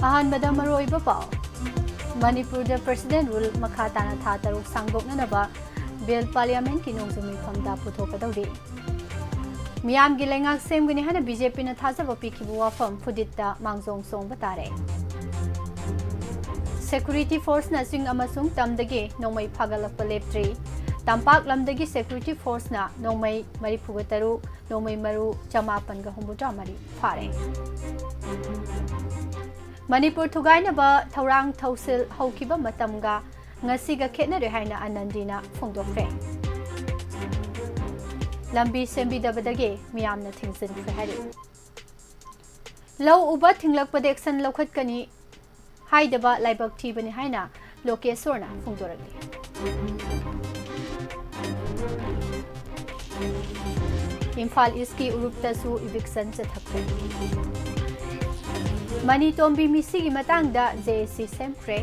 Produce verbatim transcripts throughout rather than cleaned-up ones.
ꯑꯍꯥꯟꯕꯗ ꯃꯔꯨꯑꯣꯏꯕ ꯄꯥꯎ꯫ ꯃꯅꯤꯄꯨꯔꯗ President Rule ꯃꯈꯥ ꯇꯥꯅ ꯊꯥ ꯇꯔꯨꯛ ꯁꯥꯡꯗꯣꯛꯅꯅꯕ Bill Parliamentꯀꯤ ꯅꯣꯡꯖꯨ ꯃꯤꯐꯝꯗ ꯄꯨꯊꯣꯛꯀꯗꯧꯔꯤ꯫ ꯃꯤꯌꯥꯝꯒꯤ ꯂꯩꯉꯥꯛ ꯁꯦꯝꯒꯅꯤ ꯍꯥꯏꯅ BJPꯅ ꯊꯥꯖꯕ ꯄꯤꯈꯤꯕ ꯋꯥꯐꯝ ꯐꯨꯗꯤꯠꯇ ꯃꯥꯡꯖꯣꯡ ꯆꯣꯡꯕ ꯇꯥꯔꯦ꯫ Security Forceꯅ ꯆꯤꯡ ꯑꯃꯁꯨꯡ ꯇꯝꯗꯒꯤ ꯅꯣꯡꯃꯩ ꯐꯥꯒꯠꯂꯛꯄ ꯂꯦꯞꯇ꯭ꯔꯤ꯫ ꯇꯝꯄꯥꯛ ꯂꯝꯗꯒꯤ Security Forceꯅ ꯅꯣꯡꯃꯩ ꯃꯔꯤꯐꯨꯒ ꯇꯔꯨꯛ, ꯅꯣꯡꯃꯩ ꯃꯔꯨ ꯆꯃꯥꯄꯟꯒ ꯍꯨꯝꯐꯨꯇꯔꯥ ꯃꯔꯤ ꯐꯥꯔꯦ꯫ ꯃꯅꯤꯄꯨꯔ ꯊꯨꯒꯥꯏꯅꯕ ꯊꯧꯔꯥꯡ ꯊꯧꯁꯤꯜ ꯍꯧꯈꯤꯕ ꯃꯇꯝꯒ ꯉꯁꯤꯒ ꯈꯦꯠꯅꯔꯦ ꯍꯥꯏꯅ ꯑꯅꯟꯗꯤꯅ ꯐꯣꯡꯗꯣꯛꯈ꯭ꯔꯦ꯫ ꯂꯝꯕꯤ ꯁꯦꯝꯕꯤꯗꯕꯗꯒꯤ ꯃꯤꯌꯥꯝꯅ ꯊꯤꯡꯖꯤꯟꯈ꯭ꯔꯦ ꯍꯥꯏꯔꯤ꯫ ꯂꯧ ꯎꯕ ꯊꯤꯡꯂꯛꯄꯗ action ꯂꯧꯈꯠꯀꯅꯤ ꯍꯥꯏꯗꯕ ꯂꯥꯏꯕꯛ ꯊꯤꯕꯅꯤ ꯍꯥꯏꯅ ꯂꯣꯀꯦꯁꯣꯔꯅ ꯐꯣꯡꯗꯣꯔꯛꯂꯤ꯫ ꯏꯝꯐꯥꯜ Eastꯀꯤ ꯎꯔꯨꯞꯇꯁꯨ eviction ꯆꯠꯊꯈ꯭ꯔꯦ꯫ ꯃꯅꯤ ꯇꯣꯝꯕꯤ ꯃꯤꯁꯤꯒꯤ ꯃꯇꯥꯡꯗ JAC ꯁꯦꯝꯈ꯭ꯔꯦ꯫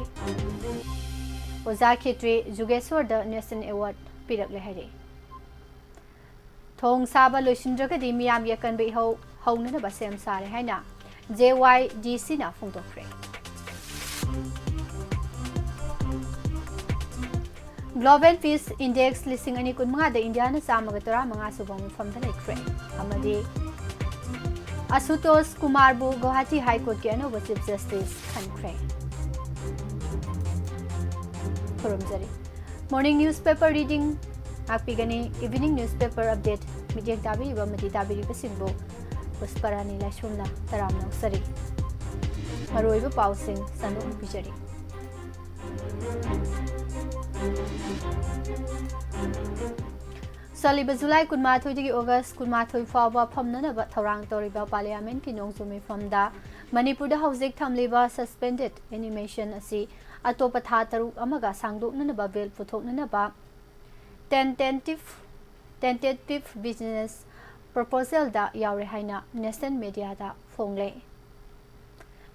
ꯑꯣꯖꯥ ꯈꯦꯇ꯭ꯔꯤ ꯖꯨꯒꯦꯁꯣꯔꯗ National Award ꯄꯤꯔꯛꯂꯦ ꯍꯥꯏꯔꯤ꯫ ꯊꯣꯡ ꯁꯥꯕ ꯂꯣꯏꯁꯤꯟꯗ꯭ꯔꯒꯗꯤ ꯃꯤꯌꯥꯝꯒꯤ ꯑꯀꯟꯕ ꯏꯍꯧ ꯍꯧꯅꯅꯕ ꯁꯦꯝ ꯁꯥꯔꯦ ꯍꯥꯏꯅ JYDCꯅ ꯐꯣꯡꯗꯣꯛꯈ꯭ꯔꯦ꯫ Global Peace Index ꯂꯤꯁꯤꯡ ꯑꯅꯤ ꯀꯨꯟꯃꯉꯥꯗ ꯏꯟꯗꯤꯌꯥꯅ ꯆꯥꯝꯃꯒ ꯇꯔꯥꯃꯉꯥ ꯁꯨꯕ ꯃꯐꯝꯗ ꯂꯩꯈ꯭ꯔꯦ ꯑꯃꯗꯤ ꯑꯁꯨꯇꯣꯁ ꯀꯨꯃꯥꯔꯕꯨ ꯒꯧꯍꯥꯇꯤ High Courtꯀꯤ ꯑꯅꯧꯕ Chief Justice ꯈꯟꯈ꯭ꯔꯦ꯫ ꯈꯨꯔꯨꯝꯖꯔꯤ꯫ Morning newspaper reading ꯉꯥꯛꯄꯤꯒꯅꯤ꯫ Evening newspaper update ꯃꯤꯠꯌꯦꯡ ꯇꯥꯕꯤꯔꯤꯕ ꯑꯃꯗꯤ ꯇꯥꯕꯤꯔꯤꯕꯁꯤꯡꯕꯨ ꯄꯨꯁꯄꯔꯥꯅꯤ ꯂꯥꯏꯁ꯭ꯔꯝꯅ ꯇꯔꯥꯝꯅ ꯑꯣꯛꯆꯔꯤ꯫ ꯃꯔꯨꯑꯣꯏꯕ ꯄꯥꯎꯁꯤꯡ ꯁꯟꯗꯣꯛꯅ ꯄꯤꯖꯔꯤ꯫ ꯆꯠꯂꯤꯕ ꯖꯨꯂꯥꯏ ꯀꯨꯟꯃꯥꯊꯣꯏꯗꯒꯤ ꯑꯣꯒꯁ ꯀꯨꯟꯃꯥꯊꯣꯏ ꯐꯥꯎꯕ ꯐꯝꯅꯅꯕ ꯊꯧꯔꯥꯡ ꯇꯧꯔꯤꯕ Parliamentꯀꯤ ꯅꯣꯡꯖꯨ ꯃꯤꯐꯝꯗ ꯃꯅꯤꯄꯨꯔꯗ ꯍꯧꯖꯤꯛ ꯊꯝꯂꯤꯕ suspended animation ꯑꯁꯤ ꯑꯇꯣꯞꯄ ꯊꯥ ꯇꯔꯨꯛ ꯑꯃꯒ ꯁꯥꯡꯗꯣꯛꯅꯅꯕ Bill ꯄꯨꯊꯣꯛꯅꯅꯕ tentative, tentative business proposalꯗ ꯌꯥꯎꯔꯦ ꯍꯥꯏꯅ National Mediaꯗ ꯐꯣꯡꯂꯦ꯫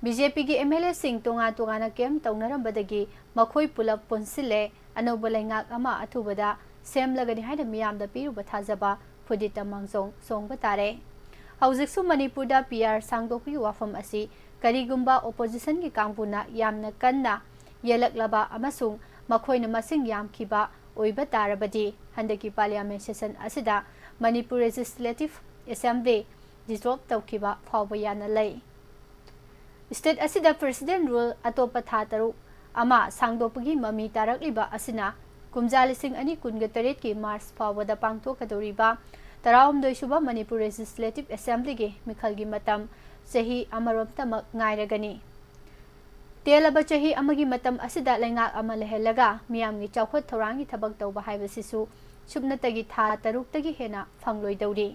BJPꯒꯤ MLAꯁꯤꯡ ꯇꯣꯉꯥꯟ ꯇꯣꯉꯥꯟꯅ camp ꯇꯧꯅꯔꯝꯕꯗꯒꯤ ꯃꯈꯣꯏ ꯄꯨꯂꯞ ꯄꯨꯟꯁꯤꯜꯂꯦ, ꯑꯅꯧꯕ ꯂꯩꯉꯥꯛ ꯑꯃ ꯑꯊꯨꯕꯗ ꯁꯦꯝꯂꯒꯅꯤ ꯍꯥꯏꯅ ꯃꯤꯌꯥꯝꯗ ꯄꯤꯔꯨꯕ ꯊꯥꯖꯕ ꯐꯨꯗꯤꯠꯇ ꯃꯥꯡꯖꯣꯡ ꯆꯣꯡꯕ ꯇꯥꯔꯦ꯫ ꯍꯧꯖꯤꯛꯁꯨ ꯃꯅꯤꯄꯨꯔꯗ PR ꯁꯥꯡꯗꯣꯛꯄꯒꯤ ꯋꯥꯐꯝ ꯑꯁꯤ ꯀꯔꯤꯒꯨꯝꯕ oppositionꯒꯤ ꯀꯥꯡꯕꯨꯅ ꯌꯥꯝꯅ ꯀꯟꯅ ꯌꯦꯜꯂꯛꯂꯕ ꯑꯃꯁꯨꯡ ꯃꯈꯣꯏꯅ ꯃꯁꯤꯡ ꯌꯥꯝꯈꯤꯕ ꯑꯣꯏꯕ ꯇꯥꯔꯕꯗꯤ, ꯍꯟꯗꯛꯀꯤ parliament session ꯑꯁꯤꯗ ꯃꯅꯤꯄꯨꯔ Legislative Assembly dissolve ꯇꯧꯈꯤꯕ ꯐꯥꯎꯕ ꯌꯥꯅ ꯂꯩ꯫ State ꯑꯁꯤꯗ President Rule ꯑꯇꯣꯞꯄ ꯊꯥ ꯇꯔꯨꯛ ꯑꯃ ꯁꯥꯡꯗꯣꯛꯄꯒꯤ ꯃꯃꯤ ꯇꯥꯔꯛꯂꯤꯕ ꯑꯁꯤꯅ ꯀꯨꯝꯖꯥ ꯂꯤꯁꯤꯡ ꯑꯅꯤ ꯀꯨꯟꯒ ꯇꯔꯦꯠꯀꯤ March ꯐꯥꯎꯕꯗ ꯄꯥꯡꯊꯣꯛꯀꯗꯧꯔꯤꯕ ꯇꯔꯥꯍꯨꯝꯗꯣꯏꯁꯨꯕ ꯃꯅꯤꯄꯨꯔ Legislative Assemblyꯒꯤ ꯃꯤꯈꯜꯒꯤ ꯃꯇꯝ ꯆꯍꯤ ꯑꯃꯔꯣꯝꯇꯃꯛ ꯉꯥꯏꯔꯒꯅꯤ꯫ ꯇꯦꯜꯂꯕ ꯆꯍꯤ ꯑꯃꯒꯤ ꯃꯇꯝ ꯑꯁꯤꯗ ꯂꯩꯉꯥꯛ ꯑꯃ ꯂꯩꯍꯜꯂꯒ ꯃꯤꯌꯥꯝꯒꯤ ꯆꯥꯎꯈꯠ ꯊꯧꯔꯥꯡꯒꯤ ꯊꯕꯛ ꯇꯧꯕ ꯍꯥꯏꯕꯁꯤꯁꯨ ꯁꯨꯞꯅꯇꯒꯤ ꯊꯥ ꯇꯔꯨꯛꯇꯒꯤ ꯍꯦꯟꯅ ꯐꯪꯂꯣꯏꯗꯧꯔꯤ꯫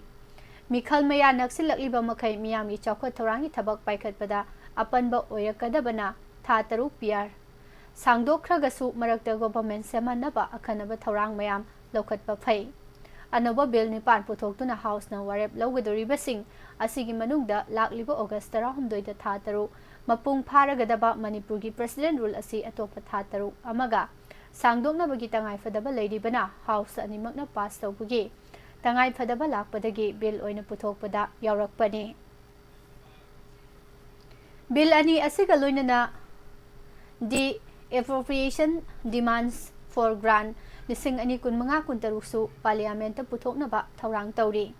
ꯃꯤꯈꯜ ꯃꯌꯥ ꯅꯛꯁꯤꯜꯂꯛꯂꯤꯕ ꯃꯈꯩ ꯃꯤꯌꯥꯝꯒꯤ ꯆꯥꯎꯈꯠ ꯊꯧꯔꯥꯡꯒꯤ ꯊꯕꯛ ꯄꯥꯏꯈꯠꯄꯗ ꯑꯄꯟꯕ ꯑꯣꯏꯔꯛꯀꯗꯕꯅ ꯊꯥ ꯇꯔꯨꯛ ꯄꯤꯌꯥꯔ ꯁꯥꯡꯗꯣꯛꯈ꯭ꯔꯒꯁꯨ ꯃꯔꯛꯇ government ꯁꯦꯝꯍꯟꯅꯕ ꯑꯈꯟꯅꯕ ꯊꯧꯔꯥꯡ ꯃꯌꯥꯝ ꯂꯧꯈꯠꯄ ꯐꯩ꯫ ꯑꯅꯧꯕ bill ꯅꯤꯄꯥꯟ ꯄꯨꯊꯣꯛꯇꯨꯅ Houseꯅ ꯋꯥꯔꯦꯞ ꯂꯧꯒꯗꯧꯔꯤꯕꯁꯤꯡ ꯑꯁꯤꯒꯤ ꯃꯅꯨꯡꯗ ꯂꯥꯛꯂꯤꯕ August ꯇꯔꯥꯍꯨꯝꯗꯣꯏꯗ ꯊꯥ ꯇꯔꯨꯛ ꯃꯄꯨꯡ ꯐꯥꯔꯒꯗꯕ ꯃꯅꯤꯄꯨꯔꯒꯤ President Rule ꯑꯁꯤ ꯑꯇꯣꯞꯄ ꯊꯥ ꯇꯔꯨꯛ ꯑꯃꯒ ꯁꯥꯡꯗꯣꯛꯅꯕꯒꯤ ꯇꯉꯥꯏꯐꯗꯕ ꯂꯩꯔꯤꯕꯅ House ꯑꯅꯤꯃꯛꯅ pass ꯇꯧꯕꯒꯤ ꯇꯉꯥꯏꯐꯗꯕ ꯂꯥꯛꯄꯗꯒꯤ bill ꯑꯣꯏꯅ ꯄꯨꯊꯣꯛꯄꯗ ꯌꯥꯎꯔꯛꯄꯅꯤ꯫ Bill ꯑꯅꯤ ꯑꯁꯤꯒ ꯂꯣꯏꯅꯅ the appropriation demands for grant ꯂꯤꯁꯤꯡ ꯑꯅꯤ ꯀꯨꯟꯃꯉꯥ ꯀꯨꯟꯇꯔꯨꯛꯁꯨ parliamentꯇ ꯄꯨꯊꯣꯛꯅꯕ ꯊꯧꯔꯥꯡ ꯇꯧꯔꯤ꯫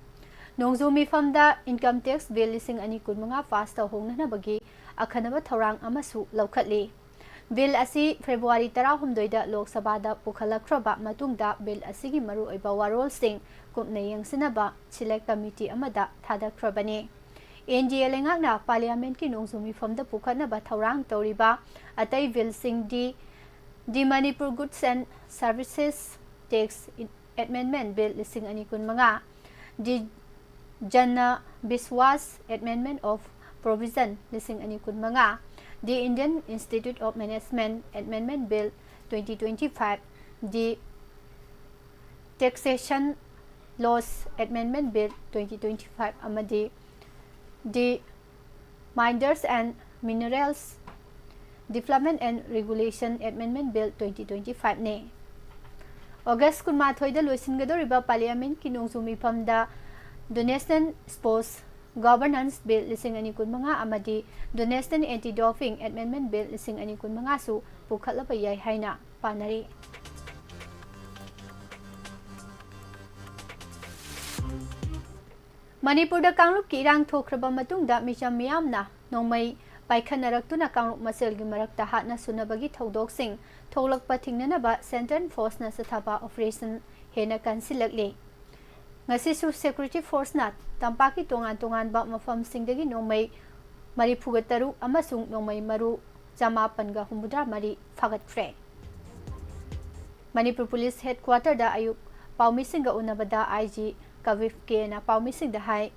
ꯅꯣꯡꯖꯨ ꯃꯤꯐꯝꯗ Income Tax Bill ꯂꯤꯁꯤꯡ ꯑꯅꯤ ꯀꯨꯟꯃꯉꯥ pass ꯇꯧꯍꯧꯅꯅꯕꯒꯤ ꯑꯈꯟꯅꯕ ꯊꯧꯔꯥꯡ ꯑꯃꯁꯨ ꯂꯧꯈꯠꯂꯤ꯫ Bill ꯑꯁꯤ February ꯇꯔꯥꯍꯨꯝꯗꯣꯏꯗ Lok Sabhaꯗ ꯄꯨꯈꯠꯂꯛꯈ꯭ꯔꯕ ꯃꯇꯨꯡꯗ bill ꯑꯁꯤꯒꯤ ꯃꯔꯨꯑꯣꯏꯕ ꯋꯥꯔꯣꯜꯁꯤꯡ ꯀꯨꯞꯅ ꯌꯦꯡꯁꯤꯟꯅꯕ Select Committee ꯑꯃꯗ ꯊꯥꯗꯈ꯭ꯔꯕꯅꯤ꯫ NDA ꯂꯩꯉꯥꯛꯅ parliamentꯀꯤ ꯅꯣꯡꯖꯨ ꯃꯤꯐꯝꯗ ꯄꯨꯈꯠꯅꯕ ꯊꯧꯔꯥꯡ ꯇꯧꯔꯤꯕ ꯑꯇꯩ billꯁꯤꯡꯗꯤ the Manipur Goods and Services Tax Amendment Bill ꯂꯤꯁꯤꯡ ꯑꯅꯤ ꯀꯨꯟꯃꯉꯥ, the Jana Biswas Amendment of Provision ꯂꯤꯁꯤꯡ ꯑꯅꯤ ꯀꯨꯟꯃꯉꯥ, the Indian Institute of Management Amendment Bill twenty twenty-five, the Taxation Laws Amendment Bill twenty twenty-five ꯑꯃꯗꯤ the Miners and Minerals Development and Regulation Amendment Bill twenty twenty-five ꯅꯤ꯫ August ꯀꯨꯟꯃꯥꯊꯣꯏꯗ ꯂꯣꯏꯁꯤꯟꯒꯗꯧꯔꯤꯕ parliamentꯀꯤ ꯅꯣꯡꯖꯨ ꯃꯤꯐꯝꯗ the National Sports Governance Bill ꯂꯤꯁꯤꯡ ꯑꯅꯤ ꯀꯨꯟꯃꯉꯥ ꯑꯃꯗꯤ Donation Anti-Doping Amendment Bill ꯂꯤꯁꯤꯡ ꯑꯅꯤ ꯀꯨꯟꯃꯉꯥꯁꯨ ꯄꯨꯈꯠꯂꯕ ꯌꯥꯏ ꯍꯥꯏꯅ ꯄꯥꯅꯔꯤ꯫ ꯃꯅꯤꯄꯨꯔꯗ ꯀꯥꯡꯂꯨꯞꯀꯤ ꯏꯔꯥꯡ ꯊꯣꯛꯈ꯭ꯔꯕ ꯃꯇꯨꯡꯗ ꯃꯤꯆꯝ ꯃꯤꯌꯥꯝꯅ ꯅꯣꯡꯃꯩ ꯄꯥꯏꯈꯠꯅꯔꯛꯇꯨꯅ ꯀꯥꯡꯂꯨꯞ ꯃꯁꯦꯜꯒꯤ ꯃꯔꯛꯇ ꯍꯥꯠꯅ ꯁꯨꯅꯕꯒꯤ ꯊꯧꯗꯣꯛꯁꯤꯡ ꯊꯣꯛꯂꯛꯄ ꯊꯤꯡꯅꯅꯕ Central Forceꯅ ꯆꯠꯊꯕ operation ꯍꯦꯟꯅ ꯀꯟꯁꯤꯜꯂꯛꯂꯤ꯫ ꯉꯁꯤꯁꯨ security forceꯅ ꯇꯝꯄꯥꯛꯀꯤ ꯇꯣꯉꯥꯟ ꯇꯣꯉꯥꯟꯕ ꯃꯐꯝꯁꯤꯡꯗꯒꯤ ꯅꯣꯡꯃꯩ ꯃꯔꯤꯐꯨꯒ ꯇꯔꯨꯛ ꯑꯃꯁꯨꯡ ꯅꯣꯡꯃꯩ ꯃꯔꯨ ꯆꯃꯥꯄꯟꯒ ꯍꯨꯝꯐꯨꯇꯔꯥ ꯃꯔꯤ ꯐꯥꯒꯠꯈ꯭ꯔꯦ꯫ ꯃꯅꯤꯄꯨꯔ ꯄꯨꯂꯤꯁ headquarterꯗ ꯑꯌꯨꯛ ꯄꯥꯎꯃꯤꯁꯤꯡꯒ ꯎꯅꯕꯗ IG ꯀꯕꯤꯞ ꯀꯦꯅ ꯄꯥꯎꯃꯤꯁꯤꯡꯗ ꯍꯥꯏ,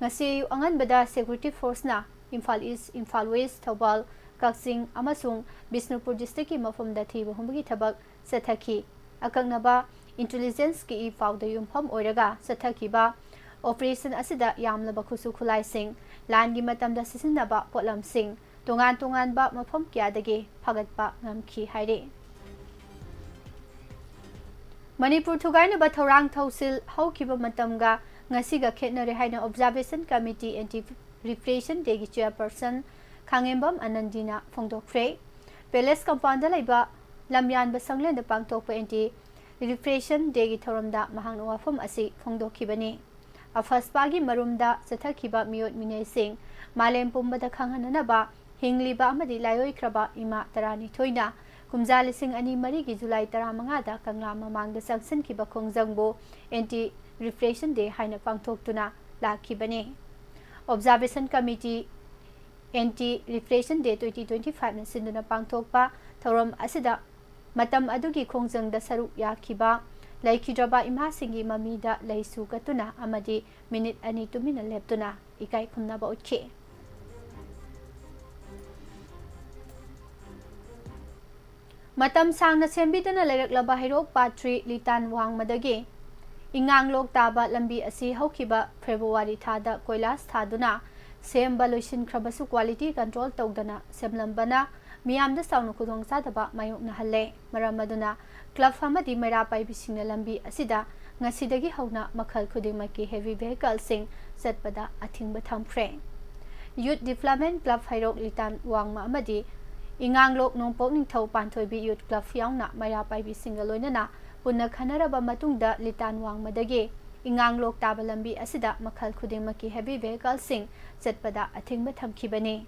ꯉꯁꯤ ꯑꯌꯨꯛ ꯑꯉꯟꯕꯗ security forceꯅ Imphal East, Imphal West, Thoubal, ꯀꯛꯆꯤꯡ ꯑꯃꯁꯨꯡ ꯕꯤꯁꯅꯨꯄꯨꯔ districtꯀꯤ ꯃꯐꯝꯗ ꯊꯤꯕ ꯍꯨꯝꯕꯒꯤ ꯊꯕꯛ ꯆꯠꯊꯈꯤ꯫ ꯑꯀꯛꯅꯕ intelligenceꯀꯤ ꯏ ꯄꯥꯎꯗ ꯌꯨꯝꯐꯝ ꯑꯣꯏꯔꯒ ꯆꯠꯊꯈꯤꯕ operation ꯑꯁꯤꯗ ꯌꯥꯝꯂꯕ ꯈꯨꯠꯁꯨ ꯈꯨꯠꯂꯥꯏꯁꯤꯡ, ꯂꯥꯟꯒꯤ ꯃꯇꯝꯗ ꯁꯤꯖꯤꯟꯅꯕ ꯄꯣꯠꯂꯝꯁꯤꯡ, ꯇꯣꯉꯥꯟ ꯇꯣꯉꯥꯟꯕ ꯃꯐꯝ ꯀꯌꯥꯗꯒꯤ ꯐꯥꯒꯠꯄ ꯉꯝꯈꯤ ꯍꯥꯏꯔꯤ꯫ ꯃꯅꯤꯄꯨꯔ ꯊꯨꯒꯥꯏꯅꯕ ꯊꯧꯔꯥꯡ ꯊꯧꯁꯤꯜ ꯍꯧꯈꯤꯕ ꯃꯇꯝꯒ ꯉꯁꯤꯒ ꯈꯦꯠꯅꯔꯦ ꯍꯥꯏꯅ Observation Committee Anti Repression Dayꯒꯤ chairperson ꯈꯥꯉꯦꯝꯕꯝ ꯑꯅꯟꯗꯤꯅ ꯐꯣꯡꯗꯣꯛꯈ꯭ꯔꯦ꯫ Palace compoundꯗ ꯂꯩꯕ ꯂꯝꯌꯥꯟꯕ ꯁꯪꯂꯦꯟꯗ ꯄꯥꯡꯊꯣꯛꯄ Anti Repression Dayꯒꯤ ꯊꯧꯔꯝꯗ ꯃꯍꯥꯛꯅ ꯋꯥꯐꯝ ꯑꯁꯤ ꯐꯣꯡꯗꯣꯛꯈꯤꯕꯅꯤ꯫ ꯑꯐꯁꯄꯥꯒꯤ ꯃꯔꯨꯝꯗ ꯆꯠꯊꯈꯤꯕ ꯃꯤꯑꯣꯠ ꯃꯤꯅꯩꯁꯤꯡ ꯃꯥꯂꯦꯝ ꯄꯨꯝꯕꯗ ꯈꯪꯍꯟꯅꯅꯕ ꯍꯤꯡꯂꯤꯕ ꯑꯃꯗꯤ ꯂꯥꯏꯑꯣꯏꯈ꯭ꯔꯕ ꯏꯃꯥ ꯇꯔꯥꯅꯤꯊꯣꯏꯅ ꯀꯨꯝꯖꯥ ꯂꯤꯁꯤꯡ ꯑꯅꯤ ꯃꯔꯤꯒꯤ July ꯇꯔꯥꯃꯉꯥꯗ ꯀꯪꯂꯥ ꯃꯃꯥꯡꯗ ꯆꯪꯁꯤꯟꯈꯤꯕ ꯈꯣꯡꯖꯪꯕꯨ Anti Repression Day ꯍꯥꯏꯅ ꯄꯥꯡꯊꯣꯛꯇꯨꯅ ꯂꯥꯛꯈꯤꯕꯅꯤ꯫ Observation Committee Anti Repression Day twenty twenty fiveꯅ ꯁꯤꯟꯗꯨꯅ ꯄꯥꯡꯊꯣꯛꯄ ꯊꯧꯔꯝ ꯑꯁꯤꯗ ꯃꯇꯝ ꯑꯗꯨꯒꯤ ꯈꯣꯡꯖꯪꯗ ꯁꯔꯨꯛ ꯌꯥꯈꯤꯕ ꯂꯩꯈꯤꯗ꯭ꯔꯕ ꯏꯃꯥꯁꯤꯡꯒꯤ ꯃꯃꯤꯗ ꯂꯩꯁꯨ ꯀꯠꯇꯨꯅ ꯑꯃꯗꯤ ꯃꯤꯅꯤꯠ ꯑꯅꯤ ꯇꯨꯃꯤꯟꯅ ꯂꯦꯞꯇꯨꯅ ꯏꯀꯥꯏ ꯈꯨꯝꯅꯕ ꯎꯠꯈꯤ꯫ ꯃꯇꯝ ꯁꯥꯡꯅ ꯁꯦꯝꯕꯤꯗꯅ ꯂꯩꯔꯛꯂꯕ ꯍꯩꯔꯣꯛ ꯄꯥꯠ ꯊ꯭ꯔꯤ ꯂꯤꯇꯥꯟ ꯋꯥꯡꯃꯗꯒꯤ ꯏꯉꯥꯡꯂꯣꯛ ꯇꯥꯕ ꯂꯝꯕꯤ ꯑꯁꯤ ꯍꯧꯈꯤꯕ February ꯊꯥꯗ ꯀꯣꯏꯂꯥꯁ ꯊꯥꯗꯨꯅ ꯁꯦꯝꯕ ꯂꯣꯏꯁꯤꯟꯈ꯭ꯔꯕꯁꯨ quality control ꯇꯧꯗꯅ ꯁꯦꯝꯂꯝꯕꯅ ꯃꯤꯌꯥꯝꯗ ꯆꯥꯎꯅ ꯈꯨꯗꯣꯡꯆꯥꯗꯕ ꯃꯥꯌꯣꯛꯅꯍꯜꯂꯦ꯫ ꯃꯔꯝ ꯑꯗꯨꯅ club ꯑꯃꯗꯤ ꯃꯩꯔꯥ ꯄꯥꯏꯕꯤꯁꯤꯡꯅ ꯂꯝꯕꯤ ꯑꯁꯤꯗ ꯉꯁꯤꯗꯒꯤ ꯍꯧꯅ ꯃꯈꯜ ꯈꯨꯗꯤꯡꯃꯛꯀꯤ heavy vehicleꯁꯤꯡ ꯆꯠꯄꯗ ꯑꯊꯤꯡꯕ ꯊꯝꯈ꯭ꯔꯦ꯫ Youth Development Club ꯍꯩꯔꯣꯛ ꯂꯤꯇꯥꯟ ꯋꯥꯡꯃ ꯑꯃꯗꯤ ꯏꯉꯥꯡꯂꯣꯛ ꯅꯣꯡꯄꯣꯛ ꯅꯤꯡꯊꯧ ꯄꯥꯟꯊꯣꯏꯕꯤ Youth Club ꯌꯥꯎꯅ ꯃꯩꯔꯥ ꯄꯥꯏꯕꯤꯁꯤꯡꯒ ꯂꯣꯏꯅꯅ ꯄꯨꯟꯅ ꯈꯟꯅꯔꯕ ꯃꯇꯨꯡꯗ ꯂꯤꯇꯥꯟ ꯋꯥꯡꯃꯗꯒꯤ ꯏꯉꯥꯡꯂꯣꯛ ꯇꯥꯕ ꯂꯝꯕꯤ ꯑꯁꯤꯗ ꯃꯈꯜ ꯈꯨꯗꯤꯡꯃꯛꯀꯤ heavy vehicleꯁꯤꯡ ꯆꯠꯄꯗ ꯑꯊꯤꯡꯕ ꯊꯝꯈꯤꯕꯅꯤ꯫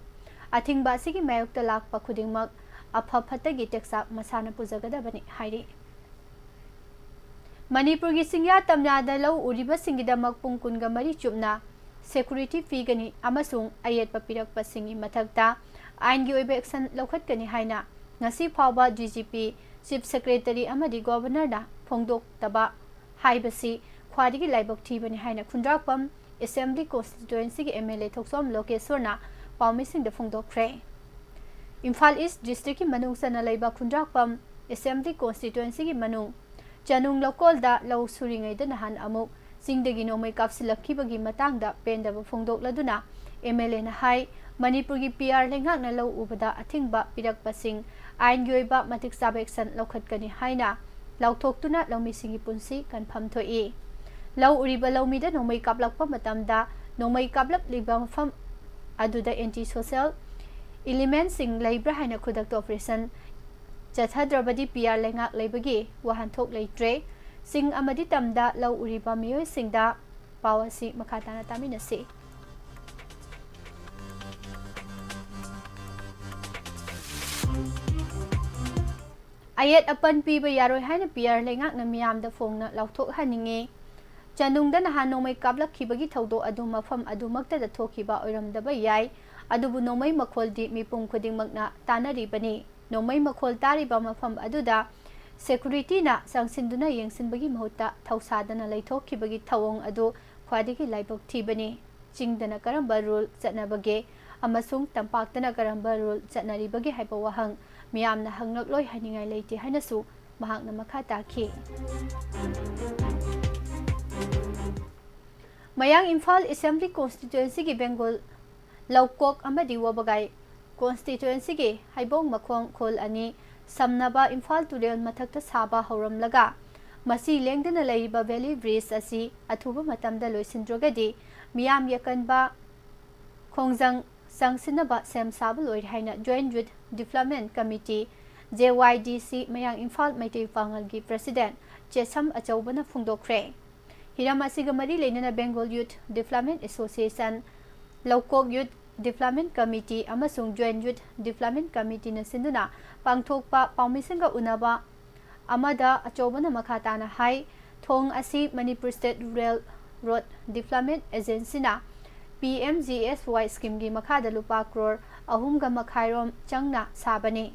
ꯑꯊꯤꯡꯕ ꯑꯁꯤꯒꯤ ꯃꯥꯌꯣꯛꯇ ꯂꯥꯛꯄ ꯈꯨꯗꯤꯡꯃꯛ ꯑꯐ ꯐꯠꯇꯒꯤ ꯇꯦꯛꯆꯥꯛ ꯃꯁꯥꯅ ꯄꯨꯖꯒꯗꯕꯅꯤ ꯍꯥꯏꯔꯤ꯫ ꯃꯅꯤꯄꯨꯔꯒꯤ ꯆꯤꯡꯌꯥ ꯇꯝꯌꯥꯗ ꯂꯧ ꯎꯔꯤꯕꯁꯤꯡꯒꯤꯗꯃꯛ ꯄꯨꯡ ꯀꯨꯟꯒ ꯃꯔꯤ ꯆꯨꯞꯅ security ꯄꯤꯒꯅꯤ ꯑꯃꯁꯨꯡ ꯑꯌꯦꯠꯄ ꯄꯤꯔꯛꯄꯁꯤꯡꯒꯤ ꯃꯊꯛꯇ ꯑꯥꯏꯟꯒꯤ ꯑꯣꯏꯕ action ꯂꯧꯈꯠꯀꯅꯤ ꯍꯥꯏꯅ ꯉꯁꯤ ꯐꯥꯎꯕ DGP, Chief Secretary ꯑꯃꯗꯤ Governorꯅ ꯐꯣꯡꯗꯣꯛꯇꯕ ꯍꯥꯏꯕꯁꯤ ꯈ꯭ꯋꯥꯏꯗꯒꯤ ꯂꯥꯏꯕꯛ ꯊꯤꯕꯅꯤ ꯍꯥꯏꯅ ꯈꯨꯟꯗ꯭ꯔꯥꯛꯄꯝ Assembly Constituencyꯒꯤ MLA ꯊꯣꯛꯆꯣꯝ ꯂꯣꯀꯦꯁꯣꯔꯅ ꯄꯥꯎꯃꯤꯁꯤꯡꯗ ꯐꯣꯡꯗꯣꯛꯈ꯭ꯔꯦ꯫ ꯏꯝꯐꯥꯜ East Districtꯀꯤ ꯃꯅꯨꯡ ꯆꯟꯅ ꯂꯩꯕ ꯈꯨꯟꯗ꯭ꯔꯥꯛꯄꯝ Assembly Constituencyꯒꯤ ꯃꯅꯨꯡ ꯆꯅꯨꯡ ꯂꯧꯀꯣꯜꯗ ꯂꯧ ꯁꯨꯔꯤꯉꯩꯗ ꯅꯍꯥꯟ ꯑꯃꯨꯛ ꯆꯤꯡꯗꯒꯤ ꯅꯣꯡꯃꯩ ꯀꯥꯞꯁꯤꯜꯂꯛꯈꯤꯕꯒꯤ ꯃꯇꯥꯡꯗ ꯄꯦꯟꯗꯕ ꯐꯣꯡꯗꯣꯛꯂꯗꯨꯅ MLAꯅ ꯍꯥꯏ, ꯃꯅꯤꯄꯨꯔꯒꯤ PR ꯂꯩꯉꯥꯛꯅ ꯂꯧ ꯎꯕꯗ ꯑꯊꯤꯡꯕ ꯄꯤꯔꯛꯄꯁꯤꯡ ꯑꯥꯏꯟꯒꯤ ꯑꯣꯏꯕ ꯃꯇꯤꯛ ꯆꯥꯕ action ꯂꯧꯈꯠꯀꯅꯤ ꯍꯥꯏꯅ ꯂꯥꯎꯊꯣꯛꯇꯨꯅ ꯂꯧꯃꯤꯁꯤꯡꯒꯤ ꯄꯨꯟꯁꯤ ꯀꯟꯐꯝ ꯊꯣꯛꯏ꯫ ꯂꯧ ꯎꯔꯤꯕ ꯂꯧꯃꯤꯗ ꯅꯣꯡꯃꯩ ꯀꯥꯞꯂꯛꯄ ꯃꯇꯝꯗ ꯅꯣꯡꯃꯩ ꯀꯥꯞꯂꯛꯂꯤꯕ ꯃꯐꯝ ꯑꯗꯨꯗ anti social elementꯁꯤꯡ ꯂꯩꯕ꯭ꯔꯥ ꯍꯥꯏꯅ ꯈꯨꯗꯛꯇ operation ꯆꯠꯊꯗ꯭ꯔꯕꯗꯤ PR ꯂꯩꯉꯥꯛ ꯂꯩꯕꯒꯤ ꯋꯥꯍꯟꯊꯣꯛ ꯂꯩꯇ꯭ꯔꯦ꯫ ꯆꯤꯡ ꯑꯃꯗꯤ ꯇꯝꯗ ꯂꯧ ꯎꯔꯤꯕ ꯃꯤꯑꯣꯏꯁꯤꯡꯗ ꯄꯥꯎ ꯑꯁꯤ ꯃꯈꯥ ꯇꯥꯅ ꯇꯥꯃꯤꯟꯅꯁꯤ꯫ ꯑꯌꯦꯠ ꯑꯄꯟ ꯄꯤꯕ ꯌꯥꯔꯣꯏ ꯍꯥꯏꯅ PR ꯂꯩꯉꯥꯛꯅ ꯃꯤꯌꯥꯝꯗ ꯐꯣꯡꯅ ꯂꯥꯎꯊꯣꯛꯍꯟꯅꯤꯡꯉꯤ꯫ ꯆꯅꯨꯡꯗ ꯅꯍꯥꯟ ꯅꯣꯡꯃꯩ ꯀꯥꯞꯂꯛꯈꯤꯕꯒꯤ ꯊꯧꯗꯣꯛ ꯑꯗꯨ ꯃꯐꯝ ꯑꯗꯨꯃꯛꯇꯗ ꯊꯣꯛꯈꯤꯕ ꯑꯣꯏꯔꯝꯗꯕ ꯌꯥꯏ, ꯑꯗꯨꯕꯨ ꯅꯣꯡꯃꯩ ꯃꯈꯣꯜꯗꯤ ꯃꯤꯄꯨꯝ ꯈꯨꯗꯤꯡꯃꯛꯅ ꯇꯥꯅꯔꯤꯕꯅꯤ꯫ ꯅꯣꯡꯃꯩ ꯃꯈꯣꯜ ꯇꯥꯔꯤꯕ ꯃꯐꯝ ꯑꯗꯨꯗ securityꯅ ꯆꯪꯁꯤꯟꯗꯨꯅ ꯌꯦꯡꯁꯤꯟꯕꯒꯤ ꯃꯍꯨꯠꯇ ꯊꯧꯁꯥꯗꯅ ꯂꯩꯊꯣꯛꯈꯤꯕꯒꯤ ꯊꯧꯑꯣꯡ ꯑꯗꯨ ꯈ꯭ꯋꯥꯏꯗꯒꯤ ꯂꯥꯏꯕꯛ ꯊꯤꯕꯅꯤ꯫ ꯆꯤꯡꯗꯅ ꯀꯔꯝꯕ rule ꯆꯠꯅꯕꯒꯦ ꯑꯃꯁꯨꯡ ꯇꯝꯄꯥꯛꯇꯅ ꯀꯔꯝꯕ rule ꯆꯠꯅꯔꯤꯕꯒꯦ ꯍꯥꯏꯕ ꯋꯥꯍꯪ ꯃꯤꯌꯥꯝꯅ ꯍꯪꯂꯛꯂꯣꯏ ꯍꯥꯏꯅꯤꯡꯉꯥꯏ ꯂꯩꯇꯦ ꯍꯥꯏꯅꯁꯨ ꯃꯍꯥꯛꯅ ꯃꯈꯥ ꯇꯥꯈꯤ꯫ ꯃꯌꯥꯡ ꯏꯝꯐꯥꯜ Assembly Constituencyꯒꯤ ꯕꯦꯡꯒꯣꯜ ꯂꯧꯀꯣꯛ ꯑꯃꯗꯤ ꯋꯥꯕꯒꯥꯏ Constituencyꯒꯤ ꯍꯩꯕꯣꯡ ꯃꯈꯣꯡ ꯈꯨꯜ ꯑꯅꯤ ꯁꯝꯅꯕ ꯏꯝꯐꯥꯜ ꯇꯨꯔꯦꯜ ꯃꯊꯛꯇ ꯁꯥꯕ ꯍꯧꯔꯝꯂꯒ ꯃꯁꯤ ꯂꯦꯡꯗꯅ ꯂꯩꯔꯤꯕ valley bridge ꯑꯁꯤ ꯑꯊꯨꯕ ꯃꯇꯝꯗ ꯂꯣꯏꯁꯤꯟꯗ꯭ꯔꯒꯗꯤ ꯃꯤꯌꯥꯝꯒꯤ ꯑꯀꯟꯕ ꯈꯣꯡꯖꯪ ꯆꯪꯁꯤꯟꯅꯕ ꯁꯦꯝ ꯁꯥꯕ ꯂꯣꯏꯔꯦ ꯍꯥꯏꯅ Joint Youth Development Committee, J Y D C, ꯃꯌꯥꯡ ꯏꯝꯐꯥꯜ ꯃꯩꯇꯩ ꯄꯥꯉꯜꯒꯤ President ꯆꯦꯁꯝ ꯑꯆꯧꯕꯅ ꯐꯣꯡꯗꯣꯛꯈ꯭ꯔꯦ꯫ ꯍꯤꯔꯝ ꯑꯁꯤꯒ ꯃꯔꯤ ꯂꯩꯅꯅ Bengal Youth Development Association, ꯂꯧꯀꯣꯛ Youth Development Committee ꯑꯃꯁꯨꯡ Joint Youth Development Committeeꯅ ꯁꯤꯟꯗꯨꯅ ꯄꯥꯡꯊꯣꯛꯄ ꯄꯥꯎꯃꯤꯁꯤꯡꯒ ꯎꯅꯕ ꯑꯃꯗ ꯑꯆꯧꯕꯅ ꯃꯈꯥ ꯇꯥꯅ ꯍꯥꯏ, ꯊꯣꯡ ꯑꯁꯤ Manipur State Rural Road Development Agencyꯅ P M G S Y schemeꯒꯤ ꯃꯈꯥꯗ ꯂꯨꯄꯥ ꯀ꯭ꯔꯣꯔ ꯑꯍꯨꯝꯒ ꯃꯈꯥꯏꯔꯣꯝ ꯆꯪꯅ ꯁꯥꯕꯅꯤ꯫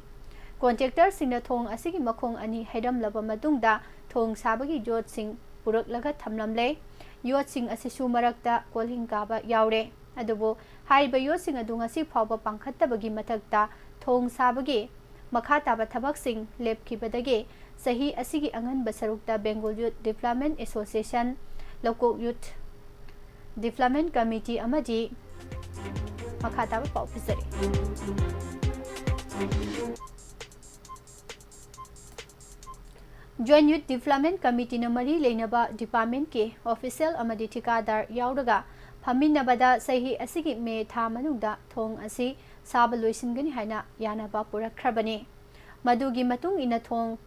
Contractorꯁꯤꯡꯅ ꯊꯣꯡ ꯑꯁꯤꯒꯤ ꯃꯈꯣꯡ ꯑꯅꯤ ꯍꯩꯔꯝꯂꯕ ꯃꯇꯨꯡꯗ ꯊꯣꯡ ꯁꯥꯕꯒꯤ ꯌꯣꯠꯁꯤꯡ ꯄꯨꯔꯛꯂꯒ ꯊꯝꯂꯝꯂꯦ꯫ ꯌꯣꯠꯁꯤꯡ ꯑꯁꯤꯁꯨ ꯃꯔꯛꯇ ꯀꯣꯜꯍꯤꯡ ꯀꯥꯕ ꯌꯥꯎꯔꯦ꯫ ꯑꯗꯨꯕꯨ ꯍꯥꯏꯔꯤꯕ ꯌꯣꯠꯁꯤꯡ ꯑꯗꯨ ꯉꯁꯤ ꯐꯥꯎꯕ ꯄꯥꯡꯈꯠꯇꯕꯒꯤ ꯃꯊꯛꯇ ꯊꯣꯡ ꯁꯥꯕꯒꯤ ꯃꯈꯥ ꯇꯥꯕ ꯊꯕꯛꯁꯤꯡ ꯂꯦꯞꯈꯤꯕꯗꯒꯤ ꯆꯍꯤ ꯑꯁꯤꯒꯤ ꯑꯉꯟꯕ ꯁꯔꯨꯛꯇ Bengal Youth Development Association, ꯂꯧꯀꯣꯛ Youth Development Committee ꯑꯃꯗꯤ ꯃꯈꯥ ꯇꯥꯕ ꯄꯥꯎ ꯄꯤꯖꯔꯤ꯫ Joint Youth Development Committeeꯅ ꯃꯔꯤ ꯂꯩꯅꯕ departmentꯀꯤ official ꯑꯃꯗꯤ ꯊꯤꯀꯥꯗꯥꯔ ꯌꯥꯎꯔꯒ ꯐꯝꯃꯤꯟꯅꯕꯗ ꯆꯍꯤ ꯑꯁꯤꯒꯤ ꯃꯦ ꯊꯥ ꯃꯅꯨꯡꯗ ꯊꯣꯡ ꯑꯁꯤ ꯁꯥꯕ ꯂꯣꯏꯁꯤꯟꯒꯅꯤ ꯍꯥꯏꯅ ꯌꯥꯅꯕ ꯄꯨꯔꯛꯈ꯭ꯔꯕꯅꯤ꯫ ꯃꯗꯨꯒꯤ ꯃꯇꯨꯡ ꯏꯟꯅ ꯊꯣꯡ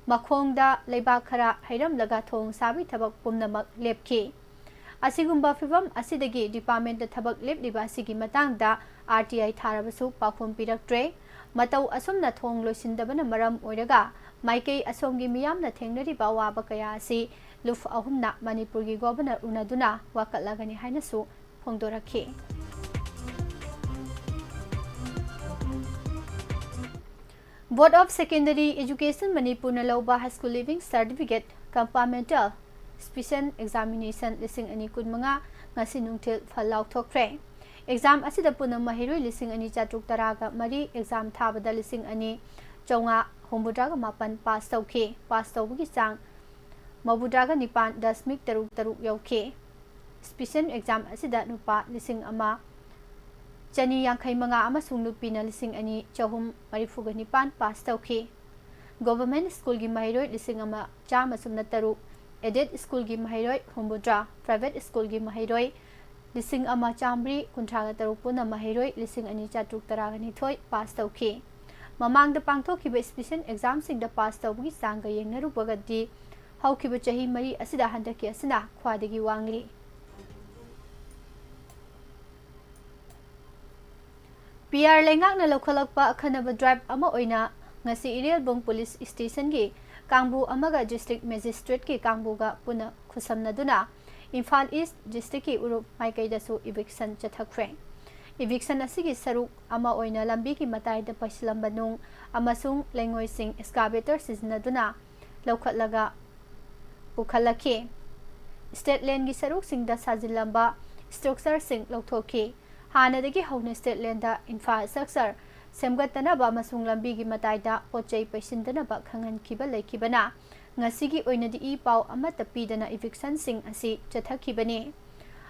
ꯃꯈꯣꯡꯗ ꯂꯩꯕꯥꯛ ꯈꯔ ꯍꯩꯔꯝꯂꯒ ꯊꯣꯡ ꯁꯥꯕꯒꯤ ꯊꯕꯛ ꯄꯨꯝꯅꯃꯛ ꯂꯦꯞꯈꯤ꯫ ꯑꯁꯤꯒꯨꯝꯕ ꯐꯤꯚꯝ ꯑꯁꯤꯗꯒꯤ departmentꯇ ꯊꯕꯛ ꯂꯦꯞꯂꯤꯕ ꯑꯁꯤꯒꯤ ꯃꯇꯥꯡꯗ R T I ꯊꯥꯔꯕꯁꯨ ꯄꯥꯎꯈꯨꯝ ꯄꯤꯔꯛꯇ꯭ꯔꯦ꯫ ꯃꯇꯧ ꯑꯁꯨꯝꯅ ꯊꯣꯡ ꯂꯣꯏꯁꯤꯟꯗꯕꯅ ꯃꯔꯝ ꯑꯣꯏꯔꯒ ꯃꯥꯏꯀꯩ ꯑꯁꯣꯝꯒꯤ ꯃꯤꯌꯥꯝꯅ ꯊꯦꯡꯅꯔꯤꯕ ꯑꯋꯥꯕ ꯀꯌꯥ ꯑꯁꯤ ꯂꯨꯞ ꯑꯍꯨꯝꯅ ꯃꯅꯤꯄꯨꯔꯒꯤ Governor ꯎꯅꯗꯨꯅ ꯋꯥꯀꯠꯂꯒꯅꯤ ꯍꯥꯏꯅꯁꯨ ꯐꯣꯡꯗꯣꯔꯛꯈꯤ꯫ Board of Secondary Education ꯃꯅꯤꯄꯨꯔꯅ ꯂꯧꯕ High School Leaving Certificate Compartmental Special Examination ꯂꯤꯁꯤꯡ ꯑꯅꯤ ꯀꯨꯟꯃꯉꯥ ꯉꯁꯤ ꯅꯨꯡꯊꯤꯜ ꯐꯜ ꯂꯥꯎꯊꯣꯛꯈ꯭ꯔꯦ꯫ Exam ꯑꯁꯤꯗ ꯄꯨꯟꯅ ꯃꯍꯩꯔꯣꯏ ꯂꯤꯁꯤꯡ ꯑꯅꯤ ꯆꯥꯇ꯭ꯔꯨꯛ ꯇꯔꯥꯒ ꯃꯔꯤ exam ꯊꯥꯕꯗ ꯂꯤꯁꯤꯡ ꯑꯅꯤ ꯆꯥꯝꯃꯉꯥ ꯍꯨꯝꯐꯨꯇꯔꯥꯒ ꯃꯥꯄꯟ pass ꯇꯧꯈꯤ꯫ Pass ꯇꯧꯕꯒꯤ ꯆꯥꯡ ꯃꯧꯗ꯭ꯔꯥꯒ ꯅꯤꯄꯥꯟ ꯗꯁꯃꯤꯛ ꯇꯔꯨꯛ ꯇꯔꯨꯛ ꯌꯧꯈꯤ꯫ Special exam ꯑꯁꯤꯗ ꯅꯨꯄꯥ ꯂꯤꯁꯤꯡ ꯑꯃ ꯆꯅꯤ ꯌꯥꯡꯈꯩ ꯃꯉꯥ ꯑꯃꯁꯨꯡ ꯅꯨꯄꯤꯅ ꯂꯤꯁꯤꯡ ꯑꯅꯤ ꯆꯍꯨꯝ ꯃꯔꯤꯐꯨꯒ ꯅꯤꯄꯥꯟ pass ꯇꯧꯈꯤ꯫ ꯒꯣꯚꯔꯟꯃꯦꯟꯠ ꯁ꯭ꯀꯨꯜꯒꯤ ꯃꯍꯩꯔꯣꯏ ꯂꯤꯁꯤꯡ ꯑꯃ ꯆꯥꯝꯃ ꯁꯨꯞꯅ ꯇꯔꯨꯛ, ꯑꯦꯗꯦꯗ ꯁ꯭ꯀꯨꯜꯒꯤ ꯃꯍꯩꯔꯣꯏ ꯍꯨꯝꯐꯨꯇꯔꯥ, ꯄ꯭ꯔꯥꯏꯚꯦꯠ ꯁ꯭ꯀꯨꯜꯒꯤ ꯃꯍꯩꯔꯣꯏ ꯂꯤꯁꯤꯡ ꯑꯃ ꯆꯥꯝꯃꯔꯤ ꯀꯨꯟꯊ꯭ꯔꯥꯒ ꯇꯔꯨꯛ ꯄꯨꯟꯅ ꯃꯍꯩꯔꯣꯏ ꯂꯤꯁꯤꯡ ꯑꯅꯤ ꯆꯥꯇ꯭ꯔꯨꯛ ꯇꯔꯥꯒ ꯅꯤꯊꯣꯏ ꯄꯥꯁ ꯇꯧꯈꯤ꯫ ꯃꯃꯥꯡꯗ ꯄꯥꯡꯊꯣꯛꯈꯤꯕ ꯏꯁꯄꯤꯁꯦꯜ ꯑꯦꯛꯖꯥꯝꯁꯤꯡꯗ ꯄꯥꯁ ꯇꯧꯕꯒꯤ ꯆꯥꯡꯒ ꯌꯦꯡꯅꯔꯨꯕꯒꯗꯤ ꯍꯧꯈꯤꯕ ꯆꯍꯤ ꯃꯔꯤ ꯑꯁꯤꯗ ꯍꯟꯗꯛꯀꯤ ꯑꯁꯤꯅ ꯈ꯭ꯋꯥꯏꯗꯒꯤ ꯋꯥꯡꯂꯤ꯫ ꯄꯤ ꯑꯥꯔ ꯂꯩꯉꯥꯛꯅ ꯂꯧꯈꯠꯂꯛꯄ ꯑꯈꯟꯅꯕ ꯗ꯭ꯔꯥꯏꯚ ꯑꯃ ꯑꯣꯏꯅ ꯉꯁꯤ ꯏꯔꯦꯜꯕꯨꯡ ꯄꯨꯂꯤꯁ ꯁ꯭ꯇꯦꯁꯟꯒꯤ ꯀꯥꯡꯕꯨ ꯑꯃꯒ ꯗꯤꯁꯇ꯭ꯔꯤꯛ ꯃꯦꯖꯤꯁꯇ꯭ꯔꯦꯠꯀꯤ ꯀꯥꯡꯕꯨꯒ ꯄꯨꯟꯅ ꯈꯨꯠꯁꯝꯅꯗꯨꯅ ꯏꯝꯐꯥꯜ ꯏꯁ꯭ꯠ ꯗꯤꯁꯇ꯭ꯔꯤꯛꯀꯤ ꯎꯔꯨꯞ ꯃꯥꯏꯀꯩꯗꯁꯨ ꯏꯚꯤꯛꯁꯟ ꯆꯠꯊꯈ꯭ꯔꯦ꯫ ꯏꯚꯤꯛꯁꯟ ꯑꯁꯤꯒꯤ ꯁꯔꯨꯛ ꯑꯃ ꯑꯣꯏꯅ ꯂꯝꯕꯤꯒꯤ ꯃꯇꯥꯏꯗ ꯄꯩꯁꯤꯜꯂꯝꯕ ꯅꯨꯡ ꯑꯃꯁꯨꯡ ꯂꯩꯉꯣꯏꯁꯤꯡ ꯑꯦꯛꯁꯀꯥꯚꯦꯇꯔ ꯁꯤꯖꯤꯟꯅꯗꯨꯅ ꯂꯧꯈꯠꯂꯒ ꯄꯨꯈꯠꯂꯛꯈꯤ꯫ ꯁ꯭ꯇꯦꯠ ꯂꯦꯟꯒꯤ ꯁꯔꯨꯛꯁꯤꯡꯗ ꯁꯥꯖꯤꯜꯂꯝꯕ ꯁ꯭ꯇ꯭ꯔꯛꯆꯔꯁꯤꯡ ꯂꯧꯊꯣꯛꯈꯤ꯫ ꯍꯥꯟꯅꯗꯒꯤ ꯍꯧꯅ ꯁ꯭ꯇꯦꯠ ꯂꯦꯟꯗ ꯏꯟꯐ꯭ꯔꯥꯁ꯭ꯇ꯭ꯔꯛꯆꯔ ꯁꯦꯝꯒꯠꯇꯅꯕ ꯑꯃꯁꯨꯡ ꯂꯝꯕꯤꯒꯤ ꯃꯇꯥꯏꯗ ꯄꯣꯠ ꯆꯩ ꯄꯩꯁꯤꯟꯗꯅꯕ ꯈꯪꯍꯟꯈꯤꯕ ꯂꯩꯈꯤꯕꯅ ꯉꯁꯤꯒꯤ ꯑꯣꯏꯅꯗꯤ ꯏ ꯄꯥꯎ ꯑꯃꯠꯇ ꯄꯤꯗꯅ ꯏꯚꯤꯛꯁꯟꯁꯤꯡ ꯑꯁꯤ ꯆꯠꯊꯈꯤꯕꯅꯤ꯫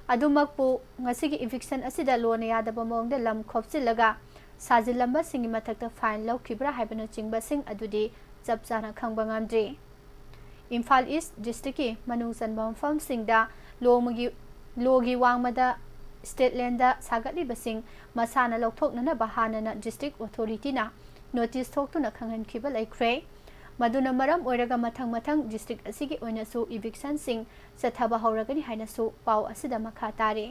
ꯑꯗꯨꯃꯛꯄꯨ, ꯉꯁꯤꯒꯤ ꯏꯚꯤꯛꯁꯟ ꯑꯁꯤꯗ ꯂꯣꯟꯅ ꯌꯥꯗꯕ ꯃꯑꯣꯡꯗ ꯂꯝ ꯈꯣꯞꯆꯤꯜꯂꯒ ꯁꯥꯖꯤꯜꯂꯝꯕꯁꯤꯡꯒꯤ ꯃꯊꯛꯇ ꯐꯥꯏꯟ ꯂꯧꯈꯤꯕ꯭ꯔꯥ ꯍꯥꯏꯕꯅꯆꯤꯡꯕꯁꯤꯡ ꯑꯗꯨꯗꯤ ꯆꯞ ꯆꯥꯅ ꯈꯪꯕ ꯉꯝꯗ꯭ꯔꯤ꯫ ꯏꯝꯐꯥꯜ ꯏꯁ꯭ꯠ ꯗꯤꯁꯇ꯭ꯔꯤꯛꯀꯤ ꯃꯅꯨꯡ ꯆꯟꯕ ꯃꯐꯝꯁꯤꯡꯗ ꯂꯣꯃꯒꯤ, ꯂꯣꯒꯤ ꯋꯥꯡꯃꯗ ꯁ꯭ꯇꯦꯠ ꯂꯦꯟꯗ ꯁꯥꯒꯠꯂꯤꯕꯁꯤꯡ ꯃꯁꯥꯅ ꯂꯧꯊꯣꯛꯅꯅꯕ ꯍꯥꯟꯅꯅ ꯗꯤꯁꯇ꯭ꯔꯤꯛ ꯑꯣꯊꯣꯔꯤꯇꯤꯅ ꯅꯣꯇꯤꯁ ꯊꯣꯛꯇꯨꯅ ꯈꯪꯍꯟꯈꯤꯕ ꯂꯩꯈ꯭ꯔꯦ꯫ ꯃꯗꯨꯅ ꯃꯔꯝ ꯑꯣꯏꯔꯒ ꯃꯊꯪ ꯃꯊꯪ ꯗꯤꯁꯇ꯭ꯔꯤꯛ ꯑꯁꯤꯒꯤ ꯑꯣꯏꯅꯁꯨ ꯏꯚꯤꯛꯁꯟꯁꯤꯡ ꯆꯠꯊꯕ ꯍꯧꯔꯒꯅꯤ ꯍꯥꯏꯅꯁꯨ ꯄꯥꯎ ꯑꯁꯤꯗ ꯃꯈꯥ ꯇꯥꯔꯤ꯫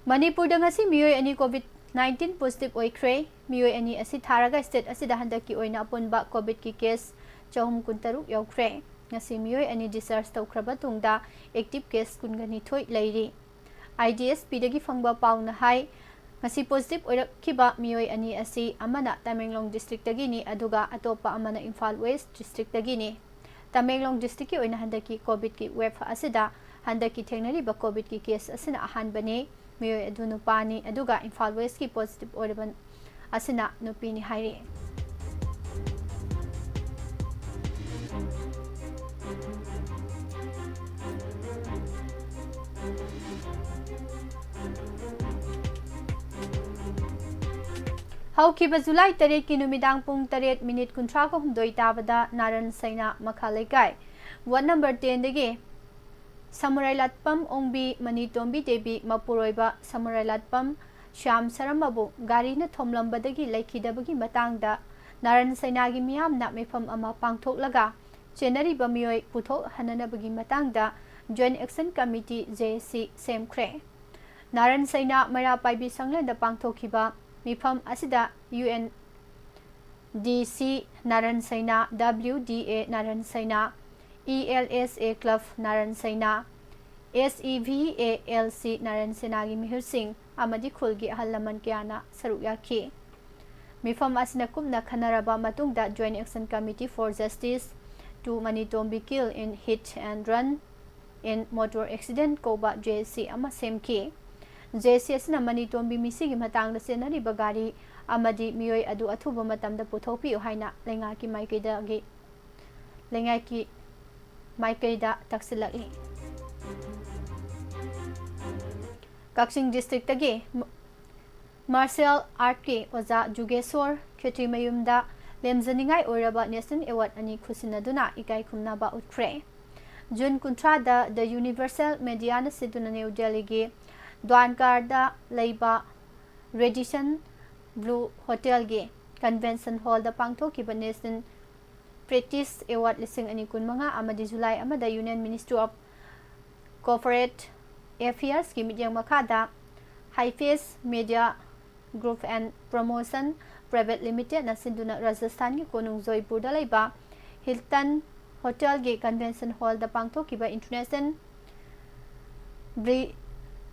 ꯃꯅꯤꯄꯨꯔꯗ ꯉꯁꯤ ꯃꯤꯑꯣꯏ ꯑꯅꯤ ꯀꯣꯚꯤꯗ ꯅꯥꯏꯟꯇꯤꯟ ꯄꯣꯖꯤꯇꯤꯚ ꯑꯣꯏꯈ꯭ꯔꯦ꯫ ꯃꯤꯑꯣꯏ ꯑꯅꯤ ꯑꯁꯤ ꯊꯥꯔꯒ ꯁ꯭ꯇꯦꯠ ꯑꯁꯤꯗ ꯍꯟꯗꯛꯀꯤ ꯑꯣꯏꯅ ꯑꯄꯨꯟꯕ ꯀꯣꯚꯤꯗꯀꯤ ꯀꯦꯁ ꯆꯍꯨꯝ ꯀꯨꯟꯇꯔꯨꯛ ꯌꯧꯈ꯭ꯔꯦ꯫ ꯉꯁꯤ ꯃꯤꯑꯣꯏ ꯑꯅꯤ ꯗꯤꯁꯆꯥꯔꯖ ꯇꯧꯈ꯭ꯔꯕ ꯇꯨꯡꯗ ꯑꯦꯛꯇꯤꯚ ꯀꯦꯁ ꯀꯨꯟꯒ ꯅꯤꯊꯣꯏ ꯂꯩꯔꯤ꯫ ꯑꯥꯏ ꯗꯤ ꯑꯦꯁ ꯄꯤꯗꯒꯤ ꯐꯪꯕ ꯄꯥꯎꯅ ꯍꯥꯏ, ꯉꯁꯤ ꯄꯣꯖꯤꯇꯤꯚ ꯑꯣꯏꯔꯛꯈꯤꯕ ꯃꯤꯑꯣꯏ ꯑꯅꯤ ꯑꯁꯤ ꯑꯃꯅ ꯇꯃꯦꯡꯂꯣꯡ ꯗꯤꯁꯇ꯭ꯔꯤꯛꯇꯒꯤꯅꯤ, ꯑꯗꯨꯒ ꯑꯇꯣꯞꯄ ꯑꯃꯅ ꯏꯝꯐꯥꯜ ꯋꯦꯁ꯭ꯠ ꯗꯤꯁꯇ꯭ꯔꯤꯛꯇꯒꯤꯅꯤ꯫ ꯇꯃꯦꯡꯂꯣꯡ ꯗꯤꯁꯇ꯭ꯔꯤꯛꯀꯤ ꯑꯣꯏꯅ ꯍꯟꯗꯛꯀꯤ ꯀꯣꯚꯤꯗꯀꯤ ꯋꯦꯚ ꯑꯁꯤꯗ ꯍꯟꯗꯛꯀꯤ ꯊꯦꯡꯅꯔꯤꯕ ꯀꯣꯚꯤꯗꯀꯤ ꯀꯦꯁ ꯑꯁꯤꯅ ꯑꯍꯥꯟꯕꯅꯤ꯫ ꯃꯤꯑꯣꯏ ꯑꯗꯨ ꯅꯨꯄꯥꯅꯤ, ꯑꯗꯨꯒ ꯏꯝꯐꯥꯜ ꯋꯦꯁ꯭ꯠꯀꯤ ꯄꯣꯖꯤꯇꯤꯚ ꯑꯣꯏꯔꯕ ꯑꯁꯤꯅ ꯅꯨꯄꯤꯅꯤ ꯍꯥꯏꯔꯤ꯫ ꯍꯧꯈꯤꯕ ꯖꯨꯂꯥꯏ ꯇꯔꯦꯠꯀꯤ ꯅꯨꯃꯤꯗꯥꯡ ꯄꯨꯡ ꯇꯔꯦꯠ ꯃꯤꯅꯤꯠ ꯀꯨꯟꯊ꯭ꯔꯥꯒ ꯍꯨꯝꯗꯣꯏ ꯇꯥꯕꯗ ꯅꯥꯔꯟ ꯁꯩꯅꯥ ꯃꯈꯥ ꯂꯩꯀꯥꯏ, ꯋꯥꯔꯗ ꯅꯝꯕꯔ ꯇꯦꯟꯗꯒꯤ ꯁꯃꯨꯔꯥꯏ ꯂꯥꯠꯄꯝ ꯑꯣꯡꯕꯤ ꯃꯅꯤꯇꯣꯝꯕꯤ ꯗꯦꯕꯤ ꯃꯄꯨꯔꯣꯏꯕ ꯁꯃꯨꯔꯥꯏ ꯂꯥꯠꯄꯝ ꯁ꯭ꯌꯥꯝ ꯁꯔꯃꯕꯨ ꯒꯥꯔꯤꯅ ꯊꯣꯝꯂꯝꯕꯗꯒꯤ ꯂꯩꯈꯤꯗꯕꯒꯤ ꯃꯇꯥꯡꯗ ꯅꯥꯔꯟ ꯁꯩꯅꯥꯒꯤ ꯃꯤꯌꯥꯝꯅ ꯃꯤꯐꯝ ꯑꯃ ꯄꯥꯡꯊꯣꯛꯂꯒ ꯆꯦꯟꯅꯔꯤꯕ ꯃꯤꯑꯣꯏ ꯄꯨꯊꯣꯛꯍꯟꯅꯅꯕꯒꯤ ꯃꯇꯥꯡꯗ Joint Action Committee, J A C, ꯁꯦꯝꯈ꯭ꯔꯦ꯫ ꯅꯥꯔꯟ ꯁꯩꯅꯥ ꯃꯩꯔꯥ ꯄꯥꯏꯕꯤ ꯁꯪꯂꯦꯟꯗ ꯄꯥꯡꯊꯣꯛꯈꯤꯕ ꯃꯤꯐꯝ ꯑꯁꯤꯗ U N D C ꯅꯥꯔꯟ ꯁꯩꯅꯥ, W D A ꯅꯥꯔꯟ ꯁꯩꯅꯥ, E L S A Club ꯅꯥꯔꯟ ꯁꯩꯅꯥ, S E V A L C ꯅꯥꯔꯟ ꯁꯩꯅꯥꯒꯤ ꯃꯤꯍꯨꯠꯁꯤꯡ ꯑꯃꯗꯤ ꯈꯨꯜꯒꯤ ꯑꯍꯜ ꯂꯃꯟ ꯀꯌꯥꯅ ꯁꯔꯨꯛ ꯌꯥꯈꯤ꯫ ꯃꯤꯐꯝ ꯑꯁꯤꯅ ꯀꯨꯞꯅ ꯈꯟꯅꯔꯕ ꯃꯇꯨꯡꯗ Joint Action Committee for Justice to Manitombi Kill in Hit and Run in Motor Accident ꯀꯧꯕ J A C ꯑꯃ ꯁꯦꯝꯈꯤ꯫ J A C ꯑꯁꯤꯅ ꯃꯅꯤꯇꯣꯝꯕꯤ ꯃꯤꯁꯤꯒꯤ ꯃꯇꯥꯡꯗ ꯆꯦꯟꯅꯔꯤꯕ ꯒꯥꯔꯤ ꯑꯃꯗꯤ ꯃꯤꯑꯣꯏ ꯑꯗꯨ ꯑꯊꯨꯕ ꯃꯇꯝꯗ ꯄꯨꯊꯣꯛꯄꯤꯌꯨ ꯍꯥꯏꯅ ꯂꯩꯉꯥꯛꯀꯤ ꯃꯥꯏꯀꯩꯗꯒꯤ, ꯂꯩꯉꯥꯛꯀꯤ ꯃꯥꯏꯀꯩꯗ ꯇꯛꯁꯤꯜꯂꯛꯂꯤ꯫ ꯀꯛꯆꯤꯡ districtꯇꯒꯤ ꯃ-, martial artꯀꯤ ꯑꯣꯖꯥ ꯖꯨꯒꯦꯁꯣꯔ ꯈꯦꯇ꯭ꯔꯤꯃꯌꯨꯝꯗ ꯂꯦꯝꯖꯅꯤꯡꯉꯥꯏ ꯑꯣꯏꯔꯕ national award ꯑꯅꯤ ꯈꯨꯠꯁꯤꯟꯅꯗꯨꯅ ꯏꯀꯥꯏ ꯈꯨꯝꯅꯕ ꯎꯠꯈ꯭ꯔꯦ꯫ ꯖꯨꯟ ꯀꯨꯟꯊ꯭ꯔꯥꯗ The Universal Mediaꯅ ꯁꯤꯟꯗꯨꯅ ꯅ꯭ꯌꯨ ꯗꯦꯜꯂꯤꯒꯤ ꯗ꯭ꯋꯥꯟꯀꯥꯔꯗ ꯂꯩꯕ Radisson Blu Hotelꯒꯤ convention hallꯗ ꯄꯥꯡꯊꯣꯛꯈꯤꯕ National Prestige Award ꯂꯤꯁꯤꯡ ꯑꯅꯤ ꯀꯨꯟꯃꯉꯥ ꯑꯃꯗꯤ ꯖꯨꯂꯥꯏ ꯑꯃꯗ Union Ministry of Corporate Affairsꯀꯤ ꯃꯤꯠꯌꯦꯡ ꯃꯈꯥꯗ Highface Media Group and Promotion Private Limitedꯅ ꯁꯤꯟꯗꯨꯅ ꯔꯥꯖꯁꯊꯥꯟꯒꯤ ꯀꯣꯅꯨꯡ ꯖꯣꯏꯄꯨꯔꯗ ꯂꯩꯕ Hilton Hotelꯒꯤ convention hallꯗ ꯄꯥꯡꯊꯣꯛꯈꯤꯕ International Bri-,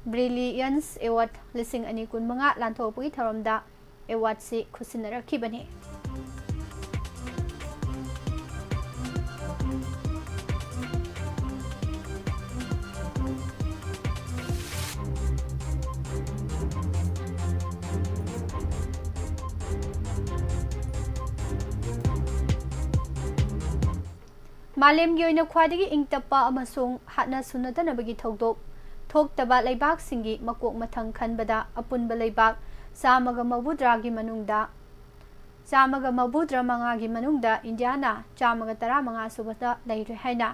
Brilliance Award ꯂꯤꯁꯤꯡ ꯑꯅꯤ ꯀꯨꯟꯃꯉꯥ ꯂꯥꯟꯊꯣꯛꯄꯒꯤ ꯊꯧꯔꯝꯗ awardꯁꯤ ꯈꯨꯠꯁꯤꯟꯅꯔꯛꯈꯤꯕꯅꯤ꯫ ꯃꯥꯂꯦꯝꯒꯤ ꯑꯣꯏꯅ ꯈ꯭ꯋꯥꯏꯗꯒꯤ ꯏꯪ ꯇꯞꯄ ꯑꯃꯁꯨꯡ ꯍꯥꯠꯅ ꯁꯨꯅꯗꯅꯕꯒꯤ ꯊꯧꯗꯣꯛ ꯊꯣꯛꯇꯕ ꯂꯩꯕꯥꯛꯁꯤꯡꯒꯤ ꯃꯀꯣꯛ ꯃꯊꯪ ꯈꯟꯕꯗ ꯑꯄꯨꯟꯕ ꯂꯩꯕꯥꯛ ꯆꯥꯝꯃꯒ ꯃꯧꯗ꯭ꯔꯥꯒꯤ ꯃꯅꯨꯡꯗ, ꯆꯥꯝꯃꯒ ꯃꯧꯗ꯭ꯔꯥ ꯃꯉꯥꯒꯤ ꯃꯅꯨꯡꯗ ꯏꯟꯗꯤꯌꯥꯅ ꯆꯥꯝꯃꯒ ꯇꯔꯥꯃꯉꯥ ꯁꯨꯕꯗ ꯂꯩꯔꯦ ꯍꯥꯏꯅ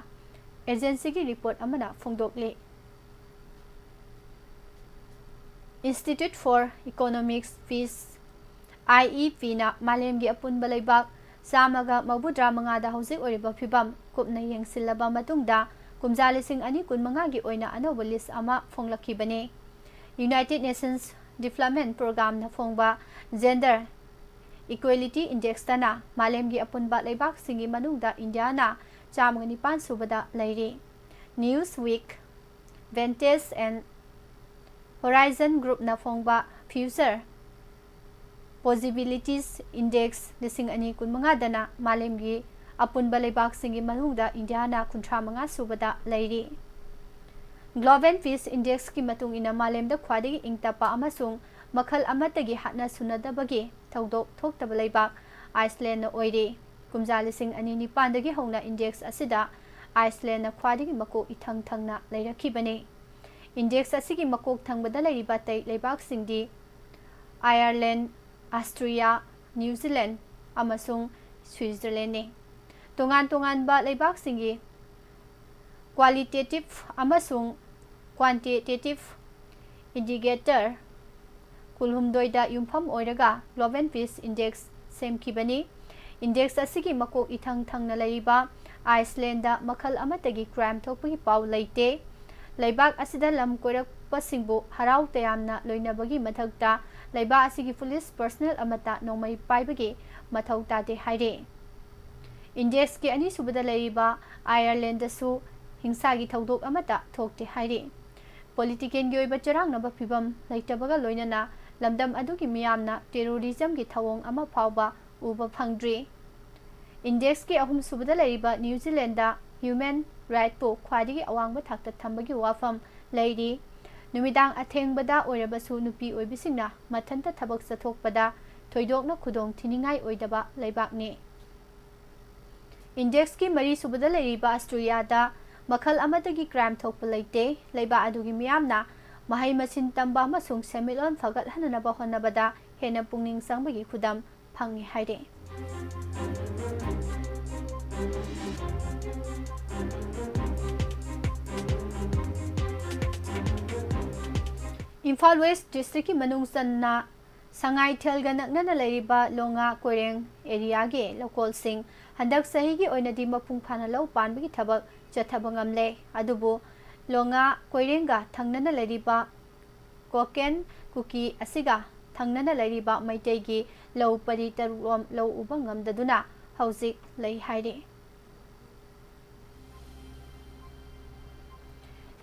ꯑꯦꯖꯦꯟꯁꯤꯒꯤ ꯔꯤꯄꯣꯔꯠ ꯑꯃꯅ ꯐꯣꯡꯗꯣꯛꯂꯤ꯫ Institute for Economics Peace, I E P ꯅ ꯃꯥꯂꯦꯝꯒꯤ ꯑꯄꯨꯟꯕ ꯂꯩꯕꯥꯛ ꯆꯥꯝꯃꯒ ꯃꯧꯗ꯭ꯔꯥ ꯃꯉꯥꯗ ꯍꯧꯖꯤꯛ ꯑꯣꯏꯔꯤꯕ ꯐꯤꯕꯝ ꯀꯨꯞꯅ ꯌꯦꯡꯁꯤꯜꯂꯕ ꯃꯇꯨꯡꯗ, ꯀꯨꯝꯖꯥ ꯂꯤꯁꯤꯡ ꯑꯅꯤ ꯀꯨꯟꯃꯉꯥꯒꯤ ꯑꯣꯏꯅ ꯑꯅꯧꯕ ꯂꯤꯁ ꯑꯃ ꯐꯣꯡꯂꯛꯈꯤꯕꯅꯤ꯫ United Nations Development Programme ꯅ ꯐꯣꯡꯕ Gender Equality Index ꯇꯅ ꯃꯥꯂꯦꯝꯒꯤ ꯑꯄꯨꯟꯕ ꯂꯩꯕꯥꯛꯁꯤꯡꯒꯤ ꯃꯅꯨꯡꯗ ꯏꯟꯗꯤꯌꯥꯅ ꯆꯥꯝꯃꯒ ꯅꯤꯄꯥꯟ ꯁꯨꯕꯗ ꯂꯩꯔꯤ꯫ Newsweek, Vantage and Horizon Group ꯅ ꯐꯣꯡꯕ Future Possibilities Index ꯂꯤꯁꯤꯡ ꯑꯅꯤ ꯀꯨꯟꯃꯉꯥꯗꯅ ꯃꯥꯂꯦꯝꯒꯤ ꯑꯄꯨꯟꯕ ꯂꯩꯕꯥꯛꯁꯤꯡꯒꯤ ꯃꯅꯨꯡꯗ ꯏꯟꯗꯤꯌꯥꯅ ꯀꯨꯟꯊ꯭ꯔꯥ ꯃꯉꯥ ꯁꯨꯕꯗ ꯂꯩꯔꯤ꯫ Global Peace Index ꯀꯤ ꯃꯇꯨꯡ ꯏꯟꯅ, ꯃꯥꯂꯦꯝꯗ ꯈ꯭ꯋꯥꯏꯗꯒꯤ ꯏꯪ ꯇꯞꯄ ꯑꯃꯁꯨꯡ ꯃꯈꯜ ꯑꯃꯠꯇꯒꯤ ꯍꯥꯠꯅ ꯁꯨꯅꯗꯕꯒꯤ ꯊꯧꯗꯣꯛ ꯊꯣꯛꯇꯕ ꯂꯩꯕꯥꯛ ꯑꯥꯏꯁꯂꯦꯟꯅ ꯑꯣꯏꯔꯤ꯫ ꯀꯨꯝꯖꯥ ꯂꯤꯁꯤꯡ ꯑꯅꯤ ꯅꯤꯄꯥꯟꯗꯒꯤ ꯍꯧꯅ ꯏꯟꯗꯦꯛꯁ ꯑꯁꯤꯗ ꯑꯥꯏꯁꯂꯦꯟꯅ ꯈ꯭ꯋꯥꯏꯗꯒꯤ ꯃꯀꯣꯛ ꯏꯊꯪ ꯊꯪꯅ ꯂꯩꯔꯛꯈꯤꯕꯅꯤ꯫ ꯏꯟꯗꯦꯛꯁ ꯑꯁꯤꯒꯤ ꯃꯀꯣꯛ ꯊꯪꯕꯗ ꯂꯩꯔꯤꯕ ꯑꯇꯩ ꯂꯩꯕꯥꯛꯁꯤꯡꯗꯤ ꯑꯥꯌꯔꯂꯦꯟ, ꯑꯁꯇ꯭ꯔꯤꯌꯥ, ꯅ꯭ꯌꯨ ꯖꯤꯂꯦꯟ ꯑꯃꯁꯨꯡ ꯁ꯭ꯋꯤꯖꯔꯂꯦꯟꯅꯤ꯫ ꯇꯣꯉꯥꯟ ꯇꯣꯉꯥꯟꯕ ꯂꯩꯕꯥꯛꯁꯤꯡꯒꯤ qualitative ꯑꯃꯁꯨꯡ quantitative indicator ꯀꯨꯟꯍꯨꯝꯗꯣꯏꯗ ꯌꯨꯝꯐꯝ ꯑꯣꯏꯔꯒ Global Peace Index ꯁꯦꯝꯈꯤꯕꯅꯤ꯫ ꯏꯟꯗꯦꯛꯁ ꯑꯁꯤꯒꯤ ꯃꯀꯣꯛ ꯏꯊꯪ ꯊꯪꯅ ꯂꯩꯔꯤꯕ ꯑꯥꯏꯁꯂꯦꯟꯗ ꯃꯈꯜ ꯑꯃꯠꯇꯒꯤ ꯀ꯭ꯔꯥꯏꯝ ꯊꯣꯛꯄꯒꯤ ꯄꯥꯎ ꯂꯩꯇꯦ꯫ ꯂꯩꯕꯥꯛ ꯑꯁꯤꯗ ꯂꯝ ꯀꯣꯏꯔꯛꯄꯁꯤꯡꯕꯨ ꯍꯔꯥꯎ ꯇꯌꯥꯝꯅ ꯂꯣꯏꯅꯕꯒꯤ ꯃꯊꯛꯇ, ꯂꯩꯕꯥꯛ ꯑꯁꯤꯒꯤ ꯄꯨꯂꯤꯁ ꯄꯔꯁꯅꯦꯜ ꯑꯃꯠꯇ ꯅꯣꯡꯃꯩ ꯄꯥꯏꯕꯒꯤ ꯃꯊꯧ ꯇꯥꯗꯦ ꯍꯥꯏꯔꯤ꯫ ꯏꯟꯗꯦꯛꯁꯀꯤ ꯑꯅꯤꯁꯨꯕꯗ ꯂꯩꯔꯤꯕ ꯑꯥꯌꯔꯂꯦꯟꯗꯁꯨ ꯍꯤꯡꯁꯥꯒꯤ ꯊꯧꯗꯣꯛ ꯑꯃꯠꯇ ꯊꯣꯛꯇꯦ ꯍꯥꯏꯔꯤ꯫ ꯄꯣꯂꯤꯇꯤꯀꯦꯜꯒꯤ ꯑꯣꯏꯕ ꯆꯔꯥꯡꯅꯕ ꯐꯤꯚꯝ ꯂꯩꯇꯕꯒ ꯂꯣꯏꯅꯅ ꯂꯝꯗꯝ ꯑꯗꯨꯒꯤ ꯃꯤꯌꯥꯝꯅ ꯇꯦꯔꯣꯔꯤꯖꯝꯒꯤ ꯊꯧꯑꯣꯡ ꯑꯃ ꯐꯥꯎꯕ ꯎꯕ ꯐꯪꯗ꯭ꯔꯤ꯫ ꯏꯟꯗꯦꯛꯁꯀꯤ ꯑꯍꯨꯝꯁꯨꯕꯗ ꯂꯩꯔꯤꯕ ꯅ꯭ꯌꯨ ꯖꯤꯂꯦꯟꯗ ꯍ꯭ꯌꯨꯃꯦꯟ ꯔꯥꯏꯠꯄꯨ ꯈ꯭ꯋꯥꯏꯗꯒꯤ ꯑꯋꯥꯡꯕ ꯊꯥꯛꯇ ꯊꯝꯕꯒꯤ ꯋꯥꯐꯝ ꯂꯩꯔꯤ꯫ ꯅꯨꯃꯤꯗꯥꯡ ꯑꯊꯦꯡꯕꯗ ꯑꯣꯏꯔꯕꯁꯨ ꯅꯨꯄꯤ ꯑꯣꯏꯕꯤꯁꯤꯡꯅ ꯃꯊꯟꯇ ꯊꯕꯛ ꯆꯠꯊꯣꯛꯄꯗ ꯊꯣꯏꯗꯣꯛꯅ ꯈꯨꯗꯣꯡ ꯊꯤꯅꯤꯡꯉꯥꯏ ꯑꯣꯏꯗꯕ ꯂꯩꯕꯥꯛꯅꯤ꯫ ꯏꯟꯗꯦꯛꯁꯀꯤ ꯃꯔꯤꯁꯨꯕꯗ ꯂꯩꯔꯤꯕ ꯑꯁꯇ꯭ꯔꯤꯌꯥꯗ ꯃꯈꯜ ꯑꯃꯠꯇꯒꯤ ꯀ꯭ꯔꯥꯏꯝ ꯊꯣꯛꯄ ꯂꯩꯇꯦ꯫ ꯂꯩꯕꯥꯛ ꯑꯗꯨꯒꯤ ꯃꯤꯌꯥꯝꯅ ꯃꯍꯩ ꯃꯁꯤꯡ ꯇꯝꯕ ꯑꯃꯁꯨꯡ ꯁꯦꯟꯃꯤꯠꯂꯣꯟ ꯐꯒꯠꯍꯟꯅꯅꯕ ꯍꯣꯠꯅꯕꯗ ꯍꯦꯟꯅ ꯄꯨꯛꯅꯤꯡ ꯆꯪꯕꯒꯤ ꯈꯨꯗꯝ ꯐꯪꯏ ꯍꯥꯏꯔꯤ꯫ ꯏꯝꯐꯥꯜ ꯋꯦꯁ ꯗꯤꯁꯇ꯭ꯔꯤꯛꯀꯤ ꯃꯅꯨꯡ ꯆꯟꯅ ꯁꯉꯥꯏꯊꯦꯜꯒ ꯅꯛꯅꯅ ꯂꯩꯔꯤꯕ ꯂꯣꯉꯥ ꯀꯣꯏꯔꯦꯡ ꯑꯦꯔꯤꯌꯥꯒꯤ ꯂꯧꯀꯣꯜꯁꯤꯡ ꯍꯟꯗꯛ ꯆꯍꯤꯒꯤ ꯑꯣꯏꯅꯗꯤ ꯃꯄꯨꯡ ꯐꯥꯅ ꯂꯧ ꯄꯥꯟꯕꯒꯤ ꯊꯕꯛ ꯆꯠꯊꯕ ꯉꯝꯂꯦ꯫ ꯑꯗꯨꯕꯨ ꯂꯣꯉꯥ ꯀꯣꯏꯔꯦꯡꯒ ꯊꯪꯅꯅ ꯂꯩꯔꯤꯕ ꯀꯣꯀꯦꯟ ꯀꯨꯀꯤ ꯑꯁꯤꯒ ꯊꯪꯅꯅ ꯂꯩꯔꯤꯕ ꯃꯩꯇꯩꯒꯤ ꯂꯧ ꯄꯔꯤ ꯇꯔꯨꯛꯔꯣꯝ ꯂꯧ ꯎꯕ ꯉꯝꯗꯗꯨꯅ ꯍꯧꯖꯤꯛ ꯂꯩ ꯍꯥꯏꯔꯤ꯫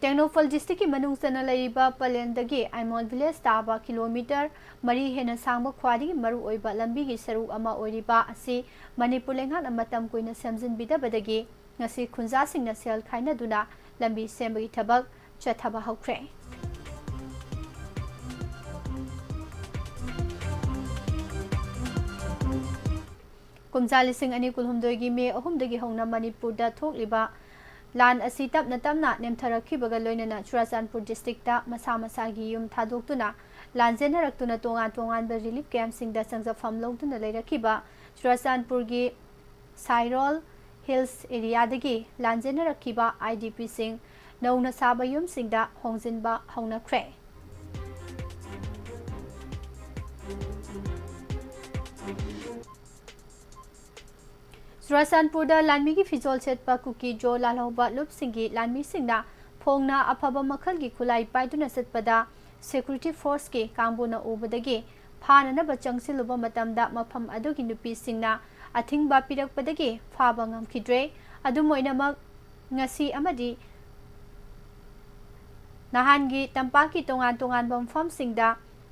ꯇꯦꯡꯅꯧꯄꯜ ꯗꯤꯁꯇ꯭ꯔꯤꯛꯀꯤ ꯃꯅꯨꯡ ꯆꯟꯅ ꯂꯩꯔꯤꯕ ꯄꯂꯦꯟꯗꯒꯤ ꯑꯥꯏꯃꯣꯜ ꯚꯤꯂꯦꯖ ꯇꯥꯕ ꯀꯤꯂꯣꯃꯤꯇꯔ ꯃꯔꯤ ꯍꯦꯟꯅ ꯁꯥꯡꯕ ꯈ꯭ꯋꯥꯏꯗꯒꯤ ꯃꯔꯨꯑꯣꯏꯕ ꯂꯝꯕꯤꯒꯤ ꯁꯔꯨꯛ ꯑꯃ ꯑꯣꯏꯔꯤꯕ ꯑꯁꯤ ꯃꯅꯤꯄꯨꯔ ꯂꯩꯉꯥꯛꯅ ꯃꯇꯝ ꯀꯨꯏꯅ ꯁꯦꯝꯖꯤꯟꯕꯤꯗꯕꯗꯒꯤ ꯉꯁꯤ ꯈꯨꯟꯖꯥꯁꯤꯡꯅ ꯁꯦꯜ ꯈꯥꯏꯅꯗꯨꯅ ꯂꯝꯕꯤ ꯁꯦꯝꯕꯒꯤ ꯊꯕꯛ ꯆꯠꯊꯕ ꯍꯧꯈ꯭ꯔꯦ꯫ ꯀꯨꯝꯖꯥ ꯂꯤꯁꯤꯡ ꯑꯅꯤ ꯀꯨꯟꯍꯨꯝꯗꯣꯏꯒꯤ ꯃꯦ ꯑꯍꯨꯝꯗꯒꯤ ꯍꯧꯅ ꯃꯅꯤꯄꯨꯔꯗ ꯊꯣꯛꯂꯤꯕ ꯂꯥꯟ ꯑꯁꯤ ꯇꯞꯅ ꯇꯞꯅ ꯅꯦꯝꯊꯔꯛꯈꯤꯕꯒ ꯂꯣꯏꯅꯅ ꯆꯨꯔꯥꯆꯥꯟꯄꯨꯔ ꯗꯤꯁꯇ꯭ꯔꯤꯛꯇ ꯃꯁꯥ ꯃꯁꯥꯒꯤ ꯌꯨꯝ ꯊꯥꯗꯣꯛꯇꯨꯅ ꯂꯥꯟꯖꯦꯟꯅꯔꯛꯇꯨꯅ ꯇꯣꯉꯥꯟ ꯇꯣꯉꯥꯟꯕ ꯔꯤꯂꯤꯐ ꯀꯦꯝꯞꯁꯤꯡꯗ ꯆꯪꯖꯐꯝ ꯂꯧꯗꯨꯅ ꯂꯩꯔꯛꯈꯤꯕ ꯆꯨꯔꯥꯆꯥꯟꯄꯨꯔꯒꯤ ꯁꯥꯏꯔꯣꯜ ꯍꯤꯜꯁ ꯑꯦꯔꯤꯌꯥꯗꯒꯤ ꯂꯥꯟꯖꯦꯟꯅꯔꯛꯈꯤꯕ ꯑꯥꯏ ꯗꯤ ꯄꯤꯁꯤꯡ ꯅꯧꯅ ꯁꯥꯕ ꯌꯨꯝꯁꯤꯡꯗ ꯍꯣꯡꯖꯤꯟꯕ ꯍꯧꯅꯈ꯭ꯔꯦ꯫ ꯆꯨꯔꯥꯆꯥꯟꯄꯨꯔꯗ ꯂꯥꯟꯃꯤꯒꯤ ꯐꯤꯖꯣꯜ ꯁꯦꯠꯄ ꯀꯨꯀꯤ ꯖꯣ ꯂꯥꯜꯍꯧꯕ ꯂꯨꯞꯁꯤꯡꯒꯤ ꯂꯥꯟꯃꯤꯁꯤꯡꯅ ꯐꯣꯡꯅ ꯑꯐꯕ ꯃꯈꯜꯒꯤ ꯈꯨꯠꯂꯥꯏ ꯄꯥꯏꯗꯨꯅ ꯆꯠꯄꯗ ꯁꯦꯀ꯭ꯌꯨꯔꯤꯇꯤ ꯐꯣꯔꯁꯀꯤ ꯀꯥꯡꯕꯨꯅ ꯎꯕꯗꯒꯤ ꯐꯥꯅꯅꯕ ꯆꯪꯁꯤꯜꯂꯨꯕ ꯃꯇꯝꯗ ꯃꯐꯝ ꯑꯗꯨꯒꯤ ꯅꯨꯄꯤꯁꯤꯡꯅ ꯑꯊꯤꯡꯕ ꯄꯤꯔꯛꯄꯗꯒꯤ ꯐꯥꯕ ꯉꯝꯈꯤꯗ꯭ꯔꯦ꯫ ꯑꯗꯨꯝ ꯑꯣꯏꯅꯃꯛ, ꯉꯁꯤ ꯑꯃꯗꯤ ꯅꯍꯥꯟꯒꯤ ꯇꯝꯄꯥꯛꯀꯤ ꯇꯣꯉꯥꯟ ꯇꯣꯉꯥꯟꯕ ꯃꯐꯝꯁꯤꯡꯗ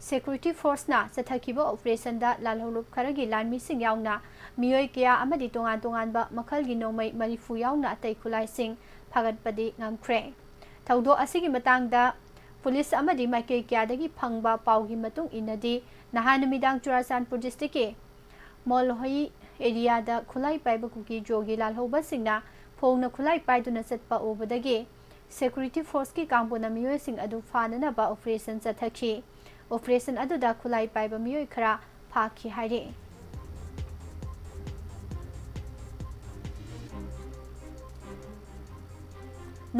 ꯁꯦꯀ꯭ꯌꯨꯔꯤꯇꯤ ꯐꯣꯔꯁꯅ ꯆꯠꯊꯈꯤꯕ ꯑꯣꯄꯔꯦꯁꯟꯗ ꯂꯥꯜꯍꯧꯂꯨꯞ ꯈꯔꯒꯤ ꯂꯥꯟꯃꯤꯁꯤꯡ ꯌꯥꯎꯅ ꯃꯤꯑꯣꯏ ꯀꯌꯥ ꯑꯃꯗꯤ ꯇꯣꯉꯥꯟ ꯇꯣꯉꯥꯟꯕ ꯃꯈꯜꯒꯤ ꯅꯣꯡꯃꯩ ꯃꯔꯤꯐꯨ ꯌꯥꯎꯅ ꯑꯇꯩ ꯈꯨꯠꯂꯥꯏꯁꯤꯡ ꯐꯥꯒꯠꯄꯗꯤ ꯉꯝꯈ꯭ꯔꯦ꯫ ꯊꯧꯗꯣꯛ ꯑꯁꯤꯒꯤ ꯃꯇꯥꯡꯗ ꯄꯨꯂꯤꯁ ꯑꯃꯗꯤ ꯃꯥꯏꯀꯩ ꯀꯌꯥꯗꯒꯤ ꯐꯪꯕ ꯄꯥꯎꯒꯤ ꯃꯇꯨꯡ ꯏꯟꯅꯗꯤ, ꯅꯍꯥꯟ ꯅꯨꯃꯤꯗꯥꯡ ꯆꯨꯔꯥꯆꯥꯟꯄꯨꯔ ꯗꯤꯁꯇ꯭ꯔꯤꯛꯀꯤ ꯃꯣꯜꯍꯣꯏ ꯑꯦꯔꯤꯌꯥꯗ ꯈꯨꯠꯂꯥꯏ ꯄꯥꯏꯕ ꯀꯨꯀꯤ ꯖꯣꯒꯤ ꯂꯥꯜꯍꯧꯕꯁꯤꯡꯅ ꯐꯣꯡꯅ ꯈꯨꯠꯂꯥꯏ ꯄꯥꯏꯗꯨꯅ ꯆꯠꯄ ꯎꯕꯗꯒꯤ Security Forceꯀꯤ ꯀꯥꯡꯕꯨꯅ ꯃꯤꯑꯣꯏꯁꯤꯡ ꯑꯗꯨ ꯐꯥꯅꯅꯕ operation ꯆꯠꯊꯈꯤ꯫ Operation ꯑꯗꯨꯗ ꯈꯨꯠꯂꯥꯏ ꯄꯥꯏꯕ ꯃꯤꯑꯣꯏ ꯈꯔ ꯐꯥꯈꯤ ꯍꯥꯏꯔꯤ꯫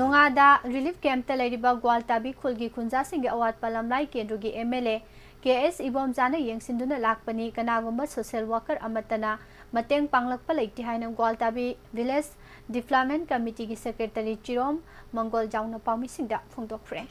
ꯅꯣꯉꯥꯗ relief campꯇ ꯂꯩꯔꯤꯕ ꯒ꯭ꯋꯥꯜꯇꯥꯕꯤ ꯈꯨꯜꯒꯤ ꯈꯨꯟꯖꯥꯁꯤꯡꯒꯤ ꯑꯋꯥꯠꯄ ꯂꯝꯂꯥꯏ ꯀꯦꯟꯗ꯭ꯔꯒꯤ M L A K S ꯏꯕꯣꯝꯆꯥꯅ ꯌꯦꯡꯁꯤꯟꯗꯨꯅ ꯂꯥꯛꯄꯅꯤ꯫ ꯀꯅꯥꯒꯨꯝꯕ social worker ꯑꯃꯠꯇꯅ ꯃꯇꯦꯡ ꯄꯥꯡꯂꯛꯄ ꯂꯩꯇꯦ ꯍꯥꯏꯅ ꯒ꯭ꯋꯥꯜꯇꯥꯕꯤ Village Development Committeeꯒꯤ Secretary ꯆꯤꯔꯣꯝ ꯃꯪꯒꯣꯜ ꯖꯥꯎꯅ ꯄꯥꯎꯃꯤꯁꯤꯡꯗ ꯐꯣꯡꯗꯣꯛꯈ꯭ꯔꯦ꯫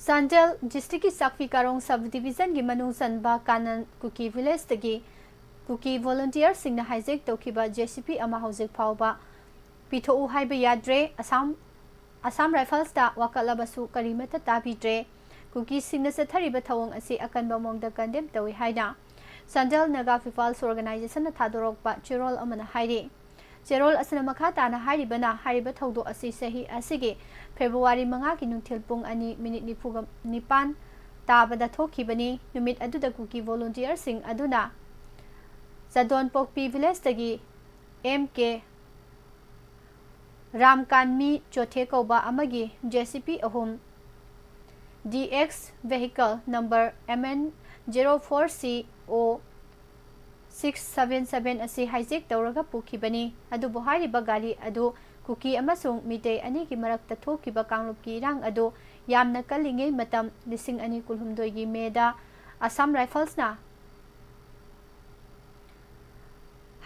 ꯆꯥꯟꯗꯦꯜ districtꯀꯤ ꯆꯥꯛꯄꯤ ꯀꯥꯔꯣꯡ sub divisionꯒꯤ ꯃꯅꯨꯡ ꯆꯟꯕ ꯀꯥꯅꯟ ꯀꯨꯀꯤ villageꯇꯒꯤ ꯀꯨꯀꯤ volunteerꯁꯤꯡꯅ hijack ꯇꯧꯈꯤꯕ J C B ꯑꯃ ꯍꯧꯖꯤꯛ ꯐꯥꯎꯕ ꯄꯤꯊꯣꯛꯎ ꯍꯥꯏꯕ ꯌꯥꯗ꯭ꯔꯦ꯫ ꯑꯁꯥꯝ, Assam Riflesꯇ ꯋꯥꯀꯠꯂꯕꯁꯨ ꯀꯔꯤꯃꯠꯇ ꯇꯥꯕꯤꯗ꯭ꯔꯦ꯫ ꯀꯨꯀꯤꯁꯤꯡꯅ ꯆꯠꯊꯔꯤꯕ ꯊꯧꯑꯣꯡ ꯑꯁꯤ ꯑꯀꯟꯕ ꯃꯑꯣꯡꯗ condemn ꯇꯧꯏ ꯍꯥꯏꯅ Chandel Naga People's Organizationꯅ ꯊꯥꯗꯣꯔꯛꯄ ꯆꯦꯔꯣꯜ ꯑꯃꯅ ꯍꯥꯏꯔꯤ꯫ ꯆꯦꯔꯣꯜ ꯑꯁꯤꯅ ꯃꯈꯥ ꯇꯥꯅ ꯍꯥꯏꯔꯤꯕꯅ, ꯍꯥꯏꯔꯤꯕ ꯊꯧꯗꯣꯛ ꯑꯁꯤ ꯆꯍꯤ ꯑꯁꯤꯒꯤ February ꯃꯉꯥꯒꯤ ꯅꯨꯡꯊꯤꯜ ꯄꯨꯡ ꯑꯅꯤ minute ꯅꯤꯐꯨꯒ ꯅꯤꯄꯥꯟ ꯇꯥꯕꯗ ꯊꯣꯛꯈꯤꯕꯅꯤ꯫ ꯅꯨꯃꯤꯠ ꯑꯗꯨꯗ ꯀꯨꯀꯤ volunteerꯁꯤꯡ ꯑꯗꯨꯅ ꯆꯗꯣꯟꯄꯣꯛꯄꯤ villageꯇꯒꯤ M K ꯔꯥꯝꯀꯥꯟꯃꯤ ꯆꯣꯊꯦ ꯀꯧꯕ ꯑꯃꯒꯤ J C B ꯑꯍꯨꯝ, D X vehicle number M N zero four C O six seven seven ꯑꯁꯤ hijack ꯇꯧꯔꯒ ꯄꯨꯈꯤꯕꯅꯤ꯫ ꯑꯗꯨꯕꯨ ꯍꯥꯏꯔꯤꯕ ꯒꯥꯔꯤ ꯑꯗꯨ ꯀꯨꯀꯤ ꯑꯃꯁꯨꯡ ꯃꯤꯇꯩ ꯑꯅꯤꯒꯤ ꯃꯔꯛꯇ ꯊꯣꯛꯈꯤꯕ ꯀꯥꯡꯂꯨꯞꯀꯤ ꯏꯔꯥꯡ ꯑꯗꯨ ꯌꯥꯝꯅ ꯀꯜꯂꯤꯉꯩ ꯃꯇꯝ ꯂꯤꯁꯤꯡ ꯑꯅꯤ ꯀꯨꯟꯍꯨꯝꯗꯣꯏꯒꯤ Mayꯗ Assam Riflesꯅ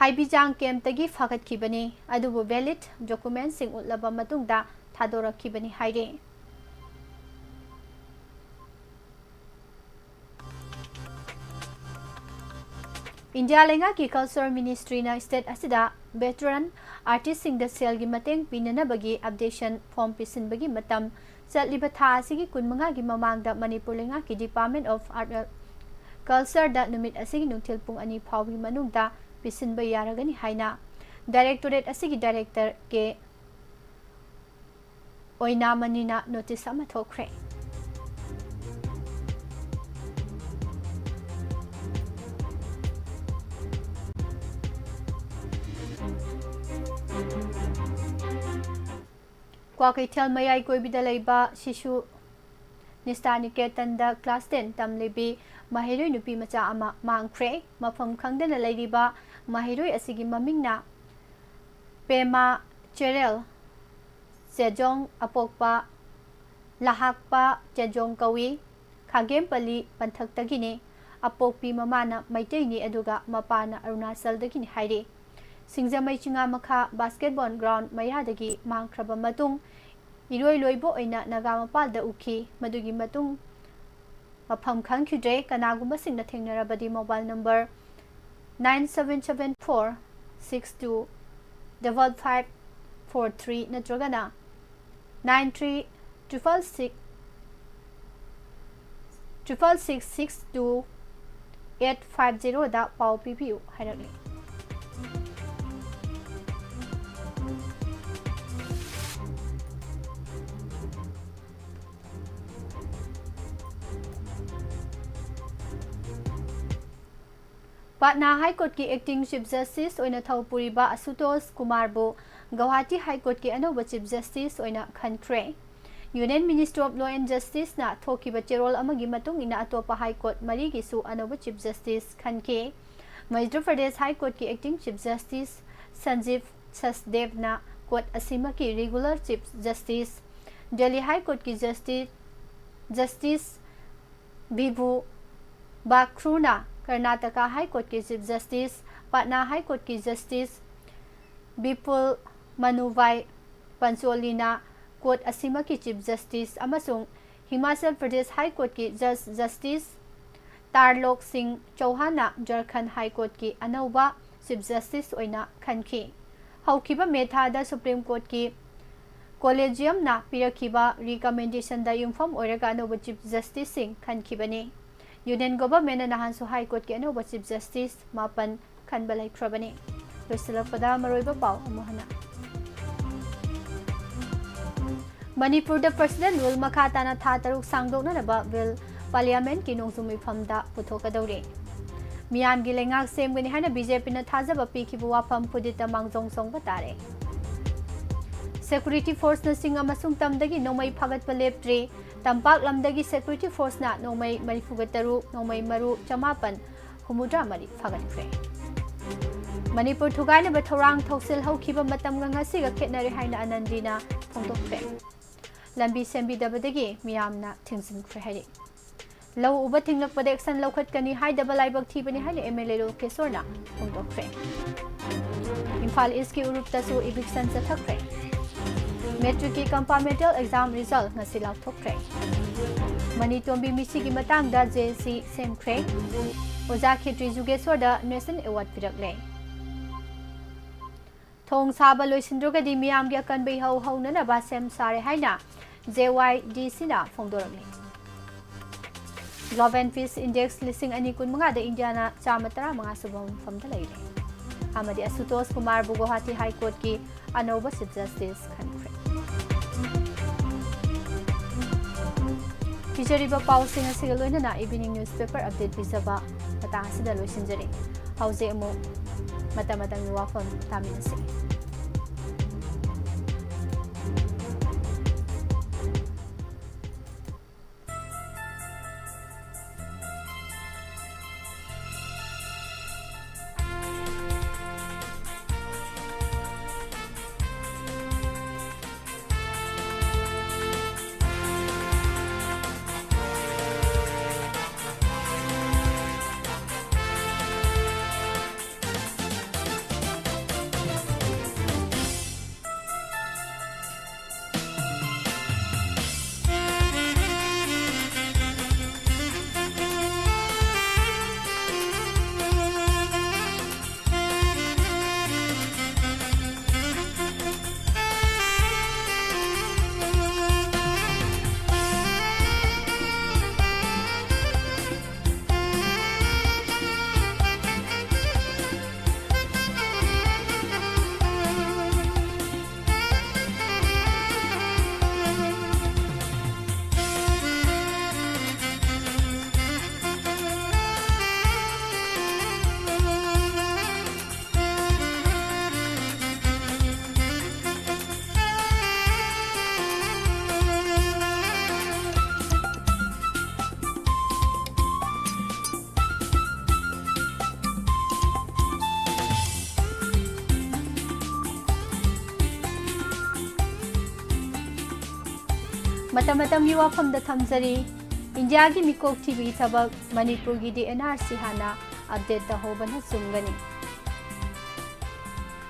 ꯍꯥꯏꯕꯤꯖꯥꯡ campꯇꯒꯤ ꯐꯥꯒꯠꯈꯤꯕꯅꯤ꯫ ꯑꯗꯨꯕꯨ valid documentꯁꯤꯡ ꯎꯠꯂꯕ ꯃꯇꯨꯡꯗ ꯊꯥꯗꯣꯔꯛꯈꯤꯕꯅꯤ ꯍꯥꯏꯔꯤ꯫ ꯏꯟꯗꯤꯌꯥ ꯂꯩꯉꯥꯛꯀꯤ Culture Ministryꯅ state ꯑꯁꯤꯗ veteran artistꯁꯤꯡꯗ ꯁꯦꯜꯒꯤ ꯃꯇꯦꯡ ꯄꯤꯅꯅꯕꯒꯤ application form ꯄꯤꯁꯤꯟꯕꯒꯤ ꯃꯇꯝ ꯆꯠꯂꯤꯕ ꯊꯥ ꯑꯁꯤꯒꯤ ꯀꯨꯟꯃꯉꯥꯒꯤ ꯃꯃꯥꯡꯗ ꯃꯅꯤꯄꯨꯔ ꯂꯩꯉꯥꯛꯀꯤ Department of Art and Cultureꯗ ꯅꯨꯃꯤꯠ ꯑꯁꯤꯒꯤ ꯅꯨꯡꯊꯤꯜ ꯄꯨꯡ ꯑꯅꯤ ꯐꯥꯎꯕꯒꯤ ꯃꯅꯨꯡꯗ ꯄꯤꯁꯤꯟꯕ ꯌꯥꯔꯒꯅꯤ ꯍꯥꯏꯅ Directorate ꯑꯁꯤꯒꯤ Director ꯀꯦ ꯑꯣꯏꯅꯥꯃꯅꯤꯅ notice ꯑꯃ ꯊꯣꯛꯈ꯭ꯔꯦ꯫ ꯀ꯭ꯋꯥꯀꯩꯊꯦꯜ ꯃꯌꯥꯏ ꯀꯣꯏꯕꯤꯗ ꯂꯩꯕ ꯁꯤꯁꯨ ꯅꯤꯁ꯭ꯇꯥ ꯅꯤꯀꯦꯇꯟꯗ class ten ꯇꯝꯂꯤꯕꯤ ꯃꯍꯩꯔꯣꯏ ꯅꯨꯄꯤ ꯃꯆꯥ ꯑꯃ ꯃꯥꯡꯈ꯭ꯔꯦ꯫ ꯃꯐꯝ ꯈꯪꯗꯅ ꯂꯩꯔꯤꯕ ꯃꯍꯩꯔꯣꯏ ꯑꯁꯤꯒꯤ ꯃꯃꯤꯡꯅ ꯄꯦꯃꯥ ꯆꯦꯔꯦꯜ ꯆꯦꯖꯣꯡ, ꯑꯄꯣꯛꯄ ꯂꯍꯥꯛꯄ ꯆꯦꯖꯣꯡ ꯀꯧꯏ꯫ ꯈꯥꯒꯦꯝꯄꯜꯂꯤ ꯄꯟꯊꯛꯇꯒꯤꯅꯤ꯫ ꯑꯄꯣꯛꯄꯤ ꯃꯃꯥꯅ ꯃꯩꯇꯩꯅꯤ, ꯑꯗꯨꯒ ꯃꯄꯥꯅ ꯑꯔꯨꯅꯥꯆꯜꯗꯒꯤꯅꯤ ꯍꯥꯏꯔꯤ꯫ ꯁꯤꯡꯖꯃꯩ ꯆꯤꯉꯥꯃꯈꯥ basketball ground ꯃꯌꯥꯗꯒꯤ ꯃꯥꯡꯈ꯭ꯔꯕ ꯃꯇꯨꯡ, ꯏꯔꯣꯏ ꯂꯣꯏꯕ ꯑꯣꯏꯅ ꯅꯥꯒꯥ ꯃꯄꯥꯜꯗ ꯎꯈꯤ꯫ ꯃꯗꯨꯒꯤ ꯃꯇꯨꯡ ꯃꯐꯝ ꯈꯪꯈꯤꯗ꯭ꯔꯦ꯫ ꯀꯅꯥꯒꯨꯝꯕꯁꯤꯡꯅ ꯊꯦꯡꯅꯔꯕꯗꯤ mobile number nine seven seven four six two double five four three ꯅꯠꯇ꯭ꯔꯒꯅ nine three triple six, triple six six two eight five zero ꯗ ꯄꯥꯎ ꯄꯤꯕꯤꯌꯨ ꯍꯥꯏꯔꯛꯂꯤ꯫ ꯄꯠꯅꯥ High Court ꯀꯤ Acting Chief Justice ꯑꯣꯏꯅ ꯊꯧ ꯄꯨꯔꯤꯕ ꯑꯁꯨꯇꯣꯁ ꯀꯨꯃꯥꯔꯕꯨ ꯒꯧꯍꯥꯇꯤ High Court ꯀꯤ ꯑꯅꯧꯕ Chief Justice ꯑꯣꯏꯅ ꯈꯟꯈ꯭ꯔꯦ꯫ Union Ministry of Law and Justice ꯅ ꯊꯣꯛꯈꯤꯕ ꯆꯦꯔꯣꯜ ꯑꯃꯒꯤ ꯃꯇꯨꯡ ꯏꯟꯅ ꯑꯇꯣꯞꯄ High Court ꯃꯔꯤꯒꯤꯁꯨ ꯑꯅꯧꯕ Chief Justice ꯈꯟꯈꯤ꯫ ꯃꯙ꯭ꯌ ꯄ꯭ꯔꯗꯦꯁ High Court ꯀꯤ Acting Chief Justice ꯁꯟꯖꯤꯕ ꯁꯆꯗꯦꯕꯅ court ꯑꯁꯤꯃꯛꯀꯤ regular Chief Justice, Delhi High Court ꯀꯤ Justice, Justice ꯚꯤꯚꯨ ꯕꯥꯈ꯭ꯔꯨꯅ Karnataka High Court ꯀꯤ Chief Justice, ꯄꯠꯅꯥ High Court ꯀꯤ Justice Bipul ꯃꯅꯨꯚꯥꯏ ꯄꯟꯆꯣꯂꯤꯅ court ꯑꯁꯤꯃꯛꯀꯤ Chief Justice ꯑꯃꯁꯨꯡ ꯍꯤꯃꯥꯆꯜ ꯄ꯭ꯔꯗꯦꯁ High Court ꯀꯤ Judge Justice ꯇꯥꯔꯂꯣꯛ ꯁꯤꯡ ꯆꯧꯍꯥꯟꯅ ꯖꯔꯈꯟ High Court ꯀꯤ ꯑꯅꯧꯕ Chief Justice ꯑꯣꯏꯅ ꯈꯟꯈꯤ꯫ ꯍꯧꯈꯤꯕ ꯃꯦ ꯊꯥꯗ Supreme Court ꯀꯤ Collegium ꯅ ꯄꯤꯔꯛꯈꯤꯕ recommendation ꯗ ꯌꯨꯝꯐꯝ ꯑꯣꯏꯔꯒ ꯑꯅꯧꯕ Chief Justice ꯁꯤꯡ ꯈꯟꯈꯤꯕꯅꯤ꯫ Union Government ꯅ ꯅꯍꯥꯟꯁꯨ High Court ꯀꯤ ꯑꯅꯧꯕ Chief Justice ꯃꯥꯄꯟ ꯈꯟꯕ ꯂꯩꯈ꯭ꯔꯕꯅꯤ꯫ ꯂꯣꯏꯁꯤꯜꯂꯛꯄꯗ ꯃꯔꯨꯑꯣꯏꯕ ꯄꯥꯎ ꯑꯃꯨꯛ ꯍꯟꯅ꯫ ꯃꯅꯤꯄꯨꯔꯗ President Rule ꯃꯈꯥ ꯇꯥꯅ ꯊꯥ ꯇꯔꯨꯛ ꯁꯥꯡꯗꯣꯛꯅꯅꯕ Bill Parliamentꯀꯤ ꯅꯣꯡꯖꯨ ꯃꯤꯐꯝꯗ ꯄꯨꯊꯣꯛꯀꯗꯧꯔꯤ꯫ ꯃꯤꯌꯥꯝꯒꯤ ꯂꯩꯉꯥꯛ ꯁꯦꯝꯒꯅꯤ ꯍꯥꯏꯅ BJPꯅ ꯊꯥꯖꯕ ꯄꯤꯈꯤꯕ ꯋꯥꯐꯝ ꯐꯨꯗꯤꯠꯇ ꯃꯥꯡꯖꯧ ꯆꯣꯡꯕ ꯇꯥꯔꯦ꯫ Security Forceꯅ ꯆꯤꯡ ꯑꯃꯁꯨꯡ ꯇꯝꯗꯒꯤ ꯅꯣꯡꯃꯩ ꯐꯥꯒꯠꯄ ꯂꯦꯞꯇ꯭ꯔꯤ꯫ ꯇꯝꯄꯥꯛ ꯂꯝꯗꯒꯤ Security Forceꯅ ꯅꯣꯡꯃꯩ ꯃꯔꯤꯐꯨꯒ ꯇꯔꯨꯛ, ꯅꯣꯡꯃꯩ ꯃꯔꯨ ꯆꯃꯥꯄꯟ ꯍꯨꯝꯐꯨꯇꯔꯥ ꯃꯔꯤ ꯐꯥꯒꯠꯈ꯭ꯔꯦ꯫ ꯃꯅꯤꯄꯨꯔ ꯊꯨꯒꯥꯏꯅꯕ ꯊꯧꯔꯥꯡ ꯊꯧꯁꯤꯜ ꯍꯧꯈꯤꯕ ꯃꯇꯝꯒ ꯉꯁꯤꯒ ꯈꯦꯠꯅꯔꯦ ꯍꯥꯏꯅ ꯑꯅꯟꯗꯤꯅ ꯐꯣꯡꯗꯣꯛꯈ꯭ꯔꯦ꯫ ꯂꯝꯕꯤ ꯁꯦꯝꯕꯤꯗꯕꯗꯒꯤ ꯃꯤꯌꯥꯝꯅ ꯊꯤꯡꯖꯤꯟꯈ꯭ꯔꯦ ꯍꯥꯏꯔꯤ꯫ ꯂꯧ ꯎꯕ ꯊꯤꯡꯂꯛꯄꯗ action ꯂꯧꯈꯠꯀꯅꯤ ꯍꯥꯏꯗꯕ ꯂꯥꯏꯕꯛ ꯊꯤꯕꯅꯤ ꯍꯥꯏꯅ MLA ꯂꯣꯀꯦꯁꯣꯔꯅ ꯐꯣꯡꯗꯣꯛꯈ꯭ꯔꯦ꯫ Imphal Eastꯀꯤ ꯎꯔꯨꯞꯇꯁꯨ eviction ꯆꯠꯊꯈ꯭ꯔꯦ꯫ Matricꯀꯤ compartmental exam result ꯉꯁꯤ ꯂꯥꯎꯊꯣꯛꯈ꯭ꯔꯦ꯫ ꯃꯅꯤꯇꯣꯝꯕꯤ ꯃꯤꯁꯤꯒꯤ ꯃꯇꯥꯡꯗ JAC ꯁꯦꯝꯈ꯭ꯔꯦ꯫ ꯑꯣꯖꯥ ꯈꯦꯇ꯭ꯔꯤ ꯖꯨꯒꯦꯁꯣꯔꯗ National Award ꯄꯤꯔꯛꯂꯦ꯫ ꯊꯣꯡ ꯁꯥꯕ ꯂꯣꯏꯁꯤꯟꯗ꯭ꯔꯒꯗꯤ ꯃꯤꯌꯥꯝꯒꯤ ꯑꯀꯟꯕ ꯏꯍꯧ ꯍꯧꯅꯅꯕ ꯁꯦꯝ ꯁꯥꯔꯦ ꯍꯥꯏꯅ JYDCꯅ ꯐꯣꯡꯗꯣꯔꯛꯂꯤ꯫ Global Peace Index ꯂꯤꯁꯤꯡ ꯑꯅꯤ ꯀꯨꯟꯃꯉꯥꯗ ꯏꯟꯗꯤꯌꯥꯅ ꯆꯥꯝꯃ ꯇꯔꯥꯃꯉꯥ ꯁꯨꯕ ꯃꯐꯝꯗ ꯂꯩꯔꯦ꯫ ꯑꯃꯗꯤ ꯑꯁꯨꯇꯣꯁ ꯀꯨꯃꯥꯔꯕꯨ ꯒꯨꯋꯥꯍꯥꯇꯤ High Courtꯀꯤ ꯑꯅꯧꯕ Chief Justice ꯈꯟꯈ꯭ꯔꯦ꯫ ꯄꯤꯖꯔꯤꯕ ꯄꯥꯎꯁꯤꯡ ꯑꯁꯤꯒ ꯂꯣꯏꯅꯅ evening newspaper update ꯄꯤꯖꯕ ꯃꯇꯥꯡ ꯑꯁꯤꯗ ꯂꯣꯏꯁꯤꯟꯖꯔꯦ꯫ ꯍꯧꯖꯤꯛ ꯑꯃꯨꯛ ꯃꯇꯝ ꯃꯇꯝꯒꯤ ꯋꯥꯐꯝ ꯇꯥꯃꯤꯟꯅꯁꯤ꯫ ꯃꯇꯝ ꯃꯇꯝꯒꯤ ꯋꯥꯐꯝꯗ ꯊꯝꯖꯔꯤ꯫ ꯏꯟꯗꯤꯌꯥꯒꯤ ꯃꯤꯀꯣꯛ ꯊꯤꯕꯒꯤ ꯊꯕꯛ ꯃꯅꯤꯄꯨꯔꯒꯤ ꯗꯤ ꯑꯦꯟ ꯑꯥꯔ ꯁꯤ ꯍꯥꯟꯅ ꯑꯞꯗꯦꯠ ꯇꯧꯍꯧꯕꯅ ꯆꯨꯝꯒꯅꯤ꯫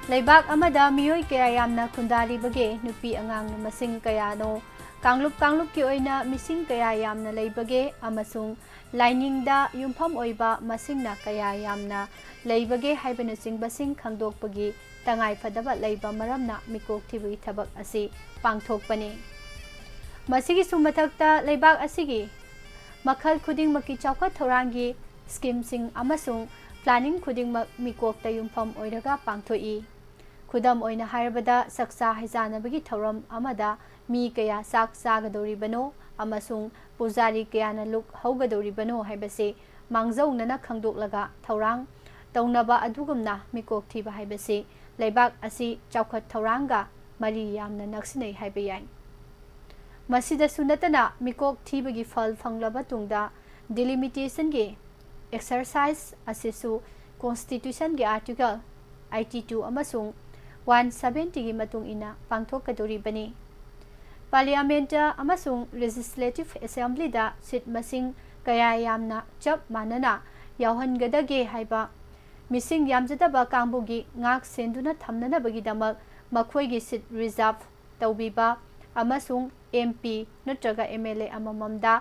ꯂꯩꯕꯥꯛ ꯑꯃꯗ ꯃꯤꯑꯣꯏ ꯀꯌꯥ ꯌꯥꯝꯅ ꯈꯨꯟꯗꯥꯔꯤꯕꯒꯦ? ꯅꯨꯄꯤ ꯑꯉꯥꯡ ꯃꯁꯤꯡ ꯀꯌꯥꯅꯣ? ꯀꯥꯡꯂꯨꯞ ꯀꯥꯡꯂꯨꯞꯀꯤ ꯑꯣꯏꯅ ꯃꯤꯁꯤꯡ ꯀꯌꯥ ꯌꯥꯝꯅ ꯂꯩꯕꯒꯦ? ꯑꯃꯁꯨꯡ ꯂꯥꯏꯅꯤꯡꯗ ꯌꯨꯝꯐꯝ ꯑꯣꯏꯕ ꯃꯁꯤꯡꯅ ꯀꯌꯥ ꯌꯥꯝꯅ ꯂꯩꯕꯒꯦ ꯍꯥꯏꯕꯅꯆꯤꯡꯕꯁꯤꯡ ꯈꯪꯗꯣꯛꯄꯒꯤ ꯇꯉꯥꯏꯐꯗꯕ ꯂꯩꯕ ꯃꯔꯝꯅ ꯃꯤꯀꯣꯛ ꯊꯤꯕꯒꯤ ꯊꯕꯛ ꯑꯁꯤ ꯄꯥꯡꯊꯣꯛꯄꯅꯤ꯫ ꯃꯁꯤꯒꯤꯁꯨ ꯃꯊꯛꯇ ꯂꯩꯕꯥꯛ ꯑꯁꯤꯒꯤ ꯃꯈꯜ ꯈꯨꯗꯤꯡꯃꯛꯀꯤ ꯆꯥꯎꯈꯠ ꯊꯧꯔꯥꯡꯒꯤ ꯁ꯭ꯀꯤꯝꯁꯤꯡ ꯑꯃꯁꯨꯡ ꯄ꯭ꯂꯥꯅꯤꯡ ꯈꯨꯗꯤꯡꯃꯛ ꯃꯤꯀꯣꯛꯇ ꯌꯨꯝꯐꯝ ꯑꯣꯏꯔꯒ ꯄꯥꯡꯊꯣꯛꯏ꯫ ꯈꯨꯗꯝ ꯑꯣꯏꯅ ꯍꯥꯏꯔꯕꯗ, ꯆꯥꯛꯆꯥ ꯍꯩꯖꯥꯟꯅꯕꯒꯤ ꯊꯧꯔꯝ ꯑꯃꯗ ꯃꯤ ꯀꯌꯥ ꯆꯥꯛ ꯆꯥꯒꯗꯧꯔꯤꯕꯅꯣ ꯑꯃꯁꯨꯡ ꯄꯨꯖꯥꯔꯤ ꯀꯌꯥꯅ ꯂꯨꯛ ꯍꯧꯒꯗꯧꯔꯤꯕꯅꯣ ꯍꯥꯏꯕꯁꯤ ꯃꯥꯡꯖꯧꯅꯅ ꯈꯪꯗꯣꯛꯂꯒ ꯊꯧꯔꯥꯡ ꯇꯧꯅꯕ ꯑꯗꯨꯒꯨꯝꯅ ꯃꯤꯀꯣꯛ ꯊꯤꯕ ꯍꯥꯏꯕꯁꯤ ꯂꯩꯕꯥꯛ ꯑꯁꯤ ꯆꯥꯎꯈꯠ ꯊꯧꯔꯥꯡꯒ ꯃꯔꯤ ꯌꯥꯝꯅ ꯅꯛꯁꯤꯟꯅꯩ ꯍꯥꯏꯕ ꯌꯥꯏ꯫ ꯃꯁꯤꯗꯁꯨ ꯅꯠꯇꯅ, ꯃꯤꯀꯣꯛ ꯊꯤꯕꯒꯤ ꯐꯜ ꯐꯪꯂꯕ ꯇꯨꯡꯗ ꯗꯤꯂꯤꯃꯤꯇꯦꯁꯟꯒꯤ ꯑꯦꯛꯁꯔꯁꯥꯏꯖ ꯑꯁꯤꯁꯨ ꯀꯣꯟꯁꯇꯤꯇ꯭ꯌꯨꯁꯟꯒꯤ ꯑꯥꯔꯇꯤꯀꯜ ꯑꯩꯠꯇꯤ ꯇꯨ ꯑꯃꯁꯨꯡ ꯋꯥꯟ ꯁꯕꯦꯟꯇꯤꯒꯤ ꯃꯇꯨꯡ ꯏꯟꯅ ꯄꯥꯡꯊꯣꯛꯀꯗꯧꯔꯤꯕꯅꯤ꯫ ꯄꯥꯔꯂꯤꯌꯥꯃꯦꯟꯇ ꯑꯃꯁꯨꯡ ꯂꯦꯖꯤꯁꯂꯦꯇꯤꯚ ꯑꯦꯁꯦꯝꯕ꯭ꯂꯤꯗ ꯁꯤꯠ ꯃꯁꯤꯡ ꯀꯌꯥ ꯌꯥꯝꯅ ꯆꯞ ꯃꯥꯟꯅꯅ ꯌꯥꯎꯍꯟꯒꯗꯒꯦ ꯍꯥꯏꯕ ꯃꯤꯁꯤꯡ ꯌꯥꯝꯖꯗꯕ ꯀꯥꯡꯕꯨꯒꯤ ꯉꯥꯛ ꯁꯦꯟꯗꯨꯅ ꯊꯝꯅꯅꯕꯒꯤꯗꯃꯛ ꯃꯈꯣꯏꯒꯤ ꯁꯤꯠ ꯔꯤꯖꯥꯔꯚ ꯇꯧꯕꯤꯕ ꯑꯃꯁꯨꯡ ꯑꯦꯝ ꯄꯤ ꯅꯠꯇ꯭ꯔꯒ ꯑꯦꯝ ꯑꯦꯜ ꯑꯦ ꯑꯃꯃꯝꯗ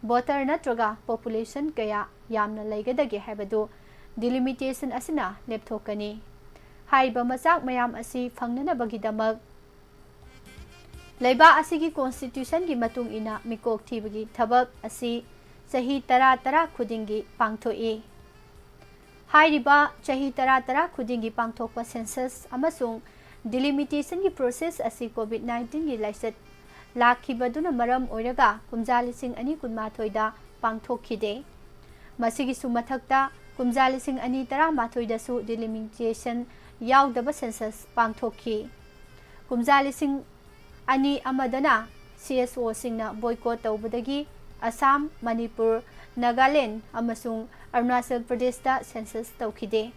ꯚꯣꯇꯔ ꯅꯠꯇ꯭ꯔꯒ ꯄꯣꯄꯨꯂꯦꯁꯟ ꯀꯌꯥ ꯌꯥꯝꯅ ꯂꯩꯒꯗꯒꯦ ꯍꯥꯏꯕꯗꯨ ꯗꯤꯂꯤꯃꯤꯇꯦꯁꯟ ꯑꯁꯤꯅ ꯂꯦꯞꯊꯣꯛꯀꯅꯤ꯫ ꯍꯥꯏꯔꯤꯕ ꯃꯆꯥꯛ ꯃꯌꯥꯝ ꯑꯁꯤ ꯐꯪꯅꯅꯕꯒꯤꯗꯃꯛ ꯂꯩꯕꯥꯛ ꯑꯁꯤꯒꯤ ꯀꯣꯟꯁꯇꯤꯇ꯭ꯌꯨꯁꯟꯒꯤ ꯃꯇꯨꯡ ꯏꯟꯅ ꯃꯤꯀꯣꯛ ꯊꯤꯕꯒꯤ ꯊꯕꯛ ꯑꯁꯤ ꯆꯍꯤ ꯇꯔꯥ ꯇꯔꯥ ꯈꯨꯗꯤꯡꯒꯤ ꯄꯥꯡꯊꯣꯛꯏ꯫ ꯍꯥꯏꯔꯤꯕ ꯆꯍꯤ ꯇꯔꯥ ꯇꯔꯥ ꯈꯨꯗꯤꯡꯒꯤ ꯄꯥꯡꯊꯣꯛꯄ ꯁꯦꯟꯁꯁ ꯑꯃꯁꯨꯡ ꯗꯤꯂꯤꯃꯤꯇꯦꯁꯟꯒꯤ ꯄ꯭ꯔꯣꯁꯦꯁ ꯑꯁꯤ ꯀꯣꯚꯤꯗ ꯅꯥꯏꯟꯇꯤꯟꯒꯤ ꯂꯥꯏꯆꯠ ꯂꯥꯛꯈꯤꯕꯗꯨꯅ ꯃꯔꯝ ꯑꯣꯏꯔꯒ ꯀꯨꯝꯖꯥ ꯂꯤꯁꯤꯡ ꯑꯅꯤ ꯀꯨꯟꯃꯥꯊꯣꯏꯗ ꯄꯥꯡꯊꯣꯛꯈꯤꯗꯦ꯫ ꯃꯁꯤꯒꯤꯁꯨ ꯃꯊꯛꯇ ꯀꯨꯝꯖꯥ ꯂꯤꯁꯤꯡ ꯑꯅꯤ ꯇꯔꯥꯃꯥꯊꯣꯏꯗꯁꯨ ꯗꯤꯂꯤꯃꯤꯇꯦꯁꯟ ꯌꯥꯎꯗꯕ ꯁꯦꯟꯁꯁ ꯄꯥꯡꯊꯣꯛꯈꯤ꯫ ꯀꯨꯝꯖꯥ ꯂꯤꯁꯤꯡ ꯑꯅꯤ ꯑꯃꯗꯅ ꯁꯤ ꯑꯦꯁ ꯑꯣꯁꯤꯡꯅ ꯕꯣꯏꯀꯣꯠ ꯇꯧꯕꯗꯒꯤ ꯑꯁꯥꯝ, ꯃꯅꯤꯄꯨꯔ, ꯅꯥꯒꯥꯂꯦꯟ ꯑꯃꯁꯨꯡ ꯑꯔꯨꯅꯥꯆꯜ ꯄ꯭ꯔꯗꯦꯁꯇ ꯁꯦꯟꯁꯁ ꯇꯧꯈꯤꯗꯦ꯫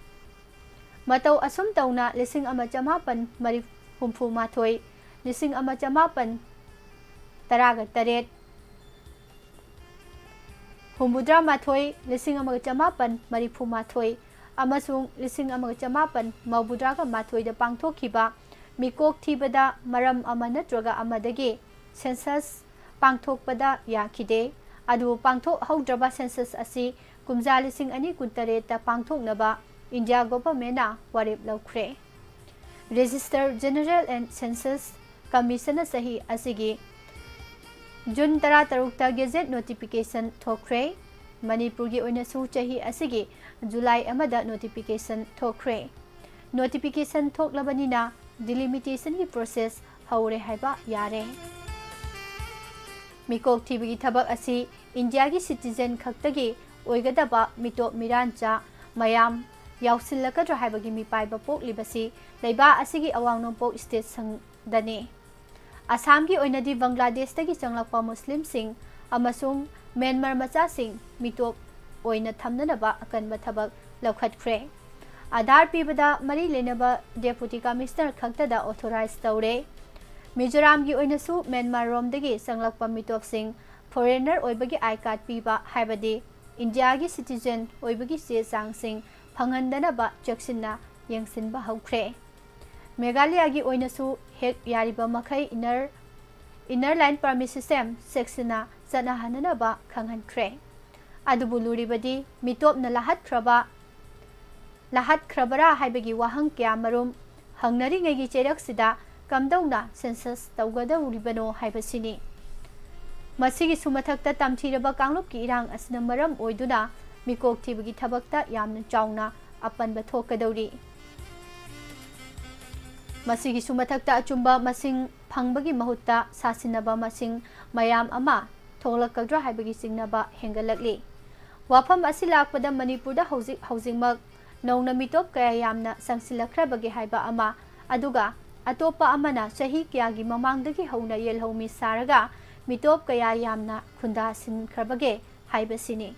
ꯃꯇꯧ ꯑꯁꯨꯝ ꯇꯧꯅ ꯂꯤꯁꯤꯡ ꯑꯃ ꯆꯃꯥꯄꯟ ꯍꯨꯝꯐꯨ ꯃꯥꯊꯣꯏ, ꯂꯤꯁꯤꯡ ꯑꯃ ꯆꯃꯥꯄꯟ ꯇꯔꯥꯒ ꯇꯔꯦꯠ, ꯍꯨꯝꯐꯨꯇꯔꯥ ꯃꯥꯊꯣꯏ, ꯂꯤꯁꯤꯡ ꯑꯃꯒ ꯆꯃꯥꯄꯟ ꯃꯔꯤꯐꯨ ꯃꯥꯊꯣꯏ ꯑꯃꯁꯨꯡ ꯂꯤꯁꯤꯡ ꯑꯃꯒ ꯆꯃꯥꯄꯟ ꯃꯧꯗ꯭ꯔꯥꯒ ꯃꯥꯊꯣꯏꯗ ꯄꯥꯡꯊꯣꯛꯈꯤꯕ ꯃꯤꯀꯣꯛ ꯊꯤꯕꯗ ꯃꯔꯝ ꯑꯃ ꯅꯠꯇ꯭ꯔꯒ ꯑꯃꯗꯒꯤ ꯁꯦꯟꯁꯁ ꯄꯥꯡꯊꯣꯛꯄꯗ ꯌꯥꯈꯤꯗꯦ꯫ ꯑꯗꯨꯕꯨ ꯄꯥꯡꯊꯣꯛꯍꯧꯗ꯭ꯔꯕ ꯁꯦꯟꯁꯁ ꯑꯁꯤ ꯀꯨꯝꯖꯥ ꯂꯤꯁꯤꯡ ꯑꯅꯤ ꯀꯨꯟꯇꯔꯦꯠꯇ ꯄꯥꯡꯊꯣꯛꯅꯕ ꯏꯟꯗꯤꯌꯥ ꯒꯣꯚꯔꯟꯃꯦꯟꯠꯅ ꯋꯥꯔꯦꯞ ꯂꯧꯈ꯭ꯔꯦ꯫ Registrar General and Census Commissionꯅ ꯆꯍꯤ ꯑꯁꯤꯒꯤ ꯖꯨꯟ ꯇꯔꯥꯇꯔꯨꯛꯇ ꯒꯦꯖꯦꯠ ꯅꯣꯇꯤꯐꯤꯀꯦꯁꯟ ꯊꯣꯛꯈ꯭ꯔꯦ꯫ ꯃꯅꯤꯄꯨꯔꯒꯤ ꯑꯣꯏꯅꯁꯨ ꯆꯍꯤ ꯑꯁꯤꯒꯤ ꯖꯨꯂꯥꯏ ꯑꯃꯗ ꯅꯣꯇꯤꯐꯤꯀꯦꯁꯟ ꯊꯣꯛꯈ꯭ꯔꯦ꯫ ꯅꯣꯇꯤꯐꯤꯀꯦꯁꯟ ꯊꯣꯛꯂꯕꯅꯤꯅ ꯗꯤꯂꯤꯃꯤꯇꯦꯁꯟꯒꯤ ꯄ꯭ꯔꯣꯁꯦꯁ ꯍꯧꯔꯦ ꯍꯥꯏꯕ ꯌꯥꯔꯦ꯫ ꯃꯤꯀꯣꯛ ꯊꯤꯕꯒꯤ ꯊꯕꯛ ꯑꯁꯤ ꯏꯟꯗꯤꯌꯥꯒꯤ ꯁꯤꯇꯤꯖꯦꯟ ꯈꯛꯇꯒꯤ ꯑꯣꯏꯒꯗꯕ ꯃꯤꯇꯣꯞ ꯃꯤꯔꯥꯟꯆꯥ ꯃꯌꯥꯝ ꯌꯥꯎꯁꯤꯜꯂꯛꯀꯗ꯭ꯔꯥ ꯍꯥꯏꯕꯒꯤ ꯃꯤꯄꯥꯏꯕ ꯄꯣꯛꯂꯤꯕꯁꯤ ꯂꯩꯕꯥꯛ ꯑꯁꯤꯒꯤ ꯑꯋꯥꯡ ꯅꯣꯡꯄꯣꯛ ꯁ꯭ꯇꯦꯠꯁꯤꯡꯗꯅꯤ꯫ ꯑꯁꯥꯝꯒꯤ ꯑꯣꯏꯅꯗꯤ ꯕꯪꯒ꯭ꯂꯥꯗꯦꯁꯇꯒꯤ ꯆꯪꯂꯛꯄ ꯃꯨꯁꯂꯤꯝꯁꯤꯡ ꯑꯃꯁꯨꯡ ꯃ꯭ꯌꯥꯟꯃꯥꯔ ꯃꯆꯥꯁꯤꯡ ꯃꯤꯇꯣꯞ ꯑꯣꯏꯅ ꯊꯝꯅꯅꯕ ꯑꯀꯟꯕ ꯊꯕꯛ ꯂꯧꯈꯠꯈ꯭ꯔꯦ꯫ ꯑꯥꯙꯥꯔ ꯄꯤꯕꯗ ꯃꯔꯤ ꯂꯩꯅꯕ ꯗꯦꯄꯨꯇꯤ ꯀꯃꯤꯁꯅꯔ ꯈꯛꯇꯗ ꯑꯣꯊꯣꯔꯥꯏꯖ ꯇꯧꯔꯦ꯫ ꯃꯤꯖꯣꯔꯥꯝꯒꯤ ꯑꯣꯏꯅꯁꯨ ꯃ꯭ꯌꯥꯟꯃꯥꯔꯔꯣꯝꯗꯒꯤ ꯆꯪꯂꯛꯄ ꯃꯤꯇꯣꯞꯁꯤꯡ ꯐꯣꯔꯦꯟꯅꯔ ꯑꯣꯏꯕꯒꯤ ꯑꯥꯏ ꯀꯥꯔꯗ ꯄꯤꯕ, ꯍꯥꯏꯕꯗꯤ ꯏꯟꯗꯤꯌꯥꯒꯤ ꯁꯤꯇꯤꯖꯦꯟ ꯑꯣꯏꯕꯒꯤ ꯆꯦ ꯆꯥꯡꯁꯤꯡ ꯐꯪꯍꯟꯗꯅꯕ ꯆꯦꯛꯁꯤꯟꯅ ꯌꯦꯡꯁꯤꯟꯕ ꯍꯧꯈ꯭ꯔꯦ꯫ ꯃꯦꯘꯥꯂꯌꯥꯒꯤ ꯑꯣꯏꯅꯁꯨ ꯍꯦꯛ ꯌꯥꯔꯤꯕ ꯃꯈꯩ inner, inner line permit system ꯆꯦꯛꯁꯤꯟꯅ ꯆꯠꯅꯍꯟꯅꯅꯕ ꯈꯪꯍꯟꯈ꯭ꯔꯦ꯫ ꯑꯗꯨꯕꯨ ꯂꯨꯔꯤꯕꯗꯤ ꯃꯤꯇꯣꯞꯅ ꯂꯥꯍꯠꯈ꯭ꯔꯕ, ꯂꯥꯍꯠꯈ꯭ꯔꯕꯔꯥ ꯍꯥꯏꯕꯒꯤ ꯋꯥꯍꯪ ꯀꯌꯥꯃꯔꯨꯝ ꯍꯪꯅꯔꯤꯉꯩꯒꯤ ꯆꯩꯔꯛꯁꯤꯗ ꯀꯝꯗꯧꯅ ꯁꯦꯟꯁꯁ ꯇꯧꯒꯗꯧꯔꯤꯕꯅꯣ ꯍꯥꯏꯕꯁꯤꯅꯤ꯫ ꯃꯁꯤꯒꯤꯁꯨ ꯃꯊꯛꯇ ꯇꯝꯊꯤꯔꯕ ꯀꯥꯡꯂꯨꯞꯀꯤ ꯏꯔꯥꯡ ꯑꯁꯤꯅ ꯃꯔꯝ ꯑꯣꯏꯗꯨꯅ ꯃꯤꯀꯣꯛ ꯊꯤꯕꯒꯤ ꯊꯕꯛꯇ ꯌꯥꯝꯅ ꯆꯥꯎꯅ ꯑꯄꯟꯕ ꯊꯣꯛꯀꯗꯧꯔꯤ꯫ ꯃꯁꯤꯒꯤꯁꯨ ꯃꯊꯛꯇ ꯑꯆꯨꯝꯕ ꯃꯁꯤꯡ ꯐꯪꯕꯒꯤ ꯃꯍꯨꯠꯇ ꯁꯥꯁꯤꯟꯅꯕ ꯃꯁꯤꯡ ꯃꯌꯥꯝ ꯑꯃ ꯊꯣꯛꯂꯛꯀꯗ꯭ꯔꯥ ꯍꯥꯏꯕꯒꯤ ꯆꯤꯡꯅꯕ ꯍꯦꯟꯒꯠꯂꯛꯂꯤ꯫ ꯋꯥꯐꯝ ꯑꯁꯤ ꯂꯥꯛꯄꯗ ꯃꯅꯤꯄꯨꯔꯗ ꯍꯧꯖꯤꯛ ꯍꯧꯖꯤꯛꯃꯛ ꯅꯧꯅ ꯃꯤꯇꯣꯞ ꯀꯌꯥ ꯌꯥꯝꯅ ꯆꯪꯁꯤꯜꯂꯛꯈ꯭ꯔꯕꯒꯦ ꯍꯥꯏꯕ ꯑꯃ, ꯑꯗꯨꯒ ꯑꯇꯣꯞꯄ ꯑꯃꯅ ꯆꯍꯤ ꯀꯌꯥꯒꯤ ꯃꯃꯥꯡꯗꯒꯤ ꯍꯧꯅ ꯌꯦꯜꯍꯧꯃꯤ ꯁꯥꯔꯒ ꯃꯤꯇꯣꯞ ꯀꯌꯥ ꯌꯥꯝꯅ ꯈꯨꯟꯗꯥꯁꯤꯟꯈ꯭ꯔꯕꯒꯦ ꯍꯥꯏꯕꯁꯤꯅꯤ꯫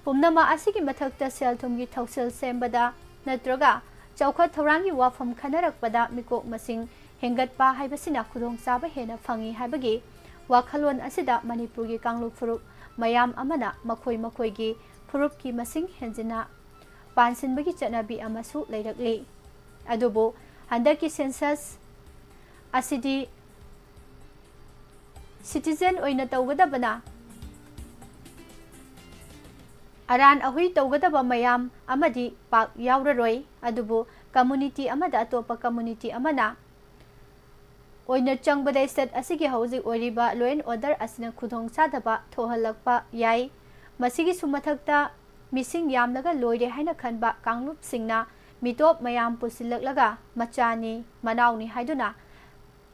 ꯄꯨꯝꯅꯃꯛ ꯑꯁꯤꯒꯤ ꯃꯊꯛꯇ ꯁꯦꯜ ꯊꯨꯝꯒꯤ ꯊꯧꯁꯤꯜ ꯁꯦꯝꯕꯗ ꯅꯠꯇ꯭ꯔꯒ ꯆꯥꯎꯈꯠ ꯊꯧꯔꯥꯡꯒꯤ ꯋꯥꯐꯝ ꯈꯟꯅꯔꯛꯄꯗ ꯃꯤꯀꯣꯛ ꯃꯁꯤꯡ ꯍꯦꯟꯒꯠꯄ ꯍꯥꯏꯕꯁꯤꯅ ꯈꯨꯗꯣꯡꯆꯥꯕ ꯍꯦꯟꯅ ꯐꯪꯏ ꯍꯥꯏꯕꯒꯤ ꯋꯥꯈꯜꯂꯣꯟ ꯑꯁꯤꯗ ꯃꯅꯤꯄꯨꯔꯒꯤ ꯀꯥꯡꯂꯨꯞ ꯐꯨꯔꯨꯞ ꯃꯌꯥꯝ ꯑꯃꯅ ꯃꯈꯣꯏ ꯃꯈꯣꯏꯒꯤ ꯐꯨꯔꯨꯞꯀꯤ ꯃꯁꯤꯡ ꯍꯦꯟꯖꯤꯟꯅ ꯄꯥꯟꯁꯤꯟꯕꯒꯤ ꯆꯠꯅꯕꯤ ꯑꯃꯁꯨ ꯂꯩꯔꯛꯂꯤ꯫ ꯑꯗꯨꯕꯨ ꯍꯟꯗꯛꯀꯤ census ꯑꯁꯤꯗꯤ citizen ꯑꯣꯏꯅ ꯇꯧꯒꯗꯕꯅ ꯑꯔꯥꯟ ꯑꯍꯨꯏ ꯇꯧꯒꯗꯕ ꯃꯌꯥꯝ ꯑꯃꯗꯤ ꯄꯥꯛ ꯌꯥꯎꯔꯔꯣꯏ꯫ ꯑꯗꯨꯕꯨ community ꯑꯃꯗ ꯑꯇꯣꯞꯄ community ꯑꯃꯅ ꯑꯣꯏꯅ ꯆꯪꯕꯗ state ꯑꯁꯤꯒꯤ ꯍꯧꯖꯤꯛ ꯑꯣꯏꯔꯤꯕ law and order ꯑꯁꯤꯅ ꯈꯨꯗꯣꯡ ꯆꯥꯗꯕ ꯊꯣꯛꯍꯜꯂꯛꯄ ꯌꯥꯏ꯫ ꯃꯁꯤꯒꯤꯁꯨ ꯃꯊꯛꯇ ꯃꯤꯁꯤꯡ ꯌꯥꯝꯂꯒ ꯂꯣꯏꯔꯦ ꯍꯥꯏꯅ ꯈꯟꯕ ꯀꯥꯡꯂꯨꯞꯁꯤꯡꯅ ꯃꯤꯇꯣꯞ ꯃꯌꯥꯝ ꯄꯨꯁꯤꯜꯂꯛꯂꯒ ꯃꯆꯥꯅꯤ, ꯃꯅꯥꯎꯅꯤ ꯍꯥꯏꯗꯨꯅ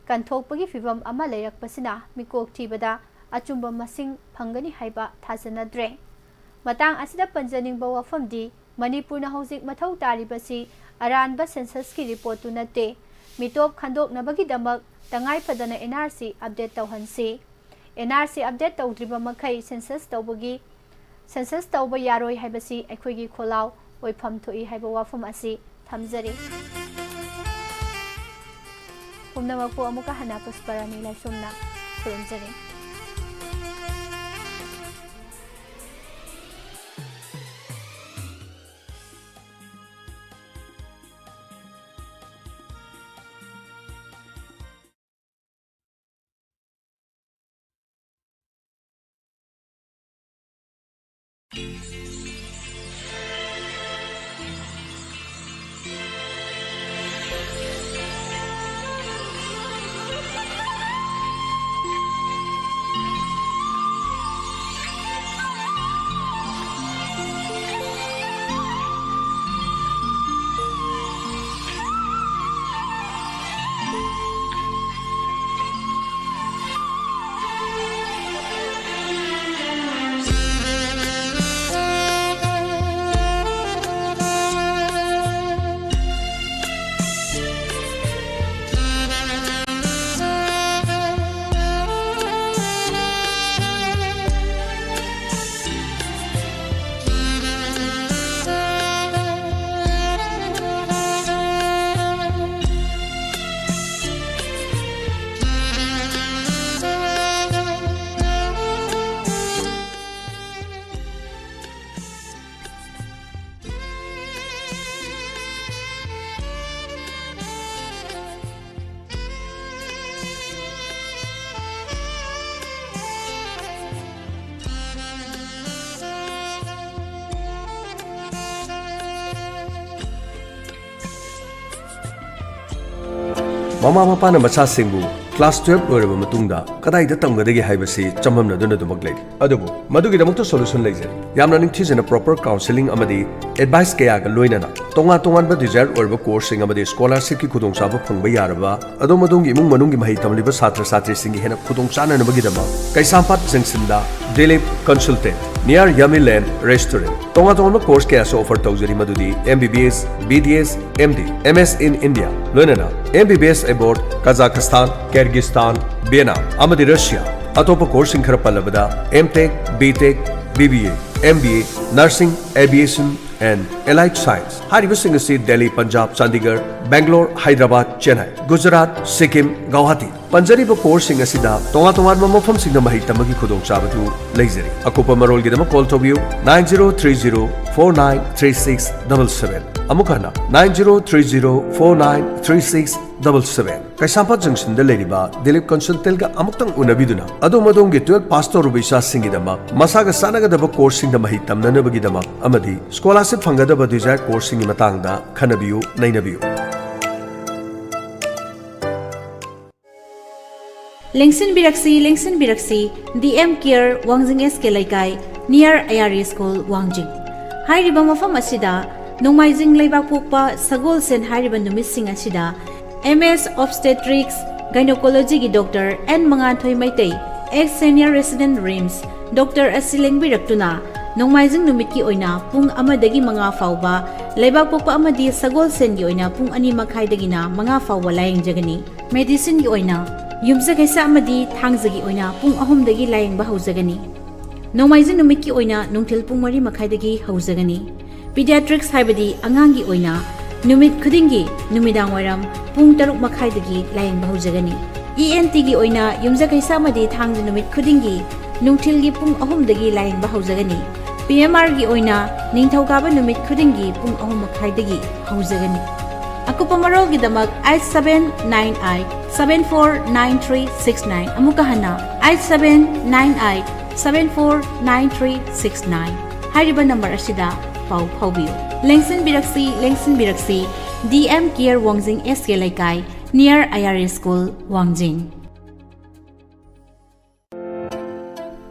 ꯀꯟꯊꯣꯛꯄꯒꯤ ꯐꯤꯚꯝ ꯑꯃ ꯂꯩꯔꯛꯄꯁꯤꯅ ꯃꯤꯀꯣꯛ ꯊꯤꯕꯗ ꯑꯆꯨꯝꯕ ꯃꯁꯤꯡ ꯐꯪꯒꯅꯤ ꯍꯥꯏꯕ ꯊꯥꯖꯅꯗ꯭ꯔꯦ꯫ ꯃꯇꯥꯡ ꯑꯁꯤꯗ ꯄꯟꯖꯅꯤꯡꯕ ꯋꯥꯐꯝꯗꯤ, ꯃꯅꯤꯄꯨꯔꯅ ꯍꯧꯖꯤꯛ ꯃꯊꯧ ꯇꯥꯔꯤꯕꯁꯤ ꯑꯔꯥꯟꯕ censusꯀꯤ reportꯇꯨ ꯅꯠꯇꯦ꯫ ꯃꯤꯇꯣꯞ ꯈꯟꯗꯣꯛꯅꯕꯒꯤꯗꯃꯛ ꯇꯉꯥꯏ ꯐꯗꯅ NRC update ꯇꯧꯍꯟꯁꯤ꯫ NRC update ꯇꯧꯗ꯭ꯔꯤꯕ ꯃꯈꯩ census ꯇꯧꯕꯒꯤ, census ꯇꯧꯕ ꯌꯥꯔꯣꯏ ꯍꯥꯏꯕꯁꯤ ꯑꯩꯈꯣꯏꯒꯤ ꯈꯣꯜꯂꯥꯎ ꯑꯣꯏꯐꯝ ꯊꯣꯛꯏ ꯍꯥꯏꯕ ꯋꯥꯐꯝ ꯑꯁꯤ ꯊꯝꯖꯔꯤ꯫ ꯄꯨꯝꯅꯃꯛꯄꯨ ꯑꯃꯨꯛꯀ ꯍꯟꯅ ꯄꯨꯁꯄꯔꯥꯅꯤ ꯂꯥꯏꯁ꯭ꯔꯝꯅ ꯈꯨꯔꯨꯝꯖꯔꯤ꯫ ꯃꯃꯥ ꯃꯄꯥꯅ ꯃꯆꯥꯁꯤꯡꯕꯨ ꯀ꯭ꯂꯥꯁ ꯇꯨꯌꯦꯜꯐ ꯂꯣꯏꯔꯕ ꯃꯇꯨꯡꯗ ꯀꯗꯥꯏꯗ ꯇꯝꯒꯗꯒꯦ ꯍꯥꯏꯕꯁꯤ ꯆꯃꯝꯅꯗꯨꯅ ꯑꯗꯨꯃꯛ ꯂꯩꯔꯤ꯫ ꯑꯗꯨꯕꯨ ꯃꯗꯨꯒꯤꯗꯃꯛꯇ ꯁꯣꯂꯨꯁꯟ ꯂꯩꯖꯔꯤ꯫ ꯌꯥꯝꯅ ꯅꯤꯡꯊꯤꯖꯅ ꯄ꯭ꯔꯣꯄꯔ ꯀꯥꯎꯟꯁꯦꯂꯤꯡ ꯑꯃꯗꯤ ꯑꯦꯗꯚꯥꯏꯁ ꯀꯌꯥꯒ ꯂꯣꯏꯅꯅ ꯇꯣꯉꯥꯟ ꯇꯣꯉꯥꯟꯕ ꯗꯤꯖꯥꯌꯔ ꯑꯣꯏꯔꯕ ꯀꯣꯔꯁꯁꯤꯡ ꯑꯃꯗꯤ ꯁ꯭ꯀꯣꯂꯥꯔꯁꯤꯞꯀꯤ ꯈꯨꯗꯣꯡꯆꯥꯕ ꯐꯪꯕ ꯌꯥꯔꯕ ꯑꯗꯣꯝ ꯑꯗꯣꯝꯒꯤ ꯏꯃꯨꯡ ꯃꯅꯨꯡꯒꯤ ꯃꯍꯩ ꯇꯝꯂꯤꯕ ꯁꯥꯇ꯭ꯔ ꯁꯥꯇ꯭ꯔꯤꯁꯤꯡꯒꯤ ꯍꯦꯟꯅ ꯈꯨꯗꯣꯡ ꯆꯥꯅꯅꯕꯒꯤꯗꯃꯛ ꯀꯩꯁꯥꯝꯄꯥꯠ ꯖꯪꯁꯟꯗ Dilip consultant, near Yummy Land Restaurant꯫ ꯇꯣꯉꯥꯟ ꯇꯣꯉꯥꯟꯕ ꯀꯣꯔꯁ ꯀꯌꯥꯁꯨ ꯑꯣꯐꯔ ꯇꯧꯖꯔꯤ, ꯃꯗꯨꯗꯤ M B B S, B D S, M D, M S in India, ꯂꯣꯏꯅꯅ M B B S abroad, Kazakhstan, Kyrgyzstan, Vietnam ꯑꯃꯗꯤ Russia꯫ ꯑꯇꯣꯞꯄ ꯀꯣꯔꯁꯁꯤꯡ ꯈꯔ ꯄꯜꯂꯕꯗ M Tech, B Tech, B B A, M B A, Nursing, Aviation and Allied Science꯫ ꯍꯥꯏꯔꯤꯕꯁꯤꯡ ꯑꯁꯤ ꯗꯦꯜꯂꯤ, ꯄꯟꯖꯥꯕ, ꯆꯥꯟꯗꯤꯒꯔ, ꯕꯦꯡꯒꯂꯣꯔ, ꯍꯥꯏꯗ꯭ꯔꯕꯥꯗ, ꯆꯦꯟꯅꯥꯏ, ꯒꯨꯖꯔꯥꯠ, ꯁꯤꯛꯀꯤꯝ, ꯒꯧꯍꯥꯇꯤ꯫ ꯄꯟꯖꯔꯤꯕ ꯀꯣꯔꯁꯁꯤꯡ ꯑꯁꯤꯗ ꯇꯣꯉꯥꯟ ꯇꯣꯉꯥꯟꯕ ꯃꯐꯝꯁꯤꯡꯗ ꯃꯍꯩ ꯇꯝꯕꯒꯤ ꯈꯨꯗꯣꯡꯆꯥꯕꯗꯨ ꯂꯩꯖꯔꯤ꯫ ꯑꯀꯨꯞꯄ ꯃꯔꯣꯜꯒꯤꯗꯃꯛ ꯀꯣꯜ ꯇꯧꯕꯤꯌꯨ, nine zero three zero four nine three six double seven꯫ ꯑꯃꯨꯛ ꯍꯟꯅ, nine zero three zero four nine three six double seven꯫ ꯀꯩꯁꯥꯝꯄꯥꯠ ꯖꯪꯁꯟꯗ ꯂꯩꯔꯤꯕ ꯗꯤꯂꯤꯞ ꯀꯟꯁꯜꯇꯦꯟꯒ ꯑꯃꯨꯛꯇꯪ ꯎꯅꯕꯤꯗꯨꯅ ꯑꯗꯣꯝ ꯑꯗꯣꯝꯒꯤ ꯇꯨꯌꯦꯜꯐ ꯄꯥꯁ ꯇꯧꯔꯨꯕ ꯏꯆꯥꯁꯤꯡꯒꯤꯗꯃꯛ ꯃꯁꯥꯒ ꯆꯥꯟꯅꯒꯗꯕ ꯀꯣꯔꯁꯁꯤꯡꯗ ꯃꯍꯩ ꯇꯝꯅꯅꯕꯒꯤꯗꯃꯛ ꯑꯃꯗꯤ ꯁ꯭ꯀꯣꯂꯥꯔꯁꯤꯞ ꯐꯪꯒꯗꯕ ꯗꯤꯖꯥꯌꯔ ꯀꯣꯔꯁꯁꯤꯡꯒꯤ ꯃꯇꯥꯡꯗ ꯈꯟꯅꯕꯤꯌꯨ, ꯅꯩꯅꯕꯤꯌꯨ꯫ ꯂꯦꯡꯁꯤꯟꯕꯤꯔꯛꯁꯤ, ꯂꯦꯡꯁꯤꯟꯕꯤꯔꯛꯁꯤ, D M Care, ꯋꯥꯡꯖꯤꯡ S K ꯂꯩꯀꯥꯏ, near I R E school, ꯋꯥꯡꯖꯤꯡ꯫ ꯍꯥꯏꯔꯤꯕ ꯃꯐꯝ ꯑꯁꯤꯗ ꯅꯣꯡꯃꯥꯏꯖꯤꯡ ꯂꯩꯕꯥꯛꯄꯣꯛꯄ ꯁꯒꯣꯜꯁꯦꯟ ꯍꯥꯏꯔꯤꯕ ꯅꯨꯃꯤꯠꯁꯤꯡ ꯑꯁꯤꯗ M S Obstetrics Gynecology ꯒꯤ Doctor N ꯃꯉꯥꯟꯊꯣꯏ Meitei, ex senior resident RIMS, Doctor ꯑꯁꯤ ꯂꯦꯡꯕꯤꯔꯛꯇꯨꯅ ꯅꯣꯡꯃꯥꯏꯖꯤꯡ ꯅꯨꯃꯤꯠꯀꯤ ꯑꯣꯏꯅ ꯄꯨꯡ ꯑꯃꯗꯒꯤ ꯃꯉꯥ ꯐꯥꯎꯕ, ꯂꯩꯕꯥꯛꯄꯣꯛꯄ ꯑꯃꯗꯤ ꯁꯒꯣꯜꯁꯦꯟꯒꯤ ꯑꯣꯏꯅ ꯄꯨꯡ ꯑꯅꯤ ꯃꯈꯥꯏꯗꯒꯤꯅ ꯃꯉꯥ ꯐꯥꯎꯕ ꯂꯥꯌꯦꯡꯖꯒꯅꯤ꯫ ꯃꯦꯗꯤꯁꯤꯟꯒꯤ ꯑꯣꯏꯅ ꯌꯨꯝꯖꯀꯩꯁ ꯑꯃꯗꯤ ꯊꯥꯡꯖꯒꯤ ꯑꯣꯏꯅ ꯄꯨꯡ ꯑꯍꯨꯝꯗꯒꯤ ꯂꯥꯌꯦꯡꯕ ꯍꯧꯖꯒꯅꯤ꯫ ꯅꯣꯡꯃꯥꯏꯖꯤꯡ ꯅꯨꯃꯤꯠꯀꯤ ꯑꯣꯏꯅ ꯅꯨꯡꯊꯤꯜ ꯄꯨꯡ ꯃꯔꯤ ꯃꯈꯥꯏꯗꯒꯤ ꯍꯧꯖꯒꯅꯤ꯫ Pediatrics ꯍꯥꯏꯕꯗꯤ ꯑꯉꯥꯡꯒꯤ ꯑꯣꯏꯅ ꯅꯨꯃꯤꯠ ꯈꯨꯗꯤꯡꯒꯤ ꯅꯨꯃꯤꯗꯥꯡ ꯋꯥꯏꯔꯝ ꯄꯨꯡ ꯇꯔꯨꯛ ꯃꯈꯥꯏꯗꯒꯤ ꯂꯥꯌꯦꯡꯕ ꯍꯧꯖꯒꯅꯤ꯫ E N T ꯒꯤ ꯑꯣꯏꯅ ꯌꯨꯝꯖꯀꯩꯁ ꯑꯃꯗꯤ ꯊꯥꯡꯖ ꯅꯨꯃꯤꯠ ꯈꯨꯗꯤꯡꯒꯤ ꯅꯨꯡꯊꯤꯜꯒꯤ ꯄꯨꯡ ꯑꯍꯨꯝꯗꯒꯤ ꯂꯥꯌꯦꯡꯕ ꯍꯧꯖꯒꯅꯤ꯫ P M R ꯒꯤ ꯑꯣꯏꯅ ꯅꯤꯡꯊꯧꯀꯥꯕ ꯅꯨꯃꯤꯠ ꯈꯨꯗꯤꯡꯒꯤ ꯄꯨꯡ ꯑꯍꯨꯝ ꯃꯈꯥꯏꯗꯒꯤ ꯍꯧꯖꯒꯅꯤ꯫ ꯑꯀꯨꯞꯄ ꯃꯔꯣꯜꯒꯤꯗꯃꯛ eight seven nine eight seven four nine three six nine, ꯑꯃꯨꯛꯀ ꯍꯟꯅ eight seven nine eight seven four nine three six nine ꯍꯥꯏꯔꯤꯕ ꯅꯝꯕꯔ ꯑꯁꯤꯗ ꯄꯥꯎ ꯐꯥꯎꯕꯤꯌꯨ꯫ ꯂꯦꯡꯁꯤꯟꯕꯤꯔꯛꯁꯤ, ꯂꯦꯡꯁꯤꯟꯕꯤꯔꯛꯁꯤ, D M Care, ꯋꯥꯡꯖꯤꯡ S K ꯂꯩꯀꯥꯏ, near I R A school, Wangjing.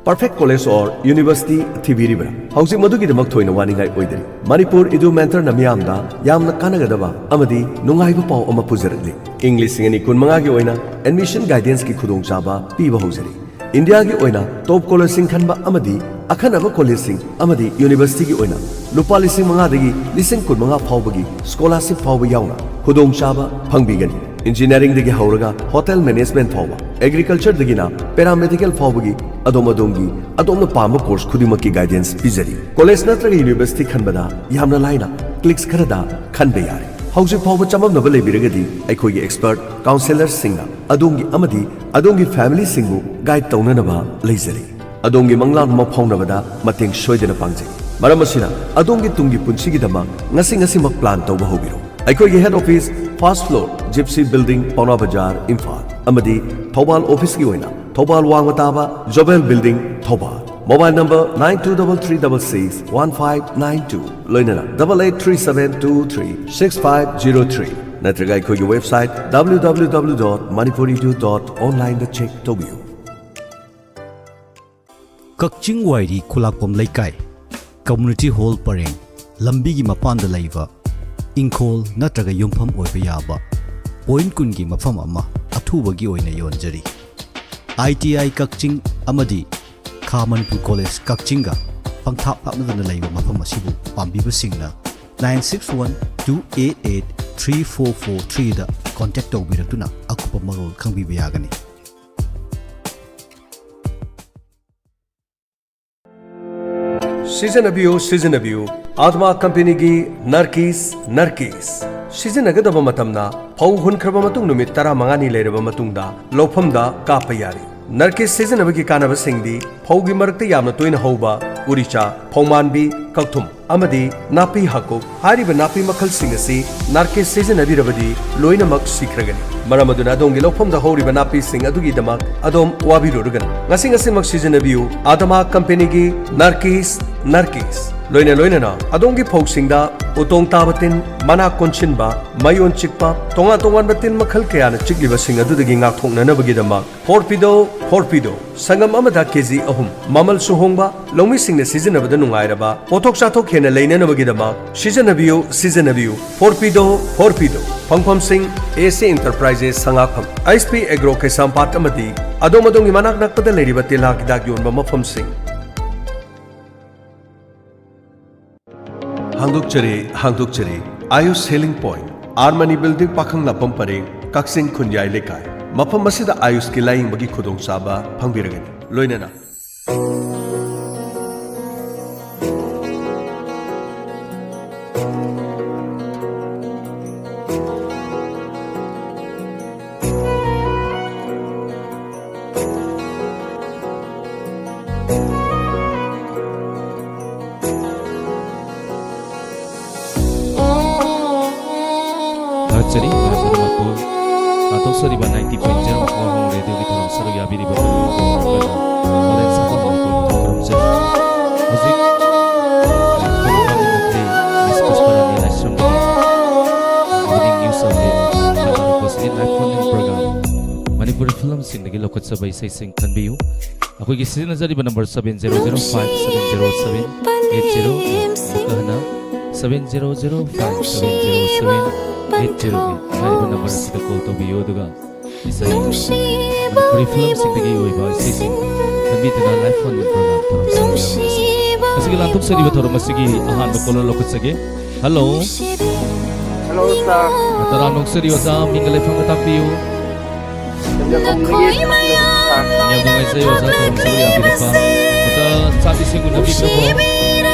Perfect college or university ꯊꯤꯕꯤꯔꯤꯕ꯭ꯔꯥ? ꯍꯧꯖꯤꯛ ꯃꯗꯨꯒꯤꯗꯃꯛ ꯊꯣꯏꯅ ꯋꯥꯅꯤꯡꯉꯥꯏ ꯑꯣꯏꯗꯔꯤ꯫ ꯃꯅꯤꯄꯨꯔ ꯏꯗꯨ ꯃꯦꯟꯇꯔꯅ ꯃꯤꯌꯥꯝꯗ ꯌꯥꯝꯅ ꯀꯥꯟꯅꯒꯗꯕ ꯑꯃꯗꯤ ꯅꯨꯡꯉꯥꯏꯕ ꯄꯥꯎ ꯑꯃ ꯄꯨꯖꯔꯛꯂꯤ꯫ ꯏꯪ ꯂꯤꯁꯤꯡ ꯑꯅꯤ ꯀꯨꯟꯃꯉꯥꯒꯤ ꯑꯣꯏꯅ admission guidanceꯀꯤ ꯈꯨꯗꯣꯡꯆꯥꯕ ꯄꯤꯕ ꯍꯧꯖꯔꯤ꯫ ꯏꯟꯗꯤꯌꯥꯒꯤ ꯑꯣꯏꯅ top collegeꯁꯤꯡ ꯈꯟꯕ ꯑꯃꯗꯤ ꯑꯈꯟꯅꯕ collegeꯁꯤꯡ ꯑꯃꯗꯤ universityꯒꯤ ꯑꯣꯏꯅ ꯂꯨꯄꯥ ꯂꯤꯁꯤꯡ ꯃꯉꯥꯗꯒꯤ ꯂꯤꯁꯤꯡ ꯀꯨꯟꯃꯉꯥ ꯐꯥꯎꯕꯒꯤ scholarship ꯐꯥꯎꯕ ꯌꯥꯎꯅ ꯈꯨꯗꯣꯡꯆꯥꯕ ꯐꯪꯕꯤꯒꯅꯤ꯫ Engineeringꯗꯒꯤ ꯍꯧꯔꯒ hotel management ꯐꯥꯎꯕ, agricultureꯗꯒꯤꯅ paramedical ꯐꯥꯎꯕꯒꯤ ꯑꯗꯣꯝ ꯑꯗꯣꯝꯒꯤ ꯑꯗꯣꯝꯅ ꯄꯥꯝꯕ course ꯈꯨꯗꯤꯡꯃꯛꯀꯤ guidance ꯄꯤꯖꯔꯤ꯫ College ꯅꯠꯇ꯭ꯔꯒ university ꯈꯟꯕꯗ ꯌꯥꯝꯅ ꯂꯥꯏꯅ clicks ꯈꯔꯗ ꯈꯟꯕ ꯌꯥꯔꯦ꯫ ꯍꯧꯖꯤꯛ ꯐꯥꯎꯕ ꯆꯃꯝꯅꯕ ꯂꯩꯕꯤꯔꯒꯗꯤ ꯑꯩꯈꯣꯏꯒꯤ expert counsellorꯁꯤꯡꯅ ꯑꯗꯣꯝꯒꯤ ꯑꯃꯗꯤ ꯑꯗꯣꯝꯒꯤ familyꯁꯤꯡꯕꯨ guide ꯇꯧꯅꯅꯕ ꯂꯩꯖꯔꯤ꯫ ꯑꯗꯣꯝꯒꯤ ꯃꯪꯂꯥꯟ ꯑꯃ ꯐꯥꯎꯅꯕꯗ ꯃꯇꯦꯡ ꯁꯣꯏꯗꯅ ꯄꯥꯡꯖꯩ꯫ ꯃꯔꯝ ꯑꯁꯤꯅ ꯑꯗꯣꯝꯒꯤ ꯇꯨꯡꯒꯤ ꯄꯨꯟꯁꯤꯒꯤꯗꯃꯛ ꯉꯁꯤ ꯉꯁꯤꯃꯛ plan ꯇꯧꯕ ꯍꯧꯕꯤꯔꯣ꯫ ꯑꯩꯈꯣꯏꯒꯤ head office first floor Gypsy Building, ꯄꯥꯎꯅꯥ ꯕꯖꯥꯔ, ꯏꯝꯐꯥꯜ ꯑꯃꯗꯤ ꯊꯧꯕꯥꯜ officeꯀꯤ ꯑꯣꯏꯅ ꯊꯧꯕꯥꯜ ꯋꯥꯡꯃ ꯇꯥꯕ Jobel Building, Thoubal. Mobile number nine two double three double six one five nine two ꯂꯣꯏꯅꯅ double eight three seven two three six five zero three ꯅꯠꯇ꯭ꯔꯒ ꯑꯩꯈꯣꯏꯒꯤ website W W W dot manipuri edu dot onlineꯗ check ꯇꯧꯕꯤꯌꯨ꯫ ꯀꯛꯆꯤꯡ ꯋꯥꯏꯔꯤ ꯈꯨꯂꯥꯛꯄꯝ ꯂꯩꯀꯥꯏ, community hall ꯄꯔꯦꯡ, ꯂꯝꯕꯤꯒꯤ ꯃꯄꯥꯟꯗ ꯂꯩꯕ ꯏꯪꯈꯣꯜ ꯅꯠꯇ꯭ꯔꯒ ꯌꯨꯝꯐꯝ ꯑꯣꯏꯕ ꯌꯥꯕ point ꯀꯨꯟꯒꯤ ꯃꯐꯝ ꯑꯃ ꯑꯊꯨꯕꯒꯤ ꯑꯣꯏꯅ ꯌꯣꯟꯖꯔꯤ꯫ I T I ꯀꯛꯆꯤꯡ ꯑꯃꯗꯤ ꯈꯥ ꯃꯅꯤꯄꯨꯔ ꯀꯣꯂꯦꯖ ꯀꯛꯆꯤꯡꯒ ꯄꯪꯊꯥꯞ ꯂꯥꯞꯅꯗꯅ ꯂꯩꯕ ꯃꯐꯝ ꯑꯁꯤꯕꯨ ꯄꯥꯝꯕꯤꯕꯁꯤꯡꯅ nine six one two eight eight three four four threeꯗ contact ꯇꯧꯕꯤꯔꯛꯇꯨꯅ ꯑꯀꯨꯞꯄ ꯃꯔꯣꯜ ꯈꯪꯕꯤꯕ ꯌꯥꯒꯅꯤ꯫ ꯁꯤꯖꯤꯟꯅꯕꯤꯌꯨ, ꯁꯤꯖꯤꯟꯅꯕꯤꯌꯨ꯫ ꯑꯥꯗꯃꯥ ꯀꯝꯄꯦꯅꯤꯒꯤ ꯅꯔꯀꯤꯁ, ꯅꯔꯀꯤꯁ꯫ ꯁꯤꯖꯤꯟꯅꯒꯗꯕ ꯃꯇꯝꯅ ꯐꯧ ꯍꯨꯟꯈ꯭ꯔꯕ ꯃꯇꯨꯡ ꯅꯨꯃꯤꯠ ꯇꯔꯥꯃꯉꯥꯅꯤ ꯂꯩꯔꯕ ꯃꯇꯨꯡꯗ ꯂꯧꯐꯝꯗ ꯀꯥꯞꯄ ꯌꯥꯔꯦ꯫ ꯅꯔꯀꯤꯁ ꯁꯤꯖꯤꯟꯅꯕꯒꯤ ꯀꯥꯟꯅꯕꯁꯤꯡꯗꯤ ꯐꯧꯒꯤ ꯃꯔꯛꯇ ꯌꯥꯝꯅ ꯇꯣꯏꯅ ꯍꯧꯕ ꯎꯔꯤꯆꯥ, ꯐꯧꯃꯥꯟꯕꯤ, ꯀꯛꯊꯨꯝ ꯑꯃꯗꯤ ꯅꯥꯄꯤ ꯍꯥꯀꯨꯞ ꯍꯥꯏꯔꯤꯕ ꯅꯥꯄꯤ ꯃꯈꯜꯁꯤꯡ ꯑꯁꯤ ꯅꯥꯔꯀꯤꯁ ꯁꯤꯖꯤꯟꯅꯕꯤꯔꯕꯗꯤ ꯂꯣꯏꯅꯃꯛ ꯁꯤꯈ꯭ꯔꯒꯅꯤ꯫ ꯃꯔꯝ ꯑꯗꯨꯅ ꯑꯗꯣꯝꯒꯤ ꯂꯧꯐꯝꯗ ꯍꯧꯔꯤꯕ ꯅꯥꯄꯤꯁꯤꯡ ꯑꯗꯨꯒꯤꯗꯃꯛ ꯑꯗꯣꯝ ꯋꯥꯕꯤꯔꯨꯔꯒꯅꯨ꯫ ꯉꯁꯤ ꯉꯁꯤꯃꯛ ꯁꯤꯖꯤꯟꯅꯕꯤꯌꯨ ꯑꯥꯗꯃꯥ ꯀꯝꯄꯦꯅꯤꯒꯤ ꯅꯥꯔꯀꯤꯁ ꯅꯔꯀꯤꯁ꯫ ꯂꯣꯏꯅ ꯂꯣꯏꯅꯅ ꯑꯗꯣꯝꯒꯤ ꯐꯧꯁꯤꯡꯗ ꯎꯇꯣꯡ ꯇꯥꯕ ꯇꯤꯟ, ꯃꯅꯥ ꯀꯣꯟꯁꯤꯟꯕ, ꯃꯌꯣꯟ ꯆꯤꯛꯄ, ꯇꯣꯉꯥꯟ ꯇꯣꯉꯥꯟꯕ ꯇꯤꯟ ꯃꯈꯜ ꯀꯌꯥꯅ ꯆꯤꯛꯂꯤꯕꯁꯤꯡ ꯑꯗꯨꯗꯒꯤ ꯉꯥꯛꯊꯣꯛꯅꯅꯕꯒꯤꯗꯃꯛ ꯐꯣꯔꯄꯤꯗꯣ, ꯐꯣꯔꯄꯤꯗꯣ ꯁꯪꯒꯝ ꯑꯃꯗ ꯀꯦꯖꯤ ꯑꯍꯨꯝ, ꯃꯃꯜꯁꯨ ꯍꯣꯡꯕ, ꯂꯧꯃꯤꯁꯤꯡꯅ ꯁꯤꯖꯤꯟꯅꯕꯗ ꯅꯨꯡꯉꯥꯏꯔꯕ, ꯄꯣꯠꯊꯣꯛ ꯆꯥꯊꯣꯛ ꯍꯦꯟꯅ ꯂꯩꯅꯅꯕꯒꯤꯗꯃꯛ ꯁꯤꯖꯤꯟꯅꯕꯤꯌꯨ, ꯁꯤꯖꯤꯟꯅꯕꯤꯌꯨ꯫ ꯐꯣꯔꯄꯤꯗꯣ, ꯐꯣꯔꯄꯤꯗꯣ꯫ ꯐꯪꯐꯝꯁꯤꯡ: ꯑꯦ ꯁꯤ ꯏꯟꯇꯔꯄ꯭ꯔꯥꯏꯖꯦꯁ ꯁꯉꯥꯛꯐꯝ, ꯑꯩꯆ ꯄꯤ ꯑꯦꯒ꯭ꯔꯣ ꯀꯩꯁꯥꯝꯄꯥꯠ ꯑꯃꯗꯤ ꯑꯗꯣꯝ ꯑꯗꯣꯝꯒꯤ ꯃꯅꯥꯛ ꯅꯛꯄꯗ ꯂꯩꯔꯤꯕ ꯇꯤꯜꯍꯥꯠ ꯍꯤꯗꯥꯛ ꯌꯣꯟꯕ ꯃꯐꯝꯁꯤꯡ꯫ ꯍꯥꯡꯗꯣꯛꯆꯔꯤ, ꯍꯥꯡꯗꯣꯛꯆꯔꯤ꯫ Ayush healing point, R Mani building, ꯄꯥꯈꯪꯂꯥꯛꯄꯝ ꯄꯔꯦꯡ, ꯀꯛꯆꯤꯡ ꯈꯨꯟꯌꯥꯏ ꯂꯩꯀꯥꯏ꯫ ꯃꯐꯝ ꯑꯁꯤꯗ ꯑꯥꯌꯨꯁꯀꯤ ꯂꯥꯌꯦꯡꯕꯒꯤ ꯈꯨꯗꯣꯡꯆꯥꯕ ꯐꯪꯕꯤꯔꯒꯅꯤ꯫ ꯂꯣꯏꯅꯅ ꯊꯥꯒꯠꯆꯔꯤ ꯃꯌꯥꯝ ꯄꯨꯝꯅꯃꯛꯄꯨ꯫ ꯂꯥꯟꯊꯣꯛꯆꯔꯤꯕ ninety point zero ꯋꯥꯍꯣꯡ ꯔꯦꯗꯤꯑꯣꯒꯤ ꯊꯧꯔꯝ ꯁꯔꯨꯛ ꯌꯥꯕꯤꯔꯤꯕ ꯄꯨꯝꯅꯃꯛꯄꯨ ꯋꯥꯂꯦꯟ ꯁꯪꯒꯥꯕ ꯃꯥꯏꯀꯩꯗꯒꯤ ꯈꯨꯔꯨꯝꯖꯔꯤ꯫ ꯍꯧꯖꯤꯛ ꯃꯤꯁ ꯄꯨꯁꯄꯥꯔꯥꯅꯤ ꯂꯥꯏꯁ꯭ꯔꯝꯗꯒꯤ evening news update ꯂꯥꯛꯄꯁꯤꯒꯤ live phone in program Manipuri ꯐꯤꯂꯝꯁꯤꯡꯗꯒꯤ ꯂꯧꯈꯠꯆꯕ ꯏꯁꯩꯁꯤꯡ ꯈꯟꯕꯤꯌꯨ꯫ ꯑꯩꯈꯣꯏꯒꯤ ꯁꯤꯖꯤꯟꯅꯖꯔꯤꯕ number seven zero zero five seven zero seven eight zero, ꯑꯃꯨꯛꯀ ꯍꯟꯅ seven zero zero five seven zero seven eight zero ꯒꯤ ꯍꯥꯏꯔꯤꯕ number ꯑꯁꯤꯗ call ꯇꯧꯕꯤꯌꯨ, ꯑꯗꯨꯒ ꯏꯁꯩ ꯃꯅꯤꯄꯨꯔꯤ ꯐꯤꯂꯝꯁꯤꯡꯗꯒꯤ ꯑꯣꯏꯕ ꯏꯁꯩꯁꯤꯡ ꯈꯟꯕꯤꯗꯨꯅ live phone in program ꯊꯧꯔꯝ ꯁꯔꯨꯛ ꯌꯥꯕꯤꯔꯁꯤ꯫ ꯉꯁꯤꯒꯤ ꯂꯥꯟꯊꯣꯛꯆꯔꯤꯕ ꯊꯧꯔꯝ ꯑꯁꯤꯒꯤ ꯑꯍꯥꯟꯕ caller ꯂꯧꯈꯠꯆꯒꯦ꯫ Hello꯫ Hello, sir. ꯇꯔꯥꯝꯅ ꯑꯣꯛꯆꯔꯤ ꯑꯣꯖꯥ, ꯃꯤꯡꯒ ꯂꯩꯐꯝꯒ ꯇꯥꯛꯄꯤꯌꯨ꯫ ꯆꯟꯗ꯭ꯔꯈꯣꯡꯗꯒꯤ ꯁꯤꯗ ꯂꯩꯕ, sir꯫ ꯌꯥꯝ ꯅꯨꯡꯉꯥꯏꯖꯩ ꯑꯣꯖꯥ, ꯊꯧꯔꯝ ꯁꯔꯨꯛ ꯌꯥꯕꯤꯔꯛꯄ꯫ ꯑꯣꯖꯥ, ꯆꯥꯛ ꯏꯁꯤꯡ ꯎꯅꯕꯤꯈ꯭ꯔꯕꯣ?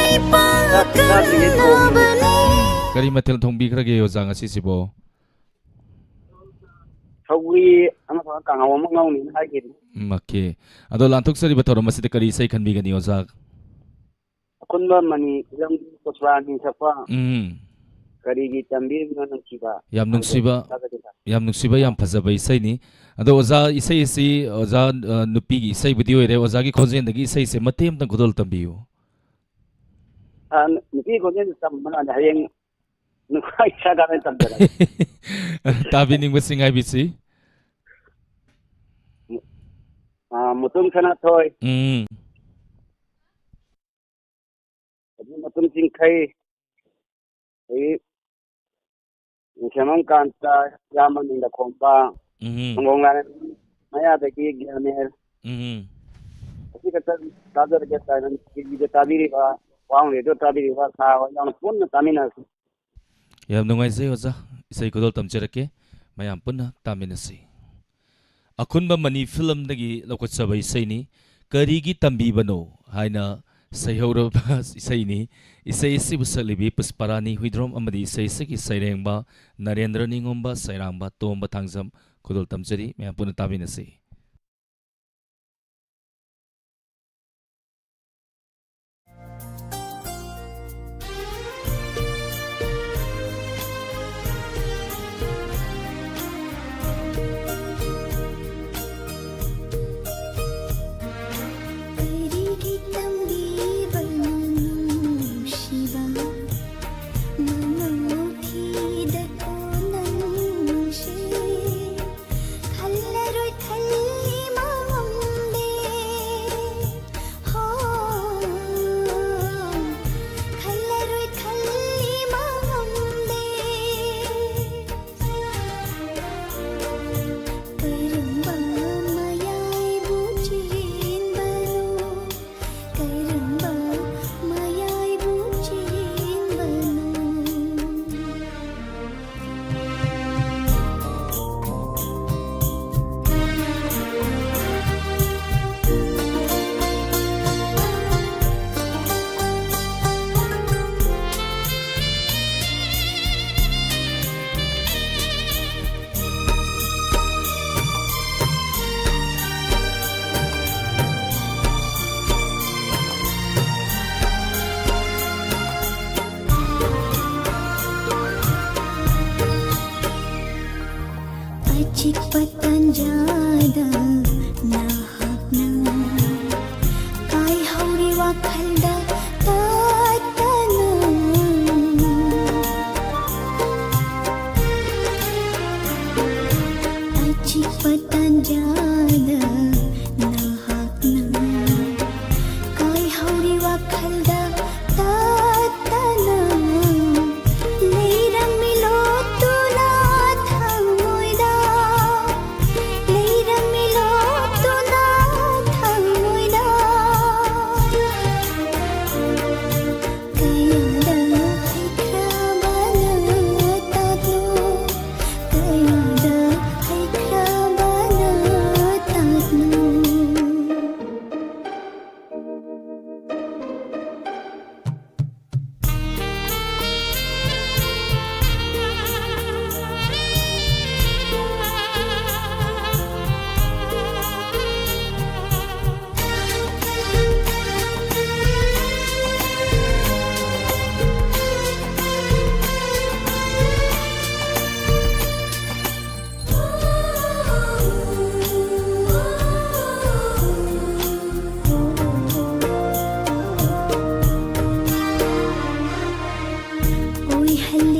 ꯆꯥꯛ ꯆꯥꯗ꯭ꯔꯤꯌꯦ, ꯊꯣꯡꯉꯤ꯫ ꯀꯔꯤ ꯃꯊꯦꯜ ꯊꯣꯡꯕꯤꯈ꯭ꯔꯒꯦ ꯑꯣꯖꯥ ꯉꯁꯤꯁꯤꯕꯣ? ꯁꯧꯒ꯭ꯔꯤ ꯑꯃꯒ ꯀꯥꯡꯍꯧ ꯑꯃ ꯉꯧꯅꯤꯅ ꯍꯥꯏꯈꯤꯕꯅꯤ꯫ ꯎꯝ, okay꯫ ꯑꯗꯣ ꯂꯥꯟꯊꯣꯛꯆꯔꯤꯕ ꯊꯧꯔꯝ ꯑꯁꯤꯗ ꯀꯔꯤ ꯏꯁꯩ ꯈꯟꯕꯤꯒꯅꯤ ꯑꯣꯖꯥ? ꯑꯀꯨꯟꯕ ꯃꯅꯤ ꯐꯤꯂꯝ ꯄꯨꯁꯄꯥ ꯑꯅꯤ ꯁꯛꯄ ꯎꯝ꯫ ꯀꯔꯤꯒꯤ ꯇꯝꯕꯤꯔꯤꯕꯅꯣ ꯅꯨꯡꯁꯤꯕ? ꯌꯥꯝ ꯍꯥꯏꯕꯗꯣ ꯅꯨꯡꯁꯤꯕ, ꯇꯥꯖꯒꯦ, sir꯫ ꯌꯥꯝ ꯅꯨꯡꯁꯤꯕ, ꯌꯥꯝ ꯐꯖꯕ ꯏꯁꯩꯅꯤ꯫ ꯑꯗꯣ ꯑꯣꯖꯥ, ꯏꯁꯩ ꯑꯁꯤ ꯑꯣꯖꯥ, ꯑ, ꯅꯨꯄꯤꯒꯤ ꯏꯁꯩꯕꯨꯗꯤ ꯑꯣꯏꯔꯦ, ꯑꯣꯖꯥꯒꯤ ꯈꯣꯟꯖꯦꯜꯗꯒꯤ ꯏꯁꯩꯁꯦ ꯃꯇꯦꯛ ꯑꯃꯇꯪ ꯈꯨꯗꯣꯜ ꯇꯝꯕꯤꯌꯨ꯫ ꯑ, ꯅꯨꯄꯤ ꯈꯣꯟꯖꯦꯜꯁꯦ ꯆꯝꯕꯅꯅꯦ, ꯍꯌꯦꯡ ꯅꯨꯄꯥ ꯏꯁꯥ ꯀꯥꯟꯗ ꯇꯝꯖꯔꯒꯦ꯫ ꯇꯥꯕꯤꯅꯤꯡꯕꯁꯤꯡ ꯍꯥꯏꯕꯤꯁꯤ꯫ ꯑ, ꯃꯨꯇꯨꯝ ꯁꯅꯥꯊꯣꯏ, ꯎꯝ꯫ ꯑꯗꯒꯤ ꯃꯨꯇꯨꯝ ꯆꯤꯡꯈꯩ, ꯑꯗꯒꯤ ꯅꯤꯡꯊꯦꯝꯕꯝ ꯀꯥꯟꯇ, ꯏꯌꯥꯝꯕ ꯅꯤꯡꯗ ꯈꯣꯝꯕ, ꯎꯝ꯫ ꯁꯪꯒꯣꯝ ꯂꯥꯏꯔꯦꯝ ꯃꯌꯥꯗꯒꯤ ꯒ꯭ꯌꯥꯅꯦꯔ꯫ ꯎꯝ꯫ ꯑꯁꯤ ꯈꯛꯇ ꯇꯥꯖꯔꯒꯦ, ꯇꯥꯏꯕꯪ ꯇꯤꯚꯤꯗ ꯇꯥꯕꯤꯔꯤꯕ, ꯋꯥꯡ ꯔꯦꯗꯤꯑꯣ ꯇꯥꯕꯤꯔꯤꯕ ꯁꯥ ꯍꯣꯏ ꯌꯥꯎꯅ ꯄꯨꯟꯅ ꯇꯥꯃꯤꯟꯅꯔꯁꯤ꯫ ꯌꯥꯝ ꯅꯨꯡꯉꯥꯏꯖꯩ ꯑꯣꯖꯥ, ꯏꯁꯩ ꯈꯨꯗꯣꯜ ꯇꯝꯖꯔꯛꯀꯦ, ꯃꯌꯥꯝ ꯄꯨꯟꯅ ꯇꯥꯃꯤꯟꯅꯁꯤ꯫ ꯑꯈꯨꯟꯕ ꯃꯅꯤ ꯐꯤꯂꯝꯗꯒꯤ ꯂꯧꯈꯠꯆꯕ ꯏꯁꯩꯅꯤ꯫ ꯀꯔꯤꯒꯤ ꯇꯝꯕꯤꯕꯅꯣ ꯍꯥꯏꯅ ꯁꯩꯍꯧꯔꯕ ꯏꯁꯩꯅꯤ꯫ ꯏꯁꯩ ꯑꯁꯤꯕꯨ ꯁꯛꯂꯤꯕꯤ ꯄꯨꯁꯄꯥꯔꯥꯅꯤ ꯍꯨꯏꯗ꯭ꯔꯣꯝ ꯑꯃꯗꯤ ꯏꯁꯩ ꯑꯁꯤꯒꯤ ꯁꯩꯔꯦꯡꯕ ꯅꯔꯦꯟꯗ꯭ꯔ ꯅꯤꯉꯣꯝꯕ, ꯁꯩꯔꯥꯡꯕ ꯇꯣꯝꯕ ꯊꯥꯡꯖꯝ꯫ ꯈꯨꯗꯣꯜ ꯇꯝꯖꯔꯤ, ꯃꯌꯥꯝ ꯄꯨꯟꯅ ꯇꯥꯃꯤꯟꯅꯁꯤ꯫ ꯀꯔꯤꯒꯤ ꯇꯝꯕꯤꯕꯅꯣ ꯅꯨꯡꯁꯤꯕ, ꯃꯃꯥ ꯃꯣꯊꯤꯗ ꯀꯣꯟꯅ ꯅꯨꯡꯁꯤ꯫ ꯈꯜꯂꯔꯣꯏ ꯈꯜꯂꯤ ꯃꯉꯝꯗꯦ꯫ ꯍꯣ, ꯈꯜꯂꯔꯣꯏ ꯈꯜꯂꯤ ꯃꯉꯝꯗꯦ꯫ ꯀꯔꯝꯕ ꯃꯌꯥꯏꯕꯨ ꯆꯦꯟꯕꯅꯣ? ꯀꯔꯝꯕ ꯃꯌꯥꯏꯕꯨ ꯆꯦꯟꯕꯅꯣ? ꯑꯆꯤꯛꯄ ꯇꯥꯟꯖꯥꯗ ꯅꯍꯥꯛꯅ ꯀꯥꯏꯍꯧꯔꯤ ꯋꯥꯈꯜꯗ ꯇꯠ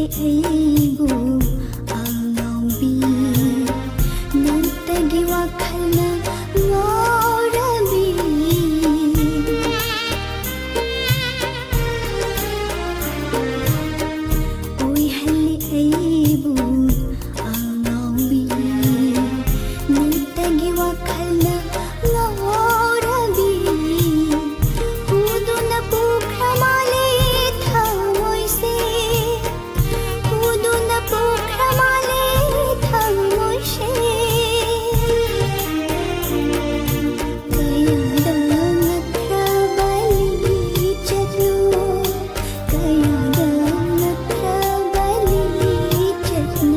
ꯑꯩꯕꯨ ꯑꯉꯥꯎꯕꯤ, ꯅꯪꯇꯒꯤ ꯋꯥꯈꯜꯅ ꯉꯥꯎꯔꯕꯤ꯫ ꯑꯣꯏꯍꯜꯂꯤ ꯑꯩꯕꯨ ꯑꯉꯥꯎꯕꯤ, ꯅꯪꯇꯒꯤ ꯋꯥꯈꯜꯅ ꯉꯥꯎꯔꯕꯤ꯫ ꯍꯨꯗꯨꯅ ꯄꯨꯈ꯭ꯔ ꯃꯥꯜꯂꯦ ꯊꯃꯣꯏꯁꯦ, ꯍꯨꯗꯨꯅ ꯄꯨꯈ꯭ꯔ ꯃꯥꯜꯂꯦ ꯊꯃꯣꯏꯁꯦ꯫ ꯀꯌꯥꯗ ꯅꯠꯇ꯭ꯔꯕ ꯂꯤꯆꯠꯅꯣ, ꯀꯌꯥꯗ ꯅꯠꯇ꯭ꯔꯕ ꯂꯤꯆꯠꯅꯣ꯫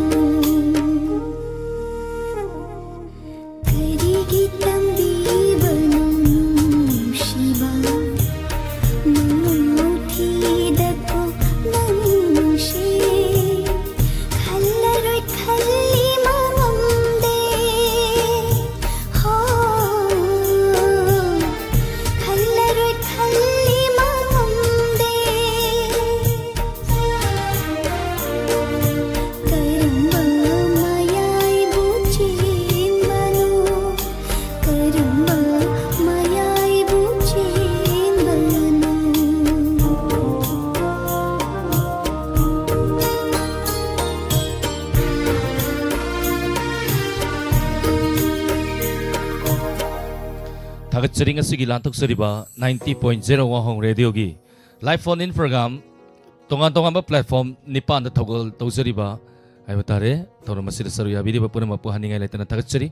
ꯀꯔꯤꯒꯤ ꯇꯝꯕꯤꯕꯅꯣ ꯅꯨꯡꯁꯤꯕ, ꯃꯉꯥꯎ ꯊꯤꯗꯀꯣ ꯅꯪꯁꯦ꯫ ꯈꯜꯂꯔꯣꯏ ꯈꯜꯂꯤ ꯃꯉꯝꯗꯦ꯫ ꯍꯣ, ꯈꯜꯂꯔꯣꯏ ꯈꯜꯂꯤ ꯃꯉꯝꯗꯦ꯫ ꯀꯔꯝꯕ ꯃꯌꯥꯏꯕꯨ ꯆꯦꯟꯕꯅꯣ? ꯀꯔꯝꯕ ꯃꯌꯥꯏꯕꯨ ꯆꯦꯟꯕꯅꯣ? ꯊꯥꯒꯠꯆꯔꯤ ꯉꯁꯤꯒꯤ ꯂꯥꯟꯊꯣꯛꯆꯔꯤꯕ ninety point zero ꯋꯥꯍꯣꯡ ꯔꯦꯗꯤꯑꯣꯒꯤ live phone in program ꯇꯣꯉꯥꯟ ꯇꯣꯉꯥꯟꯕ platform ꯅꯤꯄꯥꯟꯗ ꯊꯧꯒꯜ ꯇꯧꯖꯔꯤꯕ ꯍꯥꯏꯕ ꯇꯥꯔꯦ꯫ ꯊꯧꯔꯝ ꯑꯁꯤꯗ ꯁꯔꯨꯛ ꯌꯥꯕꯤꯔꯤꯕ ꯄꯨꯝꯅꯃꯛꯄꯨ ꯍꯟꯅꯤꯡꯉꯥꯏ ꯂꯩꯇꯅ ꯊꯥꯒꯠꯆꯔꯤ꯫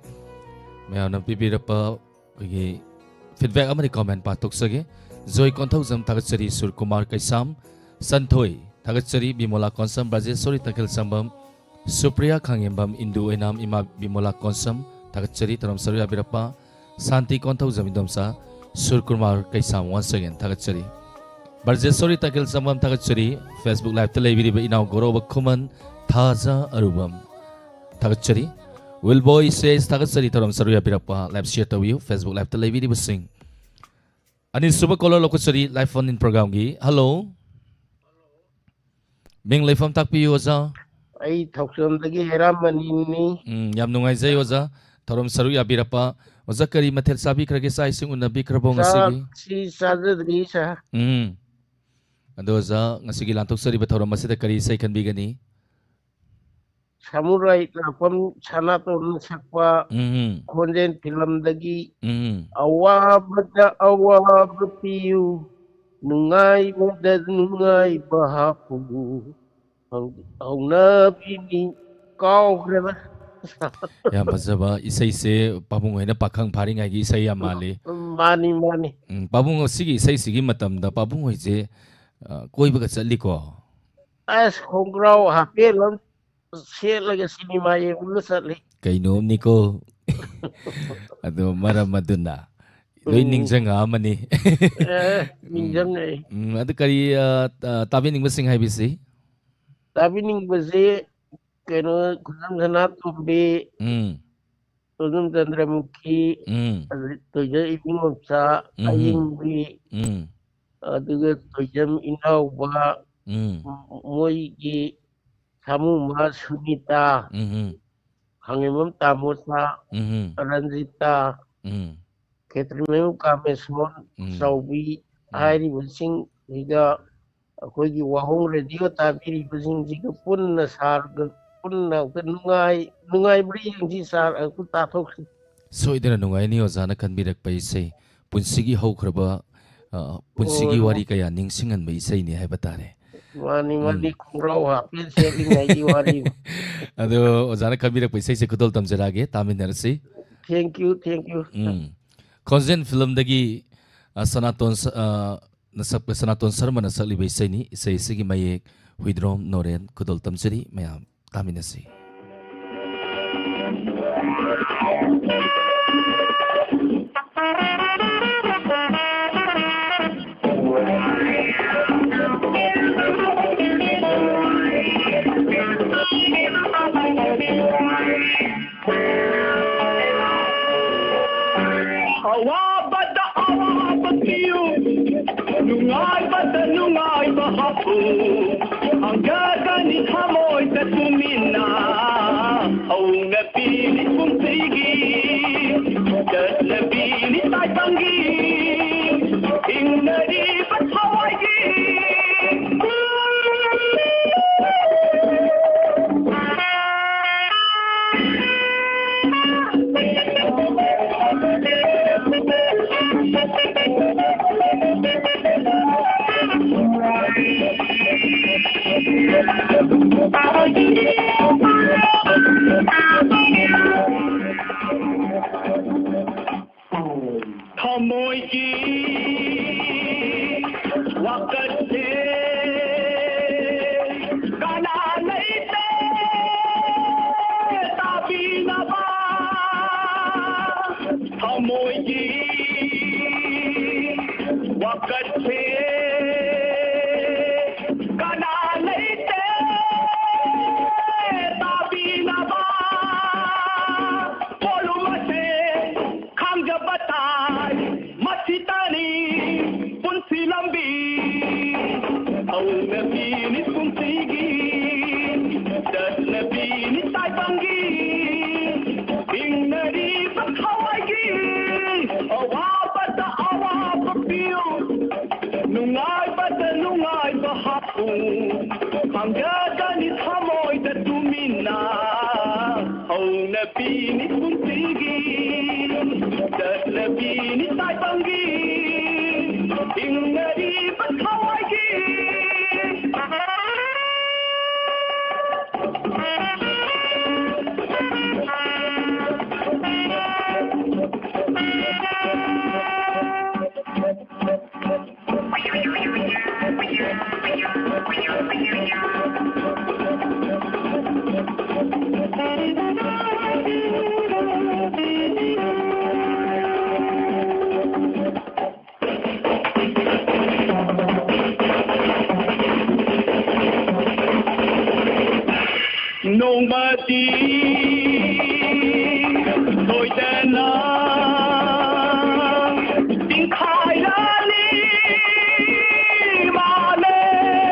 ꯃꯌꯥꯝꯅ ꯄꯤꯕꯤꯔꯛꯄ ꯑꯩꯈꯣꯏꯒꯤ feedback ꯑꯃꯗꯤ comment ꯄꯥꯊꯣꯛꯆꯒꯦ꯫ ꯖꯣꯏ ꯀꯣꯟꯊꯧꯖꯝ ꯊꯥꯒꯠꯆꯔꯤ, ꯁꯨꯔꯀꯨꯃꯥꯔ ꯀꯩꯁꯥꯝ ꯁꯟꯊꯣꯏ ꯊꯥꯒꯠꯆꯔꯤ, ꯕꯤꯃꯣꯂꯥ ꯀꯣꯟꯁꯝ, ꯕ꯭ꯔꯖꯦꯁꯣꯔꯤ ꯇꯈꯦꯜ ꯁꯝꯕꯝ, ꯁꯨꯄ꯭ꯔꯤꯌꯥ ꯈꯥꯉꯦꯝꯕꯝ, ꯏꯟꯗꯨ ꯑꯣꯏꯅꯥꯝ, ꯏꯃꯥ ꯕꯤꯃꯣꯂꯥ ꯀꯣꯟꯁꯝ ꯊꯥꯒꯠꯆꯔꯤ꯫ ꯊꯧꯔꯝ ꯁꯔꯨꯛ ꯌꯥꯕꯤꯔꯛꯄ ꯁꯥꯟꯇꯤ ꯀꯣꯟꯊꯧꯖꯝ ꯏꯟꯗꯣꯝꯆꯥ, ꯁꯨꯔꯀꯨꯃꯥꯔ ꯀꯩꯁꯥꯝ once again ꯊꯥꯒꯠꯆꯔꯤ꯫ ꯕ꯭ꯔꯖꯦꯁꯣꯔꯤ ꯇꯈꯦꯜ ꯁꯝꯕꯝ ꯊꯥꯒꯠꯆꯔꯤ꯫ Facebook liveꯇ ꯂꯩꯕꯤꯔꯤꯕ ꯏꯅꯥꯎ ꯒꯧꯔꯕ ꯈꯨꯃꯟ, ꯊꯥꯖ ꯑꯔꯨꯕꯝ ꯊꯥꯒꯠꯆꯔꯤ꯫ ꯋꯤꯜꯕꯣꯏ ꯁꯦꯁ ꯊꯥꯒꯠꯆꯔꯤ꯫ ꯊꯧꯔꯝ ꯁꯔꯨꯛ ꯌꯥꯕꯤꯔꯛꯄ live share ꯇꯧꯕꯤꯌꯨ꯫ Facebook liveꯇ ꯂꯩꯕꯤꯔꯤꯕꯁꯤꯡ꯫ ꯑꯅꯤꯁꯨꯕ caller ꯂꯧꯈꯠꯆꯔꯤ live phone in programꯒꯤ꯫ Hello꯫ ꯃꯤꯡ ꯂꯩꯐꯝ ꯇꯥꯛꯄꯤꯌꯨ, ꯑꯣꯖꯥ꯫ ꯑꯩ ꯊꯧꯁꯣꯝꯗꯒꯤ ꯍꯦꯔꯥꯃꯅꯤꯅꯤ꯫ ꯎꯝ, ꯌꯥꯝ ꯅꯨꯡꯉꯥꯏꯖꯩ, ꯑꯣꯖꯥ, ꯊꯧꯔꯝ ꯁꯔꯨꯛ ꯌꯥꯕꯤꯔꯛꯄ꯫ ꯑꯣꯖꯥ, ꯀꯔꯤ ꯃꯊꯦꯜ ꯆꯥꯕꯤꯈ꯭ꯔꯒꯦ? ꯆꯥꯛ ꯏꯁꯤꯡ ꯎꯅꯕꯤꯈ꯭ꯔꯕꯣ ꯉꯁꯤꯒꯤ? ꯆꯥꯛꯁꯤ ꯆꯥꯖꯗ꯭ꯔꯤ, ꯁꯥꯔ꯫ ꯎꯝ꯫ ꯑꯗꯣ ꯑꯣꯖꯥ, ꯉꯁꯤꯒꯤ ꯂꯥꯟꯊꯣꯛꯆꯔꯤꯕ ꯊꯧꯔꯝ ꯑꯁꯤꯗ ꯀꯔꯤ ꯏꯁꯩ ꯈꯟꯕꯤꯒꯅꯤ? ꯁꯃꯨꯔꯥꯏ ꯂꯥꯛꯐꯝ ꯁꯅꯥꯇꯣꯟꯅ ꯁꯛꯄ ꯎꯝ, ꯈꯣꯟꯖꯦꯜ ꯐꯤꯂꯝꯗꯒꯤ ꯎꯝ꯫ ꯑꯋꯥꯕꯗ ꯑꯋꯥꯕ ꯄꯤꯌꯨ, ꯅꯨꯡꯉꯥꯏꯕꯗ ꯅꯨꯡꯉꯥꯏꯕ ꯍꯥꯞꯄꯨ, ꯍꯧ- ꯍꯧꯅꯕꯤꯅꯤ꯫ ꯀꯥꯎꯈ꯭ꯔꯦꯗ꯫ ꯌꯥꯝ ꯐꯖꯕ ꯏꯁꯩꯁꯦ꯫ ꯄꯥꯕꯨꯡ ꯍꯣꯏꯅ ꯄꯥꯈꯪ ꯐꯥꯔꯤꯉꯩꯒꯤ ꯏꯁꯩ ꯌꯥꯝ ꯃꯥꯜꯂꯤ꯫ ꯃꯥꯅꯤ, ꯃꯥꯅꯤ꯫ ꯎꯝ, ꯄꯥꯕꯨꯡ, ꯁꯤꯒꯤ ꯏꯁꯩꯁꯤꯒꯤ ꯃꯇꯝꯗ ꯄꯥꯕꯨꯡ ꯍꯣꯏꯁꯦ, ꯑ, ꯀꯣꯏꯕꯒ ꯆꯠꯂꯤꯀꯣ? ꯑꯁ, ꯈꯣꯡꯒ꯭ꯔꯥꯎ ꯍꯥꯞꯄꯦꯟ ꯑꯃ ꯁꯦꯠꯂꯒ ꯁꯤꯅꯦꯃꯥ ꯌꯦꯡꯕꯒ ꯆꯠꯂꯤ꯫ ꯀꯩꯅꯣꯝꯅꯤꯀꯣ꯫ ꯑꯗꯣ ꯃꯔꯝ ꯑꯗꯨꯅ ꯂꯣꯏ ꯎꯝ꯫ ꯅꯤꯡꯁꯤꯡꯉꯛꯑꯃꯅꯤ꯫ ꯑꯦ, ꯅꯤꯡꯁꯤꯡꯉꯛꯏ꯫ ꯎꯝ, ꯑꯗꯨ ꯀꯔꯤ, ꯑ, ꯑ, ꯇꯥꯕꯤꯅꯤꯡꯕꯁꯤꯡ ꯍꯥꯏꯕꯤꯁꯤ? ꯇꯥꯕꯤꯅꯤꯡꯕꯁꯤ ꯀꯩꯅꯣ, ꯈꯨꯖꯝ ꯁꯅꯥꯇꯣꯝꯕꯤ, ꯎꯝ, ꯇꯣꯟꯖꯝ ꯆꯟꯗ꯭ꯔꯃꯨꯈꯤ, ꯎꯝ, ꯑꯗꯩ ꯇꯣꯏꯖꯝ ꯏꯕꯨꯡꯉꯣꯝꯆꯥ, ꯎꯝ꯫ ꯑꯌꯤꯡꯕꯤ, ꯎꯝ, ꯑꯗꯨꯒ ꯇꯣꯏꯖꯝ ꯏꯅꯥꯎꯕ, ꯎꯝ, ꯃꯣꯏꯒꯤ ꯁꯥꯃꯨꯃ ꯁꯨꯅꯤꯇꯥ, ꯎꯝ, ꯎꯝ, ꯈꯥꯉꯦꯝꯕꯝ ꯇꯥꯃꯣꯆꯥ, ꯎꯝ, ꯔꯟꯖꯤꯇꯥ, ꯎꯝ, ꯈꯦꯇ꯭ꯔꯤꯃꯌꯨꯝ ꯀꯥꯃꯦꯁꯣꯔ, ꯎꯝ꯫ ꯆꯥꯎꯕꯤ ꯎꯝ꯫ ꯍꯥꯏꯔꯤꯕꯁꯤꯡꯁꯤꯒ ꯑꯩꯈꯣꯏꯒꯤ ꯋꯥꯍꯣꯡ ꯔꯦꯗꯤꯑꯣ ꯇꯥꯕꯤꯔꯤꯕꯁꯤꯡꯁꯤꯒ ꯄꯨꯟꯅ ꯁꯥꯔꯒ ꯄꯨꯟꯅ ꯑꯝꯇ ꯅꯨꯡꯉꯥꯏ-, ꯅꯨꯡꯉꯥꯏꯕ꯭ꯔꯥ ꯌꯦꯡꯁꯤ ꯁꯥꯔ, ꯑꯝꯇ ꯇꯥꯊꯣꯛꯁꯤ꯫ ꯁꯣꯏꯗꯅ ꯅꯨꯡꯉꯥꯏꯅꯤ ꯑꯣꯖꯥꯅ ꯈꯟꯕꯤꯔꯛꯄ ꯏꯁꯩ꯫ ꯄꯨꯟꯁꯤꯒꯤ ꯍꯧꯈ꯭ꯔꯕ, ꯑ, ꯄꯨꯟꯁꯤꯒꯤ ꯑꯣ꯫ ꯋꯥꯔꯤ ꯀꯌꯥ ꯅꯤꯡꯁꯤꯡꯍꯟꯕ ꯏꯁꯩꯅꯤ ꯍꯥꯏꯕ ꯇꯥꯔꯦ꯫ ꯃꯥꯅꯤ, ꯃꯥꯅꯤ, ꯎꯝ꯫ ꯈꯣꯡꯒ꯭ꯔꯥꯎ ꯍꯥꯞꯄꯦꯟ ꯁꯦꯠꯂꯤꯉꯩꯒꯤ ꯋꯥꯔꯤ꯫ ꯑꯗꯣ ꯑꯣꯖꯥꯅ ꯈꯟꯕꯤꯔꯛꯄ ꯏꯁꯩꯁꯦ ꯈꯨꯗꯣꯜ ꯇꯝꯖꯔꯛꯑꯒꯦ, ꯇꯥꯃꯤꯟꯅꯔꯁꯤ꯫ Thank you, thank you꯫ ꯎꯝ꯫ ꯈꯣꯟꯖꯦꯜ ꯐꯤꯂꯝꯗꯒꯤ, ꯑ, ꯁꯅꯥꯇꯣꯟ ꯁ-, ꯑ, ꯅ ꯁꯛꯄ, ꯁꯅꯥꯇꯣꯟ ꯁꯔꯃꯅ ꯁꯛꯂꯤꯕ ꯏꯁꯩꯅꯤ꯫ ꯏꯁꯩ ꯑꯁꯤꯒꯤ ꯃꯌꯦꯛ ꯍꯨꯏꯗ꯭ꯔꯣꯝ ꯅꯣꯔꯦꯟ꯫ ꯈꯨꯗꯣꯜ ꯇꯝꯖꯔꯤ, ꯃꯌꯥꯝ ꯇꯥꯃꯤꯟꯅꯁꯤ꯫ ꯑꯋꯥꯕꯗ ꯑꯋꯥꯕ ꯄꯤꯌꯨ, ꯅꯨꯡꯉꯥꯏꯕꯗ ꯅꯨꯡꯉꯥꯏꯕ ꯍꯥꯞꯄꯨ꯫ ꯊꯃꯣꯏꯒꯤ ꯋꯥꯀꯠꯁꯦ ꯀꯅꯥ ꯂꯩꯇꯦ ꯇꯥꯕꯤꯅꯕ? ꯊꯃꯣꯏꯒꯤ ꯋꯥꯀꯠꯁꯦ ꯀꯅꯥ ꯂꯩꯇꯦ ꯇꯥꯕꯤꯅꯕ? ꯄꯣꯠꯂꯨꯝ ꯑꯁꯦ ꯈꯥꯡꯖꯕ ꯇꯥꯏ, ꯃꯁꯤꯇꯅꯤ ꯄꯨꯟꯁꯤ ꯂꯝꯕꯤ꯫ ꯍꯧꯅꯕꯤꯅꯤ ꯄꯨꯟꯁꯤꯒꯤ, ꯆꯠꯅꯕꯤꯅꯤ ꯇꯥꯏꯕꯪꯒꯤ, ꯍꯤꯡꯅꯔꯤꯕ ꯊꯋꯥꯏꯒꯤ꯫ ꯑꯋꯥꯕꯗ ꯑꯋꯥꯕ ꯄꯤꯌꯨ, ꯅꯨꯡꯉꯥꯏꯕꯗ ꯅꯨꯡꯉꯥꯏꯕ ꯍꯥꯞꯄꯨ, ꯈꯥꯡꯖꯒꯅꯤ ꯊꯃꯣꯏꯗ ꯇꯨꯃꯤꯟꯅ꯫ ꯍꯧꯅꯕꯤꯅꯤ ꯄꯨꯟꯁꯤꯒꯤ, ꯆꯠꯅꯕꯤꯅꯤ ꯇꯥꯏꯕꯪꯒꯤ, ꯍꯤꯡꯅꯔꯤꯕ ꯊꯋꯥꯏꯒꯤ꯫ ꯅꯣꯡꯃꯗꯤ ꯁꯣꯏꯗꯅ ꯆꯤꯡꯈꯥꯏꯔꯅꯤ ꯃꯥꯂꯦꯝ꯫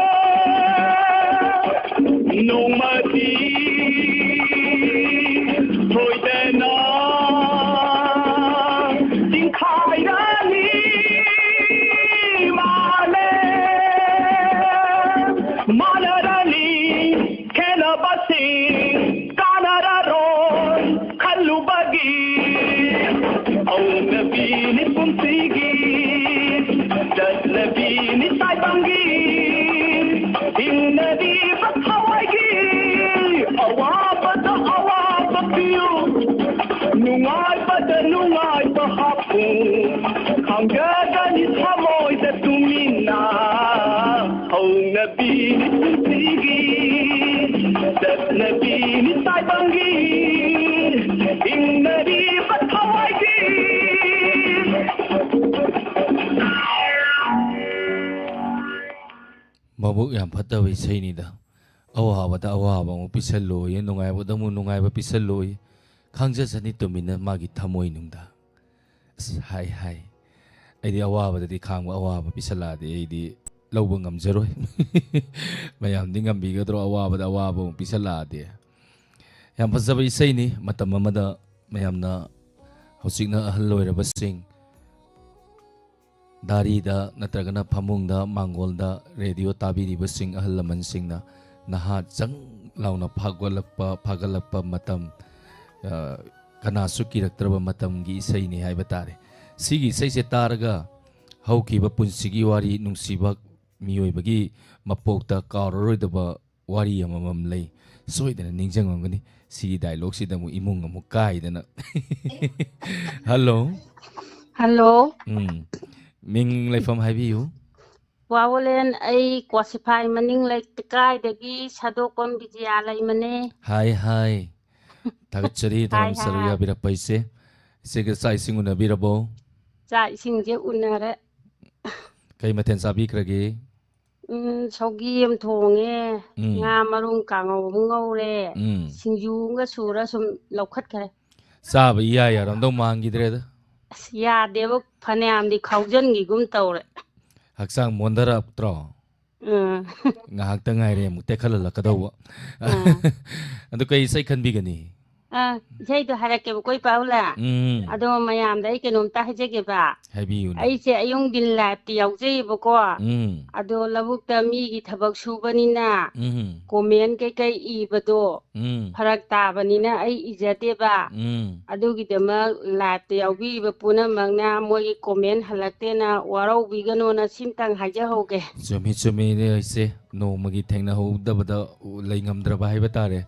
ꯅꯣꯡꯃꯗꯤ ꯁꯣꯏꯗꯅ ꯆꯤꯡꯈꯥꯏꯔꯅꯤ ꯃꯥꯂꯦꯝ꯫ ꯃꯥꯟꯅꯔꯅꯤ ꯈꯦꯠꯅꯕꯁꯤꯡ, ꯀꯥꯟꯅꯔꯅꯤ ꯄꯤꯕ ꯊꯋꯥꯏꯒꯤ ꯑꯋꯥꯕꯗ ꯑꯋꯥꯕ ꯄꯤꯌꯨ, ꯅꯨꯡꯉꯥꯏꯕꯗ ꯅꯨꯡꯉꯥꯏꯕ ꯍꯥꯞꯄꯨ, ꯈꯪꯖꯒꯅꯤ ꯊꯃꯣꯏꯗ ꯇꯨꯃꯤꯟꯅ꯫ ꯍꯧꯅꯕꯤꯅꯤ ꯄꯨꯟꯁꯤꯒꯤ, ꯆꯠꯅꯕꯤꯅꯤ ꯇꯥꯏꯕꯪꯒꯤ, ꯍꯤꯡꯅꯔꯤꯕ ꯊꯋꯥꯏꯒꯤ꯫ ꯃꯕꯨꯛ ꯌꯥꯝ ꯐꯠꯇꯕ ꯏꯁꯩꯅꯤꯗ꯫ ꯑꯋꯥꯕꯗ ꯑꯋꯥꯕ ꯑꯃꯨꯛ ꯄꯤꯁꯜꯂꯣꯌꯦ, ꯅꯨꯡꯉꯥꯏꯕꯗ ꯑꯃꯨꯛ ꯅꯨꯡꯉꯥꯏꯕ ꯄꯤꯁꯜꯂꯣꯌꯦ꯫ ꯈꯥꯡꯖꯁꯅꯤ ꯇꯨꯃꯤꯟꯅ ꯃꯥꯒꯤ ꯊꯃꯣꯏꯅꯨꯡꯗ꯫ ꯑꯁ, ꯍꯥꯏ, ꯍꯥꯏ꯫ ꯑꯩꯗꯤ ꯑꯋꯥꯕꯗꯗꯤ ꯈꯥꯡꯕ, ꯑꯋꯥꯕ ꯄꯤꯁꯜꯂꯛꯑꯗꯤ ꯑꯩꯗꯤ ꯂꯧꯕ ꯉꯝꯖꯔꯣꯏ꯫ ꯃꯌꯥꯝꯗꯤ ꯉꯝꯕꯤꯒꯗ꯭ꯔꯣ, ꯑꯋꯥꯕꯗ ꯑꯋꯥꯕ ꯑꯃꯨꯛ ꯄꯤꯁꯜꯂꯛꯑꯗꯤ? ꯌꯥꯝ ꯐꯖꯕ ꯏꯁꯩꯅꯤ꯫ ꯃꯇꯝ ꯑꯃꯗ ꯃꯌꯥꯝꯅ, ꯍꯧꯖꯤꯛꯅ ꯑꯍꯜ ꯑꯣꯏꯔꯕꯁꯤꯡ, ꯗꯥꯔꯤꯗ ꯅꯠꯇ꯭ꯔꯒꯅ ꯐꯃꯨꯡꯗ, ꯃꯥꯡꯒꯣꯜꯗ ꯔꯦꯗꯤꯑꯣ ꯇꯥꯕꯤꯔꯤꯕꯁꯤꯡ, ꯑꯍꯜ ꯂꯃꯟꯁꯤꯡꯅ ꯅꯍꯥ ꯆꯪ ꯂꯥꯎꯅ ꯐꯥꯒꯠꯂꯛꯄ, ꯐꯥꯒꯠꯂꯛꯄ ꯃꯇꯝ, ꯑ, ꯀꯅꯥꯁꯨ ꯀꯤꯔꯛꯇ꯭ꯔꯕ ꯃꯇꯝꯒꯤ ꯏꯁꯩꯅꯤ ꯍꯥꯏꯕ ꯇꯥꯔꯦ꯫ ꯁꯤꯒꯤ ꯏꯁꯩꯁꯦ ꯇꯥꯔꯒ ꯍꯧꯈꯤꯕ ꯄꯨꯟꯁꯤꯒꯤ ꯋꯥꯔꯤ, ꯅꯨꯡꯁꯤꯕ ꯃꯤꯑꯣꯏꯕꯒꯤ ꯃꯄꯣꯛꯇ ꯀꯥꯎꯔꯔꯣꯏꯗꯕ ꯋꯥꯔꯤ ꯑꯃꯃꯝ ꯂꯩ꯫ ꯁꯣꯏꯗꯅ ꯅꯤꯡꯁꯤꯡꯉꯝꯒꯅꯤ꯫ ꯁꯤꯒꯤ ꯗꯥꯏꯂꯣꯛꯁꯤꯗ ꯑꯃꯨꯛ ꯏꯃꯨꯡ ꯑꯃꯨꯛ ꯀꯥꯏꯗꯅ꯫ ꯍꯜꯂꯣ꯫ ꯍꯜꯂꯣ꯫ ꯎꯝ꯫ ꯃꯤꯡ ꯂꯩꯐꯝ ꯍꯥꯏꯕꯤꯌꯨ꯫ ꯋꯥꯋꯣꯂꯦꯟ, ꯑꯩ ꯀ꯭ꯋꯥꯁꯤꯐꯥꯏ ꯃꯅꯤꯡ ꯂꯩꯀꯥꯏꯗꯒꯤ ꯁꯥꯗꯣꯛꯄꯝ ꯕꯤꯖꯤꯌꯥ ꯂꯩꯃꯅꯦ꯫ ꯍꯥꯏ, ꯍꯥꯏ꯫ ꯊꯥꯒꯠꯆꯔꯤ ꯍꯥꯏ, ꯊꯧꯔꯝ ꯁꯔꯨꯛ ꯍꯥꯏ꯫ ꯌꯥꯕꯤꯔꯛꯄ ꯏꯆꯦ꯫ ꯏꯆꯦꯒ ꯆꯥꯛ ꯏꯁꯤꯡ ꯎꯅꯕꯤꯔꯕꯣ? ꯆꯥꯛ ꯏꯁꯤꯡꯁꯦ ꯎꯅꯔꯦ꯫ ꯀꯩ ꯃꯊꯦꯜ ꯆꯥꯕꯤꯈ꯭ꯔꯒꯦ? ꯎꯝ, ꯁꯧꯒꯤ ꯑꯃ ꯊꯣꯡꯉꯦ, ꯎꯝ꯫ ꯉꯥ ꯃꯔꯨꯝ ꯀꯥꯡꯉꯧ ꯑꯃ ꯉꯧꯔꯦ, ꯎꯝ꯫ ꯁꯤꯡꯖꯨ ꯑꯃꯒ ꯁꯨꯔ ꯁꯨꯝ ꯂꯧꯈꯠꯈ꯭ꯔꯦ꯫ ꯆꯥꯕ ꯏꯌꯥ ꯌꯥꯔꯝꯗꯧ ꯃꯥꯟꯈꯤꯗ꯭ꯔꯦꯗ꯫ ꯑꯁ, ꯌꯥꯗꯦꯕ, ꯐꯅꯌꯥꯝꯗꯤ ꯈꯥꯎꯖꯟꯈꯤꯒꯨꯝ ꯇꯧꯔꯦ꯫ ꯍꯛꯆꯥꯡ ꯃꯣꯟꯊꯔꯛꯇ꯭ꯔꯣ? ꯎꯝ꯫ ꯉꯥꯏꯍꯥꯛꯇ ꯉꯥꯏꯔꯦ ꯑꯃꯨꯛ ꯇꯦꯛꯈꯠꯍꯜꯂꯛꯀꯗꯧꯕ꯫ ꯎꯝ꯫ ꯑꯗꯨ ꯀꯩ ꯏꯁꯩ ꯈꯟꯕꯤꯒꯅꯤ? ꯑ, ꯏꯁꯩꯗꯣ ꯍꯥꯏꯔꯛꯀꯦꯕꯀꯣ, ꯏꯄꯥ ꯍꯨꯂꯥ꯫ ꯎꯝ꯫ ꯑꯗꯣ ꯃꯌꯥꯝꯗ ꯑꯩ ꯀꯩꯅꯣꯝꯇ ꯍꯥꯏꯖꯒꯦꯕ꯫ ꯍꯥꯏꯕꯤꯌꯨꯅꯦ꯫ ꯑꯩꯁꯦ ꯑꯌꯨꯛ ꯅꯨꯡꯊꯤꯟ liveꯇ ꯌꯥꯎꯖꯩꯌꯦꯕꯀꯣ꯫ ꯎꯝ꯫ ꯑꯗꯣ ꯂꯧꯕꯨꯛꯇ ꯃꯤꯒꯤ ꯊꯕꯛ ꯁꯨꯕꯅꯤꯅ ꯎꯝ꯫ Comment ꯀꯩꯀꯩ ꯏꯕꯗꯣ ꯎꯝ꯫ ꯐꯔꯛ ꯇꯥꯕꯅꯤꯅ ꯑꯩ ꯏꯖꯗꯦꯕ꯫ ꯎꯝ꯫ ꯑꯗꯨꯒꯤꯗꯃꯛ liveꯇ ꯌꯥꯎꯕꯤꯔꯤꯕ ꯄꯨꯝꯅꯃꯛꯅ ꯃꯣꯏꯒꯤ comment ꯍꯜꯂꯛꯇꯦꯅ ꯋꯥꯔꯧꯕꯤꯒꯅꯣꯅ ꯁꯤꯝꯇꯪ ꯍꯥꯏꯖꯍꯧꯒꯦ꯫ ꯆꯨꯝꯃꯤ, ꯆꯨꯝꯃꯤ, ꯏꯆꯦ꯫ ꯅꯣꯡꯃꯒꯤ ꯊꯦꯡꯅꯍꯧꯗꯕꯗ ꯂꯩ ꯉꯝꯗ꯭ꯔꯕ ꯍꯥꯏꯕ ꯇꯥꯔꯦ꯫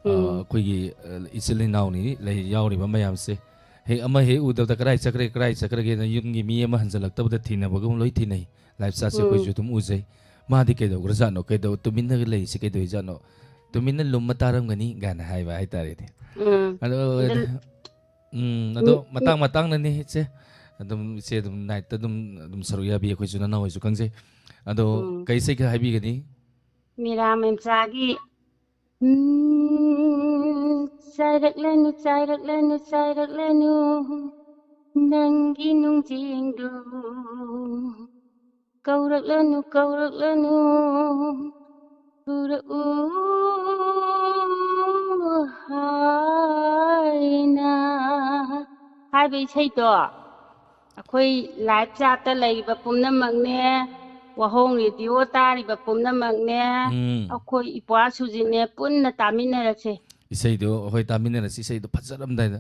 ꯑ, ꯎꯝ꯫ ꯑꯩꯈꯣꯏꯒꯤ, ꯑ, ꯏꯆꯤꯜ ꯏꯅꯥꯎꯅꯤ ꯂꯩ-, ꯌꯥꯎꯔꯤꯕ ꯃꯌꯥꯝꯁꯦ꯫ ꯍꯦꯛ ꯑꯃ ꯍꯦꯛ ꯎꯗꯕꯗ ꯀꯗꯥꯏ ꯆꯠꯈ꯭ꯔꯦ, ꯀꯗꯥꯏ ꯆꯠꯈ꯭ꯔꯒꯦꯅ ꯌꯨꯝꯒꯤ ꯃꯤ ꯑꯃ ꯍꯟꯖꯜꯂꯛꯇꯕꯗ ꯊꯤꯅꯕꯒꯨꯝ ꯂꯣꯏ ꯊꯤꯅꯩ꯫ Live chatꯁꯦ ꯎꯝ꯫ ꯑꯩꯈꯣꯏꯁꯨ ꯑꯗꯨꯝ ꯎꯖꯩ꯫ ꯃꯥꯗꯤ ꯀꯩꯗꯧꯈ꯭ꯔꯖꯥꯠꯅꯣ? ꯀꯩꯗꯧ-, ꯇꯨꯃꯤꯟꯅꯒ ꯂꯩꯔꯤꯁꯦ ꯀꯩꯗꯧꯔꯤꯖꯥꯠꯅꯣ? ꯇꯨꯃꯤꯟꯅ ꯂꯨꯝꯃ ꯇꯥꯔꯝꯒꯅꯤ ꯀꯥꯏꯅ ꯍꯥꯏꯕ ꯍꯥꯏꯇꯥꯔꯦꯅꯦ꯫ ꯎꯝ꯫ ꯑꯗꯣ, ꯑꯗꯨ ꯎꯝ, ꯑꯗꯣ ꯎꯝ, ꯃꯇꯥꯡ ꯎꯝ꯫ ꯃꯇꯥꯡꯅꯅꯤ ꯏꯆꯦ꯫ ꯑꯗꯨꯝ ꯏꯆꯦ ꯑꯗꯨꯝ nightꯇ ꯑꯗꯨꯝ, ꯑꯗꯨꯝ ꯁꯔꯨꯛ ꯌꯥꯕꯤ, ꯑꯩꯈꯣꯏꯁꯨ ꯅꯅꯥꯎ ꯍꯣꯏꯁꯨ ꯈꯪꯖꯩ꯫ ꯑꯗꯣ ꯎꯝ꯫ ꯀꯩ ꯏꯁꯩ ꯈꯔ ꯍꯥꯏꯕꯤꯒꯅꯤ? ꯃꯤꯔꯥ ꯃꯦꯝꯆꯥꯒꯤ ꯎꯝ, ꯆꯥꯏꯔꯛꯂꯅꯨ, ꯆꯥꯏꯔꯛꯂꯅꯨ, ꯆꯥꯏꯔꯛꯂꯅꯨ, ꯅꯪꯒꯤ ꯅꯨꯡꯖꯤꯡꯗꯨ꯫ ꯀꯧꯔꯛꯂꯅꯨ, ꯀꯧꯔꯛꯂꯅꯨ, ꯄꯨꯔꯛꯎ ꯍꯥꯏꯅ꯫ ꯍꯥꯏꯕ ꯏꯁꯩꯗꯣ꯫ ꯑꯩꯈꯣꯏ live chatꯇ ꯂꯩꯔꯤꯕ ꯄꯨꯝꯅꯃꯛꯅꯦ, ꯋꯥꯍꯣꯡ radio ꯇꯥꯔꯤꯕ ꯄꯨꯝꯅꯃꯛꯅꯦ, ꯎꯝ꯫ ꯑꯩꯈꯣꯏ ꯏꯄ꯭ꯋꯥ ꯁꯨꯖꯤꯠꯅꯦ, ꯄꯨꯟꯅ ꯇꯥꯃꯤꯟꯅꯔꯁꯦ꯫ ꯏꯁꯩꯗꯣ ꯍꯣꯏ, ꯇꯥꯃꯤꯟꯅꯔꯁꯤ꯫ ꯏꯁꯩꯗꯣ ꯐꯖꯔꯝꯗꯥꯏꯗ,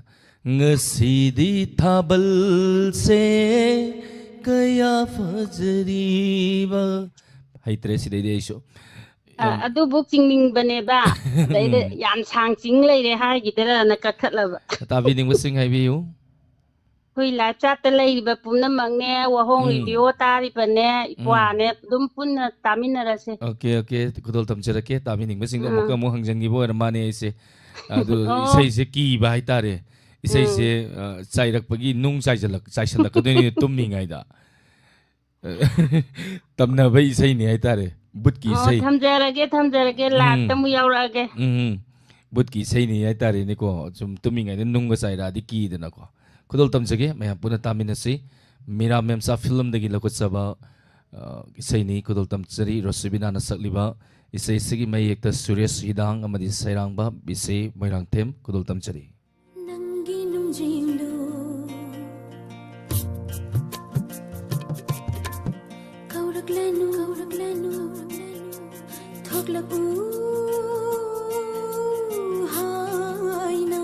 "ꯉꯁꯤꯗꯤ ꯊꯥꯕꯜꯁꯦ ꯀꯌꯥ ꯐꯖꯔꯤꯕ", ꯍꯩꯇ꯭ꯔꯦ ꯁꯤꯗꯩꯗꯤ ꯑꯩꯁꯨ꯫ ꯑ, ꯌꯥꯝ ꯑꯗꯨꯕꯨ ꯆꯤꯡꯅꯤꯡꯕꯅꯦꯕ꯫ ꯑꯗꯩꯗ ꯎꯝ꯫ ꯌꯥꯝ ꯁꯥꯡ ꯆꯤꯡ ꯂꯩꯔꯦ ꯍꯥꯏꯈꯤꯗ꯭ꯔꯅ ꯀꯛꯊꯠꯂꯕ꯫ ꯇꯥꯕꯤꯅꯤꯡꯕꯁꯤꯡ ꯍꯥꯏꯕꯤꯌꯨ꯫ ꯑꯩꯈꯣꯏ live chatꯇ ꯂꯩꯔꯤꯕ ꯄꯨꯝꯅꯃꯛꯅꯦ, ꯋꯥꯍꯣꯡ ꯎꯝ꯫ Radio ꯇꯥꯔꯤꯕꯅꯦ, ꯎꯝ꯫ ꯏꯄ꯭ꯋꯥꯅꯦ, ꯑꯗꯨꯝ ꯄꯨꯟꯅ ꯇꯥꯃꯤꯟꯅꯔꯁꯦ꯫ OK, OK, ꯈꯨꯗꯣꯜ ꯇꯝꯖꯔꯛꯀꯦ꯫ ꯇꯥꯕꯤꯅꯤꯡꯕꯁꯤꯡꯗꯣ ꯑꯥ꯫ ꯑꯃꯨꯛꯀ ꯑꯃꯨꯛ ꯍꯪꯖꯟꯈꯤꯕ ꯑꯣꯏꯔ ꯃꯥꯅꯦ ꯑꯩꯁꯦ꯫ ꯑꯗꯨ ꯑꯣ꯫ ꯏꯁꯩꯁꯦ ꯀꯤꯕ ꯍꯥꯏꯇꯥꯔꯦ꯫ ꯏꯁꯩꯁꯦ, ꯎꯝ꯫ ꯑ, ꯆꯥꯏꯔꯛꯄꯒꯤ ꯅꯨꯡ ꯆꯥꯏꯖꯜꯂꯛ-, ꯆꯥꯏꯁꯜꯂꯛꯀꯗꯣꯏꯅꯤꯅ ꯇꯨꯝꯃꯤꯉꯩꯗ꯫ ꯇꯝꯅꯕ ꯏꯁꯩꯅꯤ ꯍꯥꯏꯇꯥꯔꯦ, ꯕꯨꯠꯀꯤ ꯑꯣ, ꯏꯁꯩ꯫ ꯊꯝꯖꯔꯒꯦ, ꯊꯝꯖꯔꯒꯦ, ꯎꯝ꯫ Liveꯇ ꯑꯃꯨꯛ ꯌꯥꯎꯔꯛꯑꯒꯦ꯫ ꯎꯝ, ꯎꯝ꯫ ꯕꯨꯠꯀꯤ ꯏꯁꯩꯅꯤ ꯍꯥꯏꯇꯥꯔꯦꯅꯦꯀꯣ, ꯁꯨꯝ ꯇꯨꯝꯃꯤꯉꯩꯗ ꯅꯨꯡꯒ ꯆꯥꯏꯔꯛꯑꯗꯤ ꯀꯤꯗꯅꯀꯣ꯫ ꯈꯨꯗꯣꯜ ꯇꯝꯖꯒꯦ, ꯃꯌꯥꯝ ꯄꯨꯟꯅ ꯇꯥꯃꯤꯟꯅꯁꯤ꯫ ꯃꯤꯔꯥ ꯃꯦꯝꯆꯥ ꯐꯤꯂꯝꯗꯒꯤ ꯂꯧꯈꯠꯆꯕ, ꯑ, ꯏꯁꯩꯅꯤ, ꯈꯨꯗꯣꯜ ꯇꯝꯖꯔꯤ, ꯔꯣꯁꯤꯕꯤꯅꯥꯅ ꯁꯛꯂꯤꯕ ꯏꯁꯩꯁꯤꯒꯤ ꯃꯌꯦꯛꯇ ꯁꯨꯔꯦꯁ ꯍꯤꯗꯥꯡ ꯑꯃꯗꯤ ꯁꯩꯔꯥꯡꯕ ꯏꯆꯦ ꯃꯣꯏꯔꯥꯡꯊꯦꯝ ꯈꯨꯗꯣꯜ ꯇꯝꯖꯔꯤ꯫ ꯅꯪꯒꯤ ꯅꯨꯡꯖꯤꯡꯗꯨ ꯀꯧꯔꯛꯂꯅꯨ, ꯀꯧꯔꯛꯂꯅꯨ, ꯊꯣꯛꯂꯛꯎ ꯍꯥꯏꯅ꯫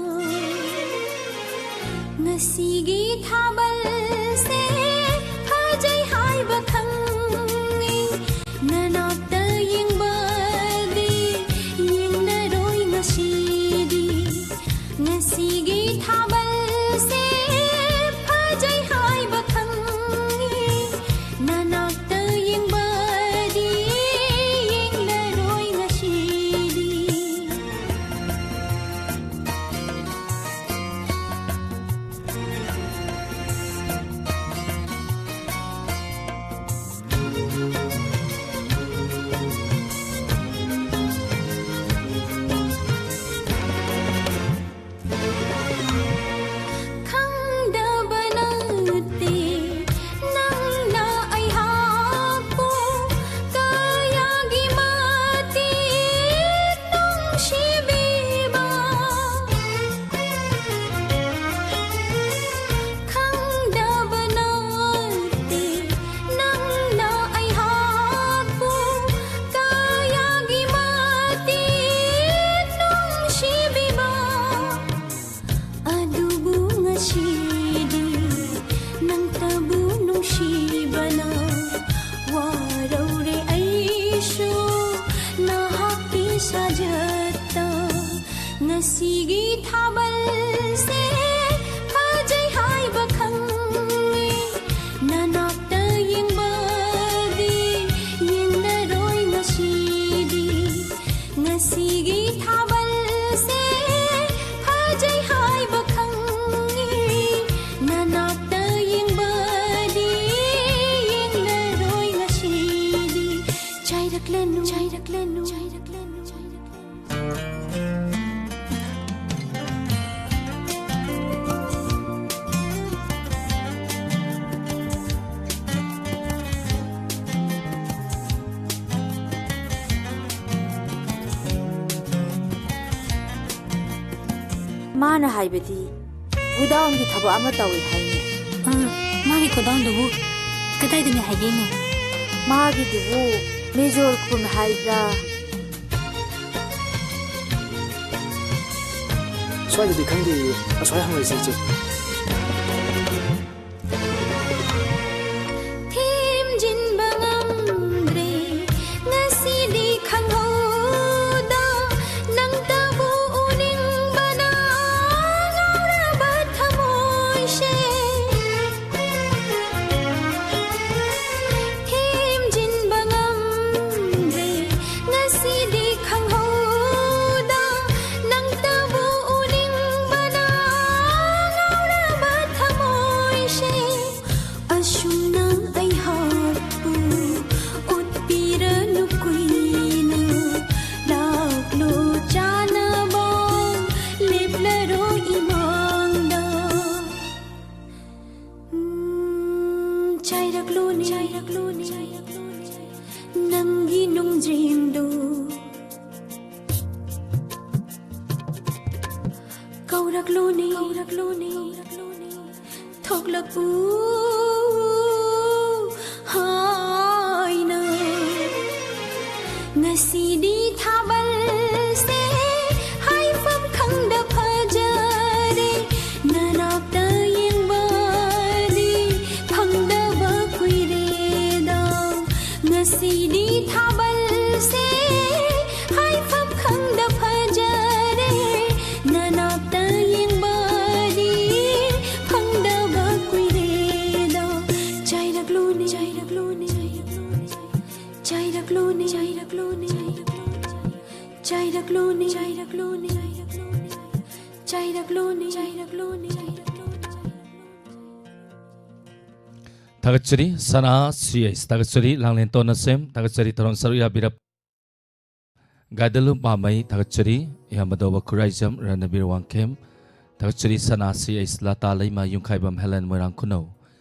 ꯉꯁꯤꯒꯤ ꯊꯥꯕꯜꯁꯦ ꯐꯖꯩ ꯍꯥꯏꯕ ꯈꯪꯉꯤ, ꯅꯅꯥꯛꯇ ꯌꯦꯡꯕꯗꯤ ꯌꯦꯡꯂꯔꯣꯏ ꯉꯁꯤꯗꯤ꯫ ꯉꯁꯤꯒꯤ ꯊꯥꯕꯜꯁꯦ ꯐꯖꯩ ꯍꯥꯏꯕ ꯈꯪꯉꯤ, ꯅꯅꯥꯛꯇ ꯌꯦꯡꯕꯗꯤ ꯌꯦꯡꯂꯔꯣꯏ ꯉꯁꯤꯗꯤ꯫ ꯈꯪꯗꯕ ꯅꯠꯇꯦ ꯅꯪꯅ ꯑꯩꯍꯥꯛꯄꯨ ꯀꯌꯥꯒꯤ ꯃꯇꯤꯛ ꯅꯨꯡꯁꯤꯕꯤꯕ꯫ ꯈꯪꯗꯕ ꯅꯠꯇꯦ ꯅꯪꯅ ꯑꯩꯍꯥꯛꯄꯨ ꯀꯌꯥꯒꯤ ꯃꯇꯤꯛ ꯅꯨꯡꯁꯤꯕꯤꯕ꯫ ꯑꯗꯨꯕꯨ ꯉꯁꯤꯗꯤ ꯅꯪꯇꯕꯨ ꯅꯨꯡꯁꯤꯕꯅ ꯋꯥꯔꯧꯔꯦ ꯑꯩꯁꯨ ꯅꯍꯥꯛꯀꯤ ꯁꯥꯖꯠꯇ꯫ ꯉꯁꯤꯒꯤ ꯊꯥꯕꯜꯁꯦ ꯐꯖꯩ ꯍꯥꯏꯕ ꯈꯪꯉꯦ, ꯅꯅꯥꯛꯇ ꯌꯦꯡꯕꯗꯤ ꯌꯦꯡꯂꯔꯣꯏ ꯉꯁꯤꯗꯤ꯫ ꯉꯁꯤꯒꯤ ꯊꯥꯕꯜꯁꯦ ꯐꯖꯩ ꯍꯥꯏꯕ ꯈꯪꯉꯤ, ꯅꯅꯥꯛꯇ ꯌꯦꯡꯕꯗꯤ ꯌꯦꯡꯂꯔꯣꯏ ꯉꯁꯤꯗꯤ꯫ ꯆꯥꯏꯔꯛꯂꯅꯨ, ꯆꯥꯏꯔꯛꯂꯅꯨ, ꯆꯥꯏꯔꯛꯂꯅꯨ, ꯆꯥꯏꯔꯛꯂꯅꯨ꯫ ꯃꯥꯅ ꯍꯥꯏꯕꯗꯤ ꯒꯣꯗꯥꯎꯟꯒꯤ ꯊꯕꯛ ꯑꯃ ꯇꯧꯏ ꯍꯥꯏꯅꯦ꯫ ꯑꯥ, ꯃꯥꯒꯤ ꯒꯣꯗꯥꯎꯟꯗꯨꯕꯨ ꯀꯗꯥꯏꯗꯅꯤ ꯍꯥꯏꯒꯦꯅꯦ? ꯃꯥꯒꯤꯗꯨꯕꯨ ꯃꯦꯖꯣꯔ ꯈꯨꯟ ꯍꯥꯏꯕ꯭ꯔꯥ? ꯁ꯭ꯋꯥꯏꯗꯗꯤ ꯈꯪꯗꯦ, ꯑꯁ꯭ꯋꯥꯏ ꯍꯪꯂꯛꯏꯁꯦ, ꯏꯆꯦ꯫ ꯊꯦꯝꯖꯤꯟꯕ ꯉꯝꯗ꯭ꯔꯦ ꯉꯁꯤꯗꯤ ꯈꯪꯍꯧꯗ, ꯅꯪꯇꯕꯨ ꯎꯅꯤꯡꯕꯅ ꯉꯥꯎꯔꯕ ꯊꯃꯣꯏꯁꯦ꯫ ꯊꯦꯝꯖꯤꯟꯕ ꯉꯝꯗ꯭ꯔꯦ ꯉꯁꯤꯗꯤ ꯈꯪꯍꯧꯗ, ꯅꯪꯇꯕꯨ ꯎꯅꯤꯡꯕꯅ ꯉꯥꯎꯔꯕ ꯊꯃꯣꯏꯁꯦ꯫ ꯑꯁꯨꯝꯅ ꯑꯩꯍꯥꯛꯄꯨ ꯎꯠꯄꯤꯔꯅꯨ ꯀꯨꯏꯅ, ꯂꯥꯛꯂꯣ ꯆꯥꯅꯕ ꯂꯦꯞꯂꯔꯣ ꯏꯃꯥꯡꯗ꯫ ꯎꯝ, ꯆꯥꯏꯔꯛꯂꯣꯅꯦ, ꯆꯥꯏꯔꯛꯂꯣꯅꯦ, ꯅꯪꯒꯤ ꯅꯨꯡꯖꯦꯡꯗꯨ꯫ ꯀꯧꯔꯛꯂꯣꯅꯦ, ꯀꯧꯔꯛꯂꯣꯅꯦ, ꯊꯣꯛꯂꯛꯎ ꯍꯥꯏꯅ꯫ ꯉꯁꯤꯗꯤ ꯊꯥꯕꯜꯁꯦ ꯍꯥꯏꯐꯝ ꯈꯪꯗ ꯐꯖꯔꯦ, ꯅꯅꯥꯛꯇ ꯌꯦꯡꯕꯗꯤ ꯐꯪꯗꯕ ꯀꯨꯏꯔꯦꯗ꯫ ꯉꯁꯤꯗꯤ ꯊꯥꯕꯜꯁꯦ ꯍꯥꯏꯐꯝ ꯈꯪꯗ ꯐꯖꯔꯦ, ꯅꯅꯥꯛꯇ ꯌꯦꯡꯕꯗꯤ ꯐꯪꯗꯕ ꯀꯨꯏꯔꯦꯗ꯫ ꯆꯥꯏꯔꯛꯂꯣꯅꯦ, ꯆꯥꯏꯔꯛꯂꯣꯅꯦ, ꯆꯥꯏꯔꯛꯂꯣꯅꯦ, ꯆꯥꯏꯔꯛꯂꯣꯅꯦ, ꯆꯥꯏꯔꯛꯂꯣꯅꯦ, ꯆꯥꯏꯔꯛꯂꯣꯅꯦ, ꯆꯥꯏꯔꯛꯂꯣꯅꯦ, ꯆꯥꯏꯔꯛꯂꯣꯅꯦ, ꯆꯥꯏꯔꯛꯂꯣꯅꯦ꯫ ꯊꯥꯒꯠꯆꯔꯤ ꯁꯅꯥ ꯁꯤ ꯑꯩꯁ, ꯊꯥꯒꯠꯆꯔꯤ ꯂꯥꯡꯂꯦꯟ ꯇꯣꯟꯅꯁꯦꯝ, ꯊꯥꯒꯠꯆꯔꯤ ꯊꯧꯔꯝ ꯁꯔꯨꯛ ꯌꯥꯕꯤꯔꯛ ꯒꯥꯏꯗꯂꯨꯞ ꯃꯥꯃꯩ, ꯊꯥꯒꯠꯆꯔꯤ ꯏꯌꯥꯝꯕꯗꯧꯕ ꯈꯨꯔꯥꯏꯖꯝ ꯔꯅꯕꯤꯔ ꯋꯥꯡꯈꯦꯝ, ꯊꯥꯒꯠꯆꯔꯤ ꯁꯅꯥ ꯁꯤ ꯑꯩꯁ, ꯂꯇꯥ ꯂꯩꯃ, ꯌꯨꯝꯈꯥꯏꯕꯝ ꯍꯦꯂꯟ ꯃꯣꯏꯔꯥꯡ ꯈꯨꯅꯧ,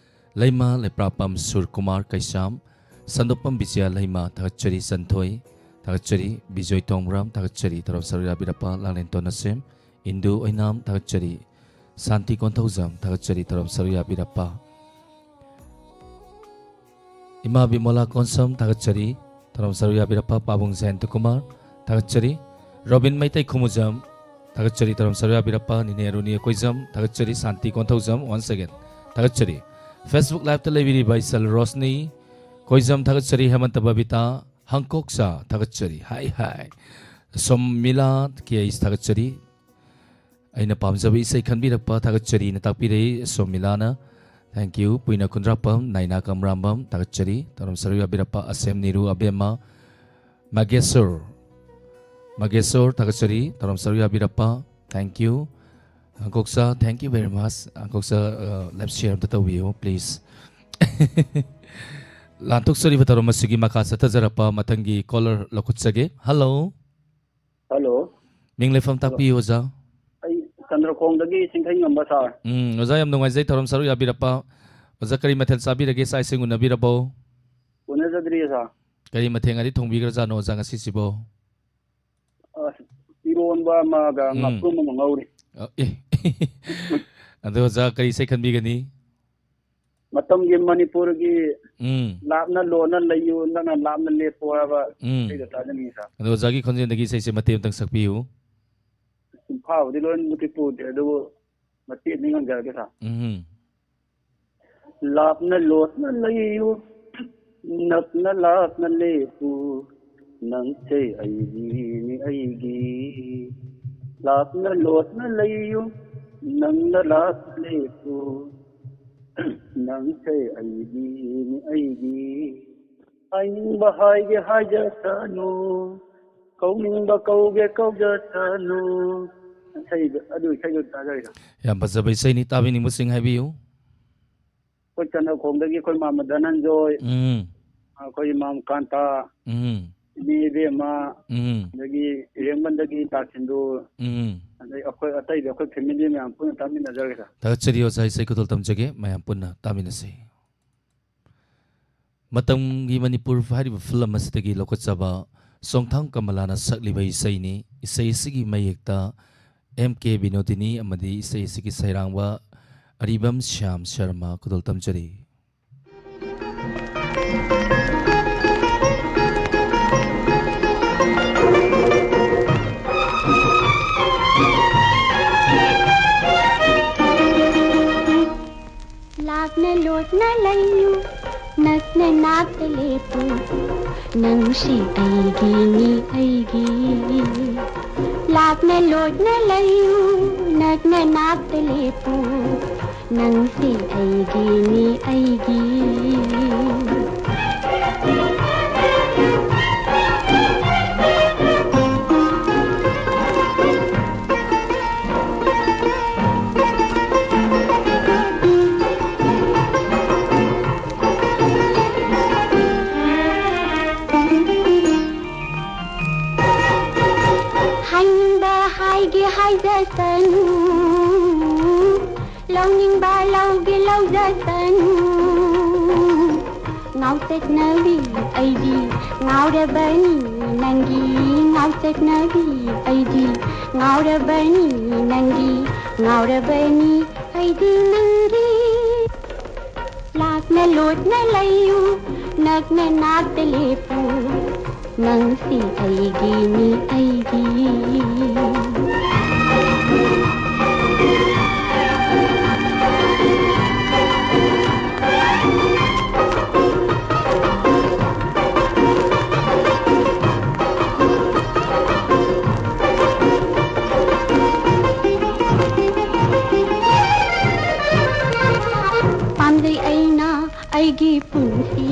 ꯂꯩꯃ ꯂꯩꯄ꯭ꯔꯥꯄꯝ ꯁꯨꯔ ꯀꯨꯃꯥꯔ ꯀꯩꯁꯥꯝ, ꯁꯟꯗꯣꯛꯄꯝ ꯕꯤꯖꯌ ꯂꯩꯃ, ꯊꯥꯒꯠꯆꯔꯤ ꯆꯟꯊꯣꯏ, ꯊꯥꯒꯠꯆꯔꯤ ꯕꯤꯖꯣꯏ ꯇꯣꯡꯕ꯭ꯔꯥꯝ, ꯊꯥꯒꯠꯆꯔꯤ ꯊꯧꯔꯝ ꯁꯔꯨꯛ ꯌꯥꯕꯤꯔꯛꯄ ꯂꯥꯡꯂꯦꯟ ꯇꯣꯟꯅꯁꯦꯝ, ꯏꯟꯗꯨ ꯑꯣꯏꯅꯥꯝ ꯊꯥꯒꯠꯆꯔꯤ꯫ ꯁꯥꯟꯇꯤ ꯀꯣꯟꯊꯧꯖꯝ ꯊꯥꯒꯠꯆꯔꯤ, ꯊꯧꯔꯝ ꯁꯔꯨꯛ ꯌꯥꯕꯤꯔꯛꯄ꯫ ꯏꯃꯥ ꯕꯤꯃꯣꯂꯥ ꯀꯣꯟꯁꯝ ꯊꯥꯒꯠꯆꯔꯤ, ꯊꯧꯔꯝ ꯁꯔꯨꯛ ꯌꯥꯕꯤꯔꯛꯄ꯫ ꯄꯥꯕꯨꯡ ꯖꯌꯟꯇ ꯀꯨꯃꯥꯔ ꯊꯥꯒꯠꯆꯔꯤ꯫ ꯔꯣꯕꯤꯟ ꯃꯩꯇꯩ ꯈꯨꯃꯨꯖꯝ ꯊꯥꯒꯠꯆꯔꯤ, ꯊꯧꯔꯝ ꯁꯔꯨꯛ ꯌꯥꯕꯤꯔꯛꯄ꯫ ꯅꯤꯅꯦ ꯔꯨꯅꯤꯌꯥ ꯀꯣꯏꯖꯝ ꯊꯥꯒꯠꯆꯔꯤ꯫ ꯁꯥꯟꯇꯤ ꯀꯣꯟꯊꯧꯖꯝ once again ꯊꯥꯒꯠꯆꯔꯤ꯫ Facebook Live ꯇ ꯂꯩꯕꯤꯔꯤꯕ ꯏꯆꯜ ꯔꯣꯁꯅꯤ ꯀꯣꯏꯖꯝ ꯊꯥꯒꯠꯆꯔꯤ꯫ ꯍꯦꯃꯟꯇ ꯕꯕꯤꯇꯥ ꯍꯪꯀꯣꯛꯆꯥ ꯊꯥꯒꯠꯆꯔꯤ꯫ ꯍꯥꯏ ꯍꯥꯏ꯫ ꯁꯣꯝꯃꯤꯂꯥ ꯀꯦ ꯑꯩꯁ ꯊꯥꯒꯠꯆꯔꯤ꯫ ꯑꯩꯅ ꯄꯥꯝꯖꯕ ꯏꯁꯩ ꯈꯟꯕꯤꯔꯛꯄ ꯊꯥꯒꯠꯆꯔꯤꯅ ꯇꯥꯛꯄꯤꯔꯛꯏ ꯁꯣꯃꯤꯂꯥꯅ꯫ Thank you꯫ ꯄꯨꯏꯅ ꯈꯨꯟꯗ꯭ꯔꯥꯛꯄꯝ, ꯅꯥꯏꯅꯥ ꯀꯝꯔꯥꯝꯕꯝ ꯊꯥꯒꯠꯆꯔꯤ꯫ ꯊꯧꯔꯝ ꯁꯔꯨꯛ ꯌꯥꯕꯤꯔꯛꯄ ꯑꯁꯦꯝ ꯅꯤꯔꯨ ꯑꯕꯦꯝꯃ꯫ ꯃꯒꯦꯁꯣꯔ, ꯃꯒꯦꯁꯣꯔ ꯊꯥꯒꯠꯆꯔꯤ꯫ ꯊꯧꯔꯝ ꯁꯔꯨꯛ ꯌꯥꯕꯤꯔꯛꯄ꯫ Thank you꯫ ꯍꯪꯀꯣꯛꯆꯥ, thank you very much꯫ ꯍꯪꯀꯣꯛꯆꯥ, ꯑ, live share ꯑꯝꯇ ꯇꯧꯕꯤꯌꯨ, please꯫ ꯂꯥꯟꯊꯣꯛꯆꯔꯤꯕ ꯊꯧꯔꯝ ꯑꯁꯤꯒꯤ ꯃꯈꯥ ꯆꯠꯊꯖꯔꯛꯄ ꯃꯊꯪꯒꯤ caller ꯂꯧꯈꯠꯆꯒꯦ꯫ Hello꯫ Hello꯫ ꯃꯤꯡ ꯂꯩꯐꯝ ꯇꯥꯛꯄꯤꯌꯨ, ꯑꯣꯖꯥ꯫ ꯑꯩ ꯆꯟꯗ꯭ꯔꯈꯣꯡꯗꯒꯤ ꯆꯤꯡꯈꯩꯉꯝꯕ sir꯫ ꯎꯝ, ꯑꯣꯖꯥ, ꯌꯥꯝ ꯅꯨꯡꯉꯥꯏꯖꯩ ꯊꯧꯔꯝ ꯁꯔꯨꯛ ꯌꯥꯕꯤꯔꯛꯄ꯫ ꯑꯣꯖꯥ, ꯀꯔꯤ ꯃꯊꯦꯜ ꯆꯥꯕꯤꯔꯒꯦ? ꯆꯥꯛ ꯏꯁꯤꯡ ꯎꯅꯕꯤꯔꯕꯣ? ꯎꯅꯖꯗ꯭ꯔꯤꯌꯦ sir꯫ ꯀꯔꯤ ꯃꯊꯦꯜꯒꯗꯤ ꯊꯣꯡꯕꯤꯈ꯭ꯔꯖꯥꯠꯅꯣ, ꯑꯣꯖꯥ, ꯉꯁꯤꯁꯤꯕꯣ? ꯑꯁ, ꯏꯔꯣꯟꯕ ꯑꯃꯒ ꯎꯝ꯫ ꯉꯥꯄ꯭ꯔꯨꯝ ꯑꯃ ꯉꯧꯔꯤ꯫ ꯑ, ꯑꯦ꯫ ꯑꯗꯣ, ꯑꯣꯖꯥ, ꯀꯔꯤ ꯏꯁꯩ ꯈꯟꯕꯤꯒꯅꯤ? ꯃꯇꯝꯒꯤ ꯃꯅꯤꯄꯨꯔꯒꯤ ꯎꯝ꯫ ꯂꯥꯞꯅ ꯂꯣꯟꯅ ꯂꯩꯌꯨ, ꯅꯪꯅ ꯂꯥꯞꯅ ꯂꯦꯞꯄꯨ ꯍꯥꯏꯕ ꯎꯝ꯫ ꯏꯁꯩꯗꯣ ꯇꯥꯖꯅꯤꯡꯉꯤ sir꯫ ꯑꯗꯣ ꯑꯣꯖꯥꯒꯤ ꯈꯣꯟꯖꯦꯜꯗꯒꯤ ꯏꯁꯩꯁꯦ ꯃꯇꯦꯛ ꯑꯃꯇꯪ ꯁꯛꯄꯤꯌꯨ꯫ ꯆꯤꯟꯐꯥꯕꯨꯗꯤ ꯂꯣꯏꯅꯃꯛꯇꯤ ꯄꯨꯗꯦ, ꯑꯗꯨꯕꯨ ꯃꯇꯦꯛ ꯑꯅꯤ ꯉꯪꯖꯔꯛꯀꯦ sir꯫ ꯎꯝ꯫ ꯂꯥꯞꯅ ꯂꯣꯠꯅ ꯂꯩꯌꯨ, ꯅꯛꯅ ꯂꯥꯞꯅ ꯂꯦꯞꯄꯨ, ꯅꯪꯁꯦ ꯑꯩꯒꯤꯅꯤ ꯑꯩꯒꯤ꯫ ꯂꯥꯞꯅ ꯂꯣꯠꯅ ꯂꯩꯌꯨ, ꯅꯪꯅ ꯂꯥꯞꯅ ꯂꯦꯞꯄꯨ, ꯅꯪꯁꯦ ꯑꯩꯒꯤꯅꯤ ꯑꯩꯒꯤ꯫ ꯍꯥꯏꯅꯤꯡꯕ ꯍꯥꯏꯒꯦ ꯍꯥꯏꯖꯁꯅꯨ, ꯀꯧꯅꯤꯡꯕ ꯀꯧꯒꯦ ꯀꯧꯖꯁꯅꯨ꯫ ꯏꯁꯩꯗꯣ, ꯑꯗꯨ ꯏꯁꯩꯗꯣ ꯇꯥꯖꯔꯤꯔꯣ? ꯌꯥꯝ ꯐꯖꯕ ꯏꯁꯩꯅꯤ, ꯇꯥꯕꯤꯅꯤꯡꯕꯁꯤꯡ ꯍꯥꯏꯕꯤꯌꯨ꯫ ꯑꯩꯈꯣꯏ ꯆꯟꯗ꯭ꯔꯈꯣꯡꯗꯒꯤ ꯑꯩꯈꯣꯏ ꯃꯥꯃ ꯙꯅꯟꯖꯣꯏ, ꯎꯝ꯫ ꯑꯩꯈꯣꯏ ꯏꯃꯥꯝ ꯀꯥꯟꯇꯥ, ꯎꯝ꯫ ꯏꯅꯦ ꯏꯕꯦꯝꯃ, ꯎꯝ꯫ ꯑꯗꯒꯤ ꯏꯔꯦꯡꯕꯝꯗꯒꯤ ꯇꯥ ꯁꯤꯟꯗꯨ, ꯎꯝ꯫ ꯑꯗꯩ ꯑꯩꯈꯣꯏ ꯑꯇꯩꯗꯤ ꯑꯩꯈꯣꯏ family ꯃꯌꯥꯝ ꯄꯨꯟꯅ ꯇꯥꯃꯤꯟꯅꯖꯔꯒꯦ sir꯫ ꯊꯥꯒꯠꯆꯔꯤ ꯑꯣꯖꯥ, ꯏꯁꯩ ꯈꯨꯗꯣꯜ ꯇꯝꯖꯒꯦ, ꯃꯌꯥꯝ ꯄꯨꯟꯅ ꯇꯥꯃꯤꯟꯅꯁꯤ꯫ ꯃꯇꯝꯒꯤ ꯃꯅꯤꯄꯨꯔ ꯍꯥꯏꯔꯤꯕ film ꯑꯁꯤꯗꯒꯤ ꯂꯧꯈꯠꯆꯕ ꯆꯣꯡꯊꯥꯝ ꯀꯃꯂꯥꯅ ꯁꯛꯂꯤꯕ ꯏꯁꯩꯅꯤ꯫ ꯏꯁꯩ ꯑꯁꯤꯒꯤ ꯃꯌꯦꯛꯇ ꯑꯦꯝ ꯀꯦ ꯕꯤꯅꯣꯗꯤꯅꯤ ꯑꯃꯗꯤ ꯏꯁꯩ ꯑꯁꯤꯒꯤ ꯁꯩꯔꯥꯡꯕ ꯑꯔꯤꯕꯝ ꯁ꯭ꯌꯥꯝ ꯁꯔꯃ ꯈꯨꯗꯣꯜ ꯇꯝꯖꯔꯤ꯫ ꯂꯥꯞꯅ ꯂꯣꯠꯅ ꯂꯩꯌꯨ, ꯅꯛꯅ ꯅꯥꯛꯇ ꯂꯦꯞꯄꯨ, ꯅꯪꯁꯤ ꯑꯩꯒꯤꯅꯤ ꯑꯩꯒꯤ꯫ ꯂꯥꯞꯅ ꯂꯣꯠꯅ ꯂꯩꯌꯨ, ꯅꯛꯅ ꯅꯥꯛꯇ ꯂꯦꯞꯄꯨ, ꯅꯪꯁꯤ ꯑꯩꯒꯤꯅꯤ ꯑꯩꯒꯤ꯫ ꯍꯥꯏꯅꯤꯡꯕ ꯍꯥꯏꯒꯦ ꯍꯥꯏꯖꯁꯅꯨ, ꯂꯧꯅꯤꯡꯕ ꯂꯧꯒꯦ ꯂꯧꯖꯁꯅꯨ꯫ ꯉꯥꯎꯆꯠꯅꯕꯤ ꯑꯩꯗꯤ ꯉꯥꯎꯔꯕꯅꯤ ꯅꯪꯒꯤ, ꯉꯥꯎꯆꯠꯅꯕꯤ ꯑꯩꯗꯤ ꯉꯥꯎꯔꯕꯅꯤ ꯅꯪꯒꯤ, ꯉꯥꯎꯔꯕꯅꯤ ꯑꯩꯗꯤ ꯅꯪꯒꯤ꯫ ꯂꯥꯞꯅ ꯂꯣꯠꯅ ꯂꯩꯌꯨ, ꯅꯛꯅ ꯅꯥꯛꯇ ꯂꯦꯞꯄꯨ, ꯅꯪꯁꯤ ꯑꯩꯒꯤꯅꯤ ꯑꯩꯒꯤ꯫ ꯄꯥꯝꯖꯩ ꯑꯩꯅ ꯑꯩꯒꯤ ꯄꯨꯟꯁꯤ,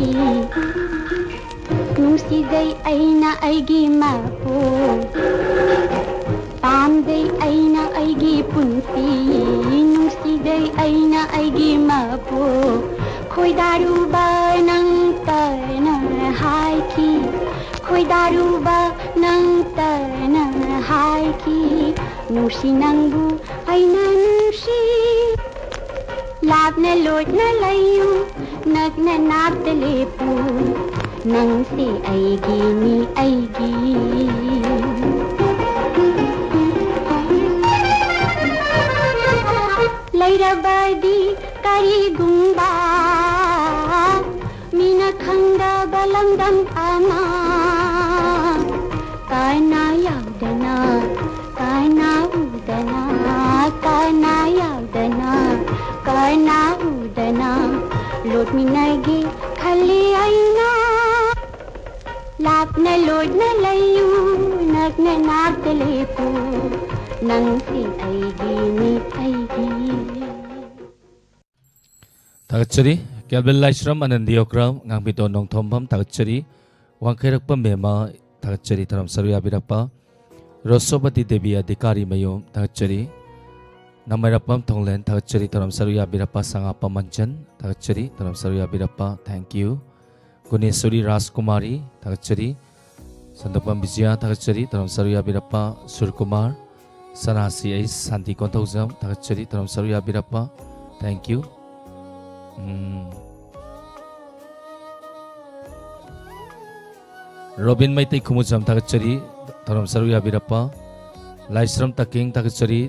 ꯅꯨꯡꯁꯤꯖꯩ ꯑꯩꯅ ꯑꯩꯒꯤ ꯃꯄꯨ꯫ ꯄꯥꯝꯖꯩ ꯑꯩꯅ ꯑꯩꯒꯤ ꯄꯨꯟꯁꯤ, ꯅꯨꯡꯁꯤꯖꯩ ꯑꯩꯅ ꯑꯩꯒꯤ ꯃꯄꯨ꯫ ꯈꯣꯏꯗꯥꯔꯨꯕ ꯅꯪꯇꯅ ꯍꯥꯏꯈꯤ, ꯈꯣꯏꯗꯥꯔꯨꯕ ꯅꯪꯇꯅ ꯍꯥꯏꯈꯤ, ꯅꯨꯡꯁꯤ ꯅꯪꯕꯨ ꯑꯩꯅ ꯅꯨꯡꯁꯤ꯫ ꯂꯥꯞꯅ ꯂꯣꯠꯅ ꯂꯩꯌꯨ, ꯅꯛꯅ ꯅꯥꯛꯇ ꯂꯦꯞꯄꯨ, ꯅꯪꯁꯤ ꯑꯩꯒꯤꯅꯤ ꯑꯩꯒꯤ꯫ ꯕꯗꯤ ꯀꯔꯤꯒꯨꯝꯕ ꯃꯤꯅ ꯈꯪꯗꯕ ꯂꯝꯗꯝ ꯑꯃ꯫ ꯀꯅꯥ ꯌꯥꯎꯗꯅ, ꯀꯅꯥ ꯎꯗꯅ, ꯀꯅꯥ ꯌꯥꯎꯗꯅ, ꯀꯅꯥ ꯎꯗꯅ ꯂꯣꯠꯃꯤꯟꯅꯒꯦ ꯈꯜꯂꯤ ꯑꯩꯅ꯫ ꯂꯥꯞꯅ ꯂꯣꯠꯅ ꯂꯩꯌꯨ, ꯅꯛꯅ ꯅꯥꯛꯇ ꯂꯦꯞꯄꯨ, ꯅꯪꯁꯤ ꯑꯩꯒꯤꯅꯤ, ꯑꯩꯒꯤ꯫ ꯊꯥꯒꯠꯆꯔꯤ꯫ ꯀꯦꯜꯕꯤꯟ ꯂꯥꯏꯁ꯭ꯔꯝ, ꯑꯅꯟꯗꯤ ꯑꯣꯀ꯭ꯔꯥꯝ, ꯉꯥꯡꯕꯤꯗꯣ ꯅꯣꯡꯊꯣꯝꯕꯝ, ꯊꯥꯒꯠꯆꯔꯤ꯫ ꯋꯥꯡꯈꯩꯔꯛꯄ ꯃꯦꯃ, ꯊꯥꯒꯠꯆꯔꯤ, ꯊꯧꯔꯝ ꯁꯔꯨꯛ ꯌꯥꯕꯤꯔꯛꯄ꯫ ꯔꯣꯁꯣꯕꯇꯤ ꯗꯦꯕꯤ ꯑꯙꯤꯀꯥꯔꯤ ꯃꯌꯨꯝ, ꯊꯥꯒꯠꯆꯔꯤ꯫ ꯅꯃꯩꯔꯛꯄꯝ ꯊꯣꯡꯂꯦꯟ, ꯊꯥꯒꯠꯆꯔꯤ, ꯊꯧꯔꯝ ꯁꯔꯨꯛ ꯌꯥꯕꯤꯔꯛꯄ꯫ ꯁꯉꯥꯞꯄ ꯃꯟꯖꯟ, ꯊꯥꯒꯠꯆꯔꯤ, ꯊꯧꯔꯝ ꯁꯔꯨꯛ ꯌꯥꯕꯤꯔꯛꯄ꯫ Thank you꯫ ꯒꯨꯅꯦꯁꯣꯔꯤ ꯔꯥꯖꯀꯨꯃꯥꯔꯤ, ꯊꯥꯒꯠꯆꯔꯤ꯫ ꯁꯟꯗꯣꯛꯄꯝ ꯕꯤꯖꯌ, ꯊꯥꯒꯠꯆꯔꯤ, ꯊꯧꯔꯝ ꯁꯔꯨꯛ ꯌꯥꯕꯤꯔꯛꯄ꯫ ꯁꯨꯔꯀꯨꯃꯥꯔ, ꯁꯅꯥꯁꯤ ꯑꯩꯁ, ꯁꯥꯟꯇꯤ ꯀꯣꯟꯊꯧꯖꯝ, ꯊꯥꯒꯠꯆꯔꯤ, ꯊꯧꯔꯝ ꯁꯔꯨꯛ ꯌꯥꯕꯤꯔꯛꯄ꯫ Thank you꯫ ꯎꯝ꯫ ꯔꯣꯕꯤꯟ ꯃꯩꯇꯩ ꯈꯨꯃꯨꯆꯝ, ꯊꯥꯒꯠꯆꯔꯤ, ꯊꯧꯔꯝ ꯁꯔꯨꯛ ꯌꯥꯕꯤꯔꯛꯄ꯫ ꯂꯥꯏꯁ꯭ꯔꯝ ꯇꯀꯤꯡ, ꯊꯥꯒꯠꯆꯔꯤ꯫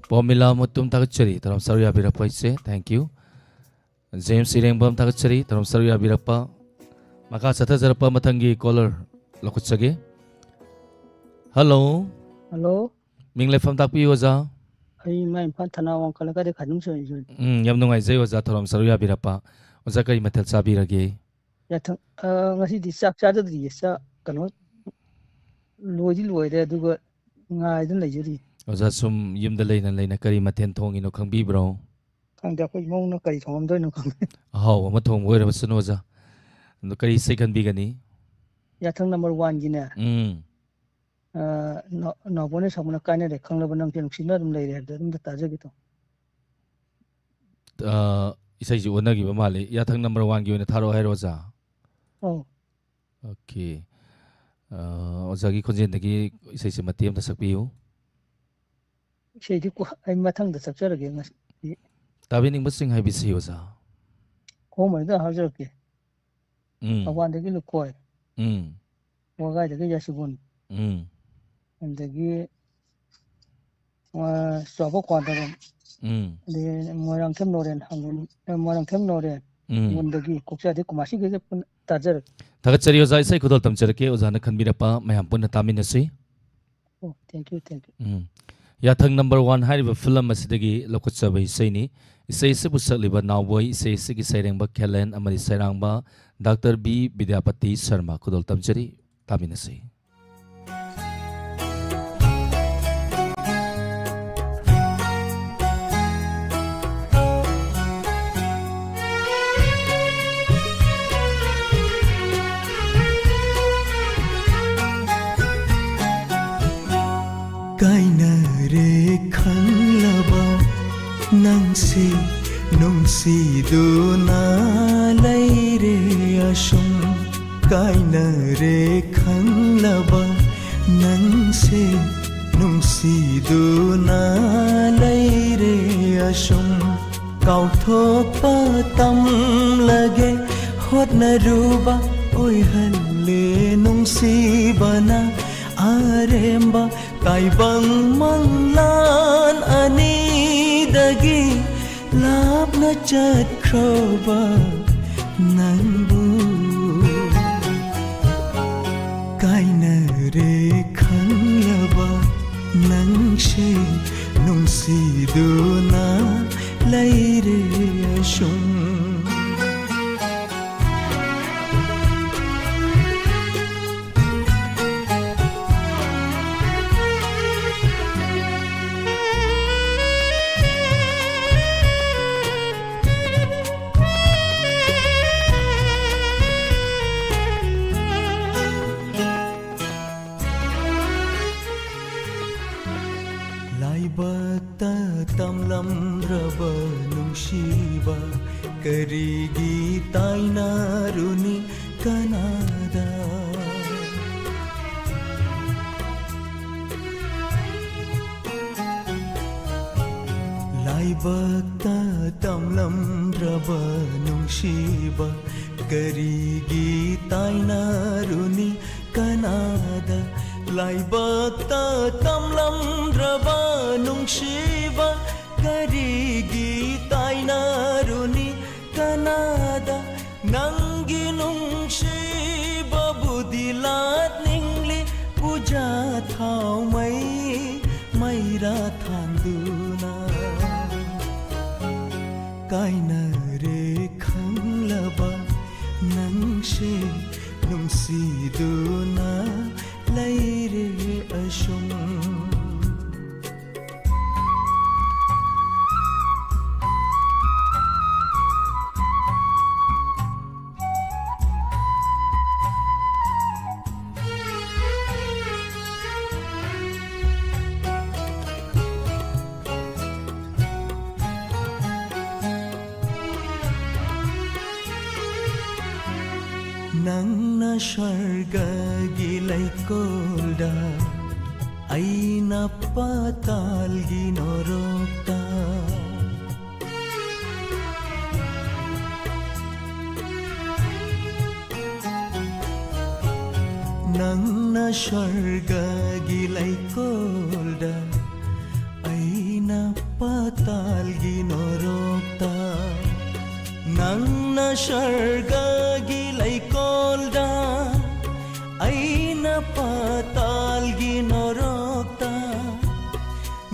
ꯄꯣꯃꯤꯂꯥ ꯃꯨꯇꯨꯝ, ꯊꯥꯒꯠꯆꯔꯤ, ꯊꯧꯔꯝ ꯁꯔꯨꯛ ꯌꯥꯕꯤꯔꯛꯄ ꯏꯆꯦ꯫ Thank you꯫ ꯖꯦꯝꯁ ꯏꯔꯦꯡꯕꯝ, ꯊꯥꯒꯠꯆꯔꯤ, ꯊꯧꯔꯝ ꯁꯔꯨꯛ ꯌꯥꯕꯤꯔꯛꯄ꯫ ꯃꯈꯥ ꯆꯠꯊꯖꯔꯛꯄ ꯃꯊꯪꯒꯤ caller ꯂꯧꯈꯠꯆꯒꯦ꯫ Hello꯫ Hello꯫ ꯃꯤꯡ ꯂꯩꯐꯝ ꯇꯥꯛꯄꯤꯌꯨ, ꯑꯣꯖꯥ꯫ ꯑꯩ ꯏꯃꯥ ꯏꯝꯐꯥꯜ ꯊꯅꯥ ꯋꯥꯡꯈꯠ ꯂꯩꯀꯥꯏꯗ ꯈꯥꯏꯅꯨꯝ ꯁꯣꯏ-, ꯁꯣꯏ-, ꯎꯝ, ꯌꯥꯝ ꯅꯨꯡꯉꯥꯏꯖꯩ, ꯑꯣꯖꯥ, ꯊꯧꯔꯝ ꯁꯔꯨꯛ ꯌꯥꯕꯤꯔꯛꯄ꯫ ꯑꯣꯖꯥ, ꯀꯔꯤ ꯃꯊꯦꯜ ꯆꯥꯕꯤꯔꯒꯦ? ꯌꯥꯊꯪ-, ꯑ, ꯉꯁꯤꯗꯤ ꯆꯥꯛ ꯆꯥꯖꯗ꯭ꯔꯤꯌꯦ꯫ ꯆꯥꯛ, ꯀꯩꯅꯣ, ꯂꯣꯏꯗꯤ ꯂꯣꯏꯔꯦ, ꯑꯗꯨꯒ ꯉꯥꯏꯗꯨꯅ ꯂꯩꯖꯔꯤ꯫ ꯑꯣꯖꯥ, ꯁꯨꯝ ꯌꯨꯝꯗ ꯂꯩꯅ ꯂꯩꯅ ꯀꯔꯤ ꯃꯊꯦꯜ ꯊꯣꯡꯉꯤꯅꯣ ꯈꯪꯕꯤꯕ꯭ꯔꯣ? ꯈꯪꯗꯦ, ꯑꯩꯈꯣꯏ ꯏꯃꯧꯅ ꯀꯔꯤ ꯊꯣꯡꯉꯝꯗꯣꯏꯅꯣ ꯈꯪꯗꯦ꯫ ꯑꯍꯥꯎꯕ ꯑꯃ ꯊꯣꯡꯕ ꯑꯣꯏꯔꯕꯁꯨꯅꯨ, ꯑꯣꯖꯥ꯫ ꯑꯗꯣ ꯀꯔꯤ ꯏꯁꯩ ꯈꯟꯕꯤꯒꯅꯤ? ꯌꯥꯊꯪ number one ꯒꯤꯅꯦ꯫ ꯎꯝ꯫ ꯑ, ꯅꯥ-, ꯅꯥꯎꯕꯣꯅ ꯁꯛꯄꯅ ꯀꯥꯏꯅꯔꯦ ꯈꯪꯂꯕ ꯅꯪꯁꯦ ꯅꯨꯡꯁꯤꯅ ꯑꯗꯨꯝ ꯂꯩꯔꯦ ꯍꯥꯏꯕꯗꯣ ꯑꯗꯨꯝꯇ ꯇꯥꯖꯒꯦ ꯇꯧ꯫ ꯑ, ꯏꯁꯩꯁꯤ ꯑꯣꯟꯅꯈꯤꯕ ꯃꯥꯜꯂꯤ꯫ ꯌꯥꯊꯪ number one ꯒꯤ ꯑꯣꯏꯅ ꯊꯥꯔꯛꯑꯣ ꯍꯥꯏꯔꯣ, ꯑꯣꯖꯥ? ꯑꯧ꯫ Okay꯫ ꯑ, ꯑꯣꯖꯥꯒꯤ ꯈꯣꯟꯖꯦꯜꯗꯒꯤ ꯏꯁꯩꯁꯦ ꯃꯇꯦꯛ ꯑꯃꯇ ꯁꯛꯄꯤꯌꯨ꯫ ꯏꯁꯩꯗꯤ ꯀꯣ-, ꯑꯩ ꯃꯊꯪꯗ ꯁꯛꯆꯔꯒꯦ ꯉꯁꯤꯗꯤ꯫ ꯇꯥꯕꯤꯅꯤꯡꯕꯁꯤꯡ ꯍꯥꯏꯕꯤꯁꯤ, ꯑꯣꯖꯥ꯫ ꯈꯣꯡꯕꯗ ꯍꯥꯞꯆꯔꯛꯀꯦ꯫ ꯎꯝ꯫ ꯊꯧꯕꯥꯜꯗꯒꯤ ꯂꯨꯈꯣꯏ꯫ ꯎꯝ꯫ ꯋꯥꯒꯥꯏꯗꯒꯤ ꯌꯥꯏꯁꯤꯒꯨꯟ꯫ ꯎꯝ꯫ ꯑꯗꯒꯤ, ꯑ, ꯆꯥꯎꯕ ꯀ꯭ꯋꯥꯗꯔꯣꯝ꯫ ꯎꯝ꯫ ꯑꯗꯩ ꯃꯣꯏꯔꯥꯡꯊꯦꯝ ꯅꯣꯔꯦꯟ ꯍꯥꯡꯉꯨ-, ꯑ, ꯃꯣꯏꯔꯥꯡꯊꯦꯝ ꯅꯣꯔꯦꯟ ꯎꯝ꯫ ꯉꯣꯟꯗꯒꯤ ꯀꯣꯛꯆꯥꯗꯤ ꯀꯨꯃꯥꯁꯤꯒꯤꯁꯦ ꯄꯨꯟꯅ ꯇꯥꯖꯔꯒꯦ꯫ ꯊꯥꯒꯠꯆꯔꯤ ꯑꯣꯖꯥ, ꯏꯁꯩ ꯈꯨꯗꯣꯜ ꯇꯝꯖꯔꯛꯀꯦ꯫ ꯑꯣꯖꯥꯅ ꯈꯟꯕꯤꯔꯛꯄ ꯃꯌꯥꯝ ꯄꯨꯟꯅ ꯇꯥꯃꯤꯟꯅꯁꯤ꯫ ꯑꯣ, thank you, thank you꯫ ꯎꯝ꯫ ꯌꯥꯊꯪ number one ꯍꯥꯏꯔꯤꯕ film ꯑꯁꯤꯗꯒꯤ ꯂꯧꯈꯠꯆꯕ ꯏꯁꯩꯅꯤ꯫ ꯏꯁꯩ ꯑꯁꯤꯕꯨ ꯁꯛꯂꯤꯕ ꯅꯥꯎꯕꯣꯏ, ꯏꯁꯩ ꯑꯁꯤꯒꯤ ꯁꯩꯔꯦꯡꯕ ꯈꯦꯂꯦꯟ ꯑꯃꯗꯤ ꯁꯩꯔꯥꯡꯕ ꯗꯥꯛꯇꯔ ꯕꯤ ꯕꯤꯗ꯭ꯌꯥꯄꯇꯤ ꯁꯔꯃ꯫ ꯈꯨꯗꯣꯜ ꯇꯝꯖꯔꯤ, ꯇꯥꯃꯤꯟꯅꯁꯤ꯫ ꯀꯥꯏꯅꯔꯦ ꯈꯪꯂꯕ ꯅꯪꯁꯦ ꯅꯨꯡꯁꯤꯗꯨꯅ ꯂꯩꯔꯦ ꯑꯁꯨꯝ꯫ ꯀꯥꯏꯅꯔꯦ ꯈꯪꯂꯕ ꯅꯪꯁꯦ ꯅꯨꯡꯁꯤꯗꯨꯅ ꯂꯩꯔꯦ ꯑꯁꯨꯝ꯫ ꯀꯥꯎꯊꯣꯛꯄ ꯇꯝꯂꯒꯦ ꯍꯣꯠꯅꯔꯨꯕ ꯑꯣꯏꯍꯜꯂꯦ ꯅꯨꯡꯁꯤꯕꯅ ꯑꯔꯦꯝꯕ꯫ ꯇꯥꯏꯕꯪ ꯃꯪꯂꯥꯟ ꯑꯅꯤꯗꯒꯤ ꯂꯥꯞꯅ ꯆꯠꯈ꯭ꯔꯕ ꯅꯪꯕꯨ ꯀꯥꯏꯅꯔꯦ ꯈꯪꯂꯕ ꯅꯪꯁꯦ ꯅꯨꯡꯁꯤꯗꯨꯅ ꯂꯩꯔꯦ ꯑꯁꯨꯝ꯫ ꯂꯥꯏꯕꯛꯇ ꯇꯝꯂꯝꯗ꯭ꯔꯕ ꯅꯨꯡꯁꯤꯕ ꯀꯔꯤꯒꯤ ꯇꯥꯏꯅꯔꯨꯅꯤ ꯀꯅꯥꯗ? ꯂꯥꯏꯕꯛꯇ ꯇꯝꯂꯝꯗ꯭ꯔꯕ ꯅꯨꯡꯁꯤꯕ ꯀꯔꯤꯒꯤ ꯇꯥꯏꯅꯔꯨꯅꯤ ꯀꯅꯥꯗ? ꯂꯥꯏꯕꯛꯇ ꯇꯝꯂꯝꯗ꯭ꯔꯕ ꯅꯨꯡꯁꯤꯕ ꯀꯔꯤꯒꯤ ꯇꯥꯏꯅꯔꯨꯅꯤ ꯀꯅꯥꯗ? ꯅꯪꯒꯤ ꯅꯨꯡꯁꯤꯕꯕꯨꯗꯤ ꯂꯥꯠꯅꯤꯡꯂꯤ, ꯄꯨꯖꯥ ꯊꯥꯎꯃꯩ ꯃꯩꯔꯥ ꯊꯥꯟꯗꯨꯅ꯫ ꯀꯥꯏꯅꯔꯦ ꯈꯪꯂꯕ ꯅꯪꯁꯦ, ꯅꯨꯡꯁꯤꯗꯨꯅ ꯂꯩꯔꯦ ꯑꯁꯨꯝ꯫ ꯅꯪꯅ ꯁ꯭ꯋꯔꯒꯒꯤ ꯂꯩꯀꯣꯜꯗ, ꯑꯩꯅ ꯄꯥꯇꯥꯜꯒꯤ ꯅꯣꯔꯣꯛꯇ꯫ ꯅꯪꯅ ꯁ꯭ꯋꯔꯒꯒꯤ ꯂꯩꯀꯣꯜꯗ, ꯑꯩꯅ ꯄꯥꯇꯥꯜꯒꯤ ꯅꯣꯔꯣꯛꯇ꯫ ꯅꯪꯅ ꯁ꯭ꯋꯔꯒꯒꯤ ꯂꯩꯀꯣꯜꯗ, ꯑꯩꯅ ꯄꯥꯇꯥꯜꯒꯤ ꯅꯣꯔꯣꯛꯇ꯫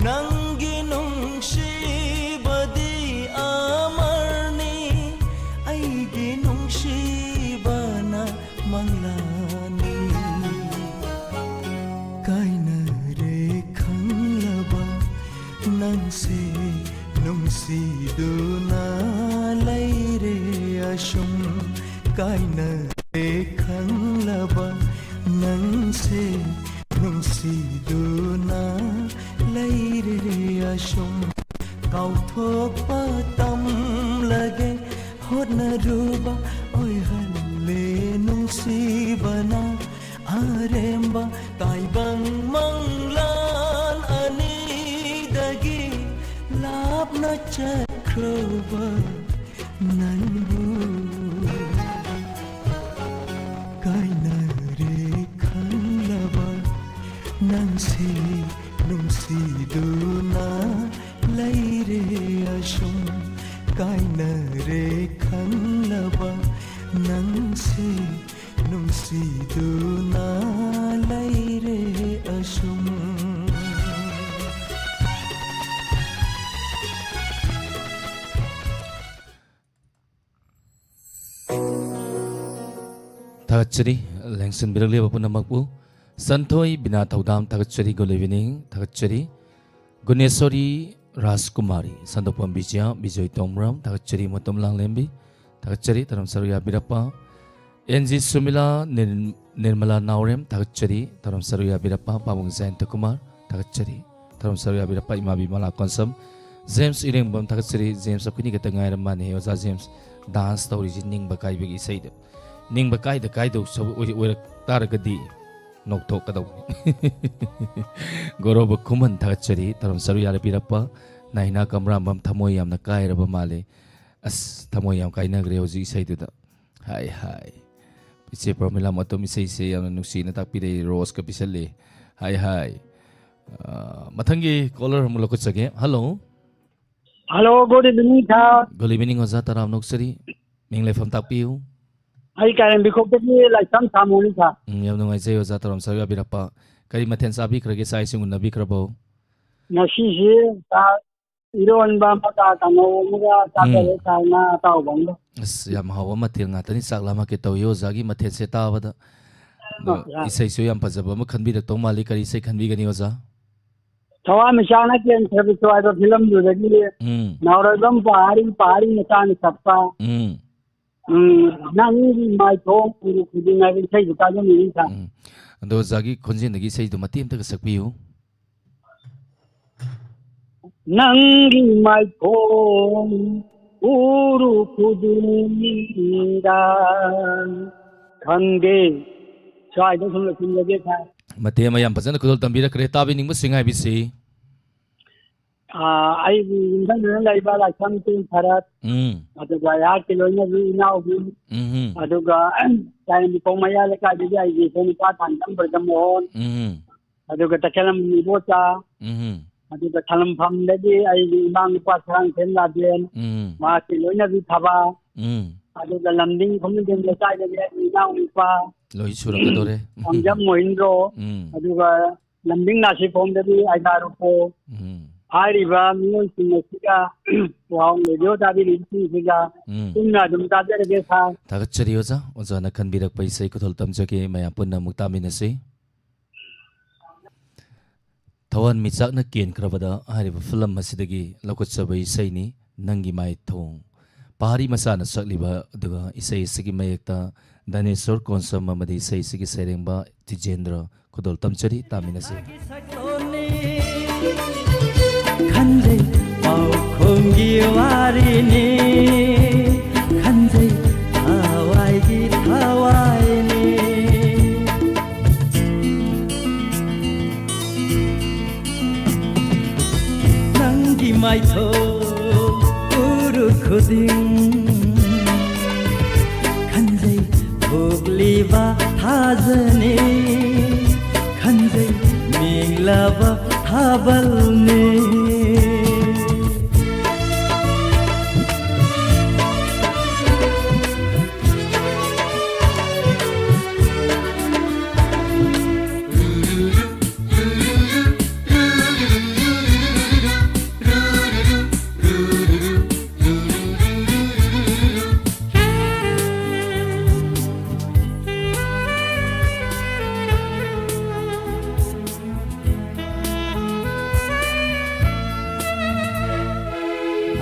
ꯅꯪꯒꯤ ꯅꯨꯡꯁꯤꯕꯗꯤ ꯑꯃꯔꯅꯤ, ꯑꯩꯒꯤ ꯅꯨꯡꯁꯤꯕꯅ ꯃꯪꯂꯥꯅꯤ꯫ ꯀꯥꯏꯅꯔꯦ ꯈꯪꯂꯕ ꯅꯪꯁꯦ, ꯅꯨꯡꯁꯤꯗꯨꯅ ꯂꯩꯔꯦ ꯑꯁꯨꯝ꯫ ꯀꯥꯏꯅꯔꯦ ꯈꯪꯂꯕ ꯅꯪꯁꯦ, ꯅꯨꯡꯁꯤꯗꯨꯅ ꯂꯩꯔꯦ ꯑꯁꯨꯝ꯫ ꯀꯥꯎꯊꯣꯛꯄ ꯇꯝꯂꯒꯦ ꯍꯣꯠꯅꯔꯨꯕ ꯑꯣꯏꯍꯜꯂꯦ ꯅꯨꯡꯁꯤꯕꯅ꯫ ꯑꯔꯦꯝꯕ ꯇꯥꯏꯕꯪ ꯃꯪꯂꯥꯟ ꯑꯅꯤꯗꯒꯤ ꯂꯥꯞꯅ ꯆꯠꯈ꯭ꯔꯕ ꯅꯪꯕꯨ꯫ ꯀꯥꯏꯅꯔꯦ ꯈꯪꯂꯕ ꯅꯪꯁꯦ, ꯅꯨꯡꯁꯤꯗꯨꯅ ꯂꯩꯔꯦ꯫ ꯑꯁꯨꯝ ꯀꯥꯏꯅꯔꯦ ꯈꯪꯂꯕ ꯅꯪꯁꯦ ꯅꯨꯡꯁꯤꯗꯨꯅ ꯂꯩꯔꯦ ꯑꯁꯨꯝ꯫ ꯊꯥꯒꯠꯆꯔꯤ, ꯂꯦꯡꯁꯤꯟꯕꯤꯔꯛꯂꯤꯕ ꯄꯨꯝꯅꯃꯛꯄꯨ꯫ ꯁꯟꯊꯣꯏ ꯕꯤꯅꯥ ꯊꯧꯗꯥꯝ, ꯊꯥꯒꯠꯆꯔꯤ, good evening, ꯊꯥꯒꯠꯆꯔꯤ꯫ ꯒꯨꯅꯦꯁꯣꯔꯤ ꯔꯥꯖꯀꯨꯃꯥꯔꯤ, ꯁꯟꯗꯣꯛꯄꯝ ꯕꯤꯖꯌ, ꯕꯤꯖꯣꯏ ꯇꯣꯡꯕ꯭ꯔꯥꯝ, ꯊꯥꯒꯠꯆꯔꯤ, ꯃꯇꯝ ꯂꯥꯡꯂꯦꯝꯕꯤ, ꯊꯥꯒꯠꯆꯔꯤ, ꯇꯔꯝ ꯁꯔꯨꯛ ꯌꯥꯕꯤꯔꯛꯄ꯫ ꯑꯦꯟ ꯖꯤ ꯁꯨꯃꯤꯂꯥ, ꯅꯤꯔ-, ꯅꯤꯔꯃꯂꯥ ꯅꯥꯎꯔꯦꯝ, ꯊꯥꯒꯠꯆꯔꯤ, ꯇꯔꯝ ꯁꯔꯨꯛ ꯌꯥꯕꯤꯔꯛꯄ꯫ ꯄꯥꯕꯨꯡ ꯖꯌꯟꯇ ꯀꯨꯃꯥꯔ, ꯊꯥꯒꯠꯆꯔꯤ, ꯇꯔꯝ ꯁꯔꯨꯛ ꯌꯥꯕꯤꯔꯛꯄ꯫ ꯏꯃꯥ ꯕꯤꯃꯂꯥ ꯀꯣꯟꯁꯝ, ꯖꯦꯝꯁ ꯏꯔꯦꯡꯕꯝ, ꯊꯥꯒꯠꯆꯔꯤ, ꯖꯦꯝꯁ, ꯑꯩꯈꯣꯏꯅꯤ ꯈꯛꯇ ꯉꯥꯏꯔ ꯃꯥꯅꯦ ꯑꯣꯖꯥ ꯖꯦꯝꯁ ꯗꯥꯟꯁ ꯇꯧꯔꯤꯁꯤ ꯅꯤꯡꯕ ꯀꯥꯏꯕꯒꯤ ꯏꯁꯩꯗ꯫ ꯅꯤꯡꯕ ꯀꯥꯏꯗ ꯀꯥꯏꯗꯧ ꯁꯔꯨꯛ ꯑꯣꯏ-, ꯑꯣꯏꯔꯛ ꯇꯥꯔꯒꯗꯤ ꯅꯣꯛꯊꯣꯛꯀꯗꯧꯕꯅꯤ꯫ ꯒꯣꯔꯣꯕ ꯈꯨꯃꯟ, ꯊꯥꯒꯠꯆꯔꯤ, ꯇꯔꯝ ꯁꯔꯨꯛ ꯌꯥꯔ ꯄꯤꯔꯛꯄ꯫ ꯅꯥꯏꯅꯥ ꯀꯝꯔꯥꯝꯕꯝ, ꯊꯃꯣꯏ ꯌꯥꯝꯅ ꯀꯥꯏꯔꯕ ꯃꯥꯜꯂꯦ꯫ ꯑꯁ, ꯊꯃꯣꯏ ꯌꯥꯝ ꯀꯥꯏꯅꯈ꯭ꯔꯦ ꯍꯧꯖꯤꯛ ꯏꯁꯩꯗꯨꯗ꯫ ꯍꯥꯏ ꯍꯥꯏ꯫ ꯏꯆꯦ ꯄ꯭ꯔꯃꯤꯂꯥ ꯃꯇꯨꯝ ꯏꯁꯩꯁꯦ ꯌꯥꯝꯅ ꯅꯨꯡꯁꯤꯅ ꯇꯥꯛꯄꯤꯔꯛꯏ, ꯔꯣꯁꯀ ꯄꯤꯁꯜꯂꯤ꯫ ꯍꯥꯏ ꯍꯥꯏ꯫ ꯑ, ꯃꯊꯪꯒꯤ ꯀꯣꯂꯔ ꯑꯃꯨꯛ ꯂꯧꯈꯠꯆꯒꯦ꯫ Hello. Hello, good evening, sir꯫ Good evening, ꯑꯣꯖꯥ, ꯇꯔꯥꯝꯅ ꯑꯣꯛꯆꯔꯤ꯫ ꯃꯤꯡ ꯂꯩꯐꯝ ꯇꯥꯛꯄꯤꯌꯨ꯫ ꯑꯩ ꯀꯥꯏꯔꯦꯝꯕꯤꯈꯣꯛꯇꯒꯤ ꯂꯥꯏꯁ꯭ꯔꯝ ꯁꯥꯃꯨꯅꯤ, sir꯫ ꯎꯝ, ꯌꯥꯝ ꯅꯨꯡꯉꯥꯏꯖꯩ ꯑꯣꯖꯥ, ꯇꯔꯥꯝ ꯁꯔꯨꯛ ꯌꯥꯕꯤꯔꯛꯄ꯫ ꯀꯔꯤ ꯃꯊꯦꯜ ꯆꯥꯕꯤꯈ꯭ꯔꯒꯦ, ꯆꯥꯛ ꯏꯁꯤꯡ ꯎꯅꯕꯤꯈ꯭ꯔꯕꯣ? ꯉꯁꯤꯁꯤ, sir, ꯏꯔꯣꯟꯕ ꯑꯃꯒ ꯀꯥꯡꯍꯧ ꯑꯃꯒ ꯆꯥꯖꯔꯦ, ꯎꯝ꯫ Sir, ꯉꯥ ꯑꯇꯥꯎꯕ ꯑꯃꯒ꯫ ꯑꯁ, ꯌꯥꯝ ꯍꯥꯎꯕ ꯃꯊꯦꯜ ꯉꯥꯛꯇꯅꯤ, ꯆꯥꯛ ꯂꯥꯝꯃꯛꯀꯦ ꯇꯧꯏ ꯑꯣꯖꯥꯒꯤ ꯃꯊꯦꯜꯁꯦ ꯇꯥꯕꯗ꯫ ꯑꯗꯣ ꯑꯣ, sir꯫ ꯏꯁꯩꯁꯨ ꯌꯥꯝ ꯐꯖꯕ ꯑꯃ ꯈꯟꯕꯤꯔꯛꯇꯧ ꯃꯥꯜꯂꯤ, ꯀꯔꯤ ꯏꯁꯩ ꯈꯟꯕꯤꯒꯅꯤ ꯑꯣꯖꯥ? ꯊꯋꯥꯟꯃꯤꯆꯥꯛꯅ ꯀꯦꯟꯈ꯭ꯔꯕꯁꯨ ꯍꯥꯏꯕ ꯐꯤꯂꯝꯗꯨꯗꯒꯤ ꯎꯝ꯫ ꯅꯥꯎꯔꯣꯏꯕꯝ ꯄꯍꯥꯔꯤ, ꯄꯍꯥꯔꯤ ꯃꯆꯥꯅ ꯁꯛꯄ꯫ ꯎꯝ꯫ ꯎꯝ, ꯅꯪꯒꯤ ꯃꯥꯏꯊꯣꯡ ꯎꯔꯨ ꯈꯨꯗꯤꯡ ꯍꯥꯏꯕ ꯏꯁꯩꯗꯨ ꯇꯥꯖꯅꯤꯡꯉꯤ, sir꯫ ꯎꯝ꯫ ꯑꯗꯣ ꯑꯣꯖꯥꯒꯤ ꯈꯣꯟꯖꯦꯜꯗꯒꯤ ꯏꯁꯩꯗꯨ ꯃꯇꯦꯛ ꯑꯝꯇꯒ ꯁꯛꯄꯤꯌꯨ꯫ ꯅꯪꯒꯤ ꯃꯥꯏꯊꯣꯡ ꯎꯔꯨ ꯈꯨꯗꯤꯡꯗ ꯈꯪꯗꯦ꯫ ꯁ꯭ꯋꯥꯏꯗ ꯁꯨꯝ ꯂꯣꯏꯁꯤꯟꯖꯒꯦ, sir꯫ ꯃꯇꯦꯛ ꯑꯃ ꯌꯥꯝ ꯐꯖꯅ ꯈꯨꯗꯣꯜ ꯇꯝꯕꯤꯔꯛꯈ꯭ꯔꯦ꯫ ꯇꯥꯕꯤꯅꯤꯡꯕꯁꯤꯡ ꯍꯥꯏꯕꯁꯤ ꯑꯥ, ꯑꯩꯒꯤ ꯌꯨꯝꯊꯪꯅꯅ ꯂꯩꯕ ꯂꯥꯏꯁ꯭ꯔꯝ ꯇꯦꯡ ꯈꯔꯠ, ꯎꯝ꯫ ꯑꯗꯨꯒ ꯑꯩꯍꯥꯛꯀꯤ ꯂꯣꯏꯅꯕꯤ ꯏꯅꯥꯎꯕꯤ, ꯎꯝ꯫ ꯑꯗꯨꯒ ꯀꯥꯏꯔꯦꯝꯕꯤꯈꯣꯡ ꯃꯌꯥ ꯂꯩꯀꯥꯏꯗꯒꯤ ꯑꯩꯒꯤ ꯏꯆꯥꯅꯨꯄꯥ ꯊꯥꯡꯖꯝ ꯕ꯭ꯔꯖꯃꯣꯍꯟ, ꯎꯝ꯫ ꯑꯗꯨꯒ ꯇꯈꯦꯂꯝ ꯏꯕꯣꯆꯥ, ꯎꯝ꯫ ꯑꯗꯨꯒ ꯊꯅꯝꯐꯝꯗꯒꯤ ꯑꯩꯒꯤ ꯏꯃꯥ ꯅꯨꯄꯥ ꯁꯔꯥꯡꯊꯦꯝ ꯂꯥꯗꯦꯟ, ꯎꯝ꯫ ꯃꯍꯥꯛꯀꯤ ꯂꯣꯏꯅꯕꯤ ꯊꯕꯥ, ꯎꯝ꯫ ꯑꯗꯨꯒ ꯂꯝꯗꯤꯡ ꯈꯨꯃꯟꯗꯦꯝ ꯂꯩꯀꯥꯏꯗꯒꯤ ꯑꯩꯒꯤ ꯏꯅꯥꯎ ꯅꯨꯄꯥ, ꯂꯣꯏ ꯁꯨꯔꯛꯀꯗꯧꯔꯦ꯫ ꯈꯣꯡꯖꯝ ꯃꯣꯍꯤꯟꯗ꯭ꯔꯣ, ꯎꯝ꯫ ꯑꯗꯨꯒ ꯂꯝꯗꯤꯡ ꯅꯥꯁꯤꯈꯣꯡꯗꯒꯤ ꯑꯥꯏꯗꯥ ꯔꯨꯄꯣ꯫ ꯎꯝ꯫ ꯍꯥꯏꯔꯤꯕ ꯃꯤꯑꯣꯏꯁꯤꯡ ꯑꯁꯤꯒ ꯋꯥꯍꯪ ꯔꯦꯗꯤꯑꯣ ꯇꯥꯕꯤꯔꯤꯕꯁꯤꯡꯁꯤꯒ ꯎꯝ꯫ ꯄꯨꯟꯅ ꯑꯗꯨꯝ ꯇꯥꯖꯔꯒꯦ ꯁꯥꯔ꯫ ꯊꯥꯒꯠꯆꯔꯤ ꯑꯣꯖꯥ꯫ ꯑꯣꯖꯥꯅ ꯈꯟꯕꯤꯔꯛꯄ ꯏꯁꯩ ꯈꯨꯗꯣꯜ ꯇꯝꯖꯒꯦ, ꯃꯌꯥꯝ ꯄꯨꯟꯅ ꯑꯃꯨꯛ ꯇꯥꯃꯤꯟꯅꯁꯤ꯫ ꯊꯋꯥꯟꯃꯤꯆꯥꯛꯅ ꯀꯦꯟꯈ꯭ꯔꯕꯗ ꯍꯥꯏꯔꯤꯕ ꯐꯤꯂꯝ ꯑꯁꯤꯗꯒꯤ ꯂꯧꯈꯠꯆꯕ ꯏꯁꯩꯅꯤ, ꯅꯪꯒꯤ ꯃꯥꯏꯊꯣꯡ꯫ ꯄꯍꯥꯔꯤ ꯃꯆꯥꯅ ꯁꯛꯂꯤꯕ, ꯑꯗꯨꯒ ꯏꯁꯩ ꯑꯁꯤꯒꯤ ꯃꯌꯦꯛꯇ ꯗꯥꯅꯦꯁꯣꯔ ꯀꯣꯟꯁꯝ ꯑꯃꯗꯤ ꯏꯁꯩ ꯑꯁꯤꯒꯤ ꯁꯩꯔꯦꯡꯕ ꯇꯤꯖꯦꯟꯗ꯭ꯔ ꯈꯨꯗꯣꯜ ꯇꯝꯖꯔꯤ, ꯇꯥꯃꯤꯟꯅꯁꯤ꯫ ꯈꯟꯖꯩ ꯄꯥꯎꯈꯣꯡꯒꯤ ꯋꯥꯔꯤꯅꯤ, ꯈꯟꯖꯩ ꯊꯋꯥꯏꯒꯤ ꯊꯋꯥꯏꯅꯤ꯫ ꯅꯪꯒꯤ ꯃꯥꯏꯊꯣꯡ ꯎꯔꯨ ꯈꯨꯗꯤꯡ ꯈꯟꯖꯩ ꯊꯣꯛꯂꯤꯕ ꯊꯥꯖꯅꯤ, ꯈꯟꯖꯩ ꯃꯦꯡꯂꯕ ꯊꯥꯕꯜꯅꯤ꯫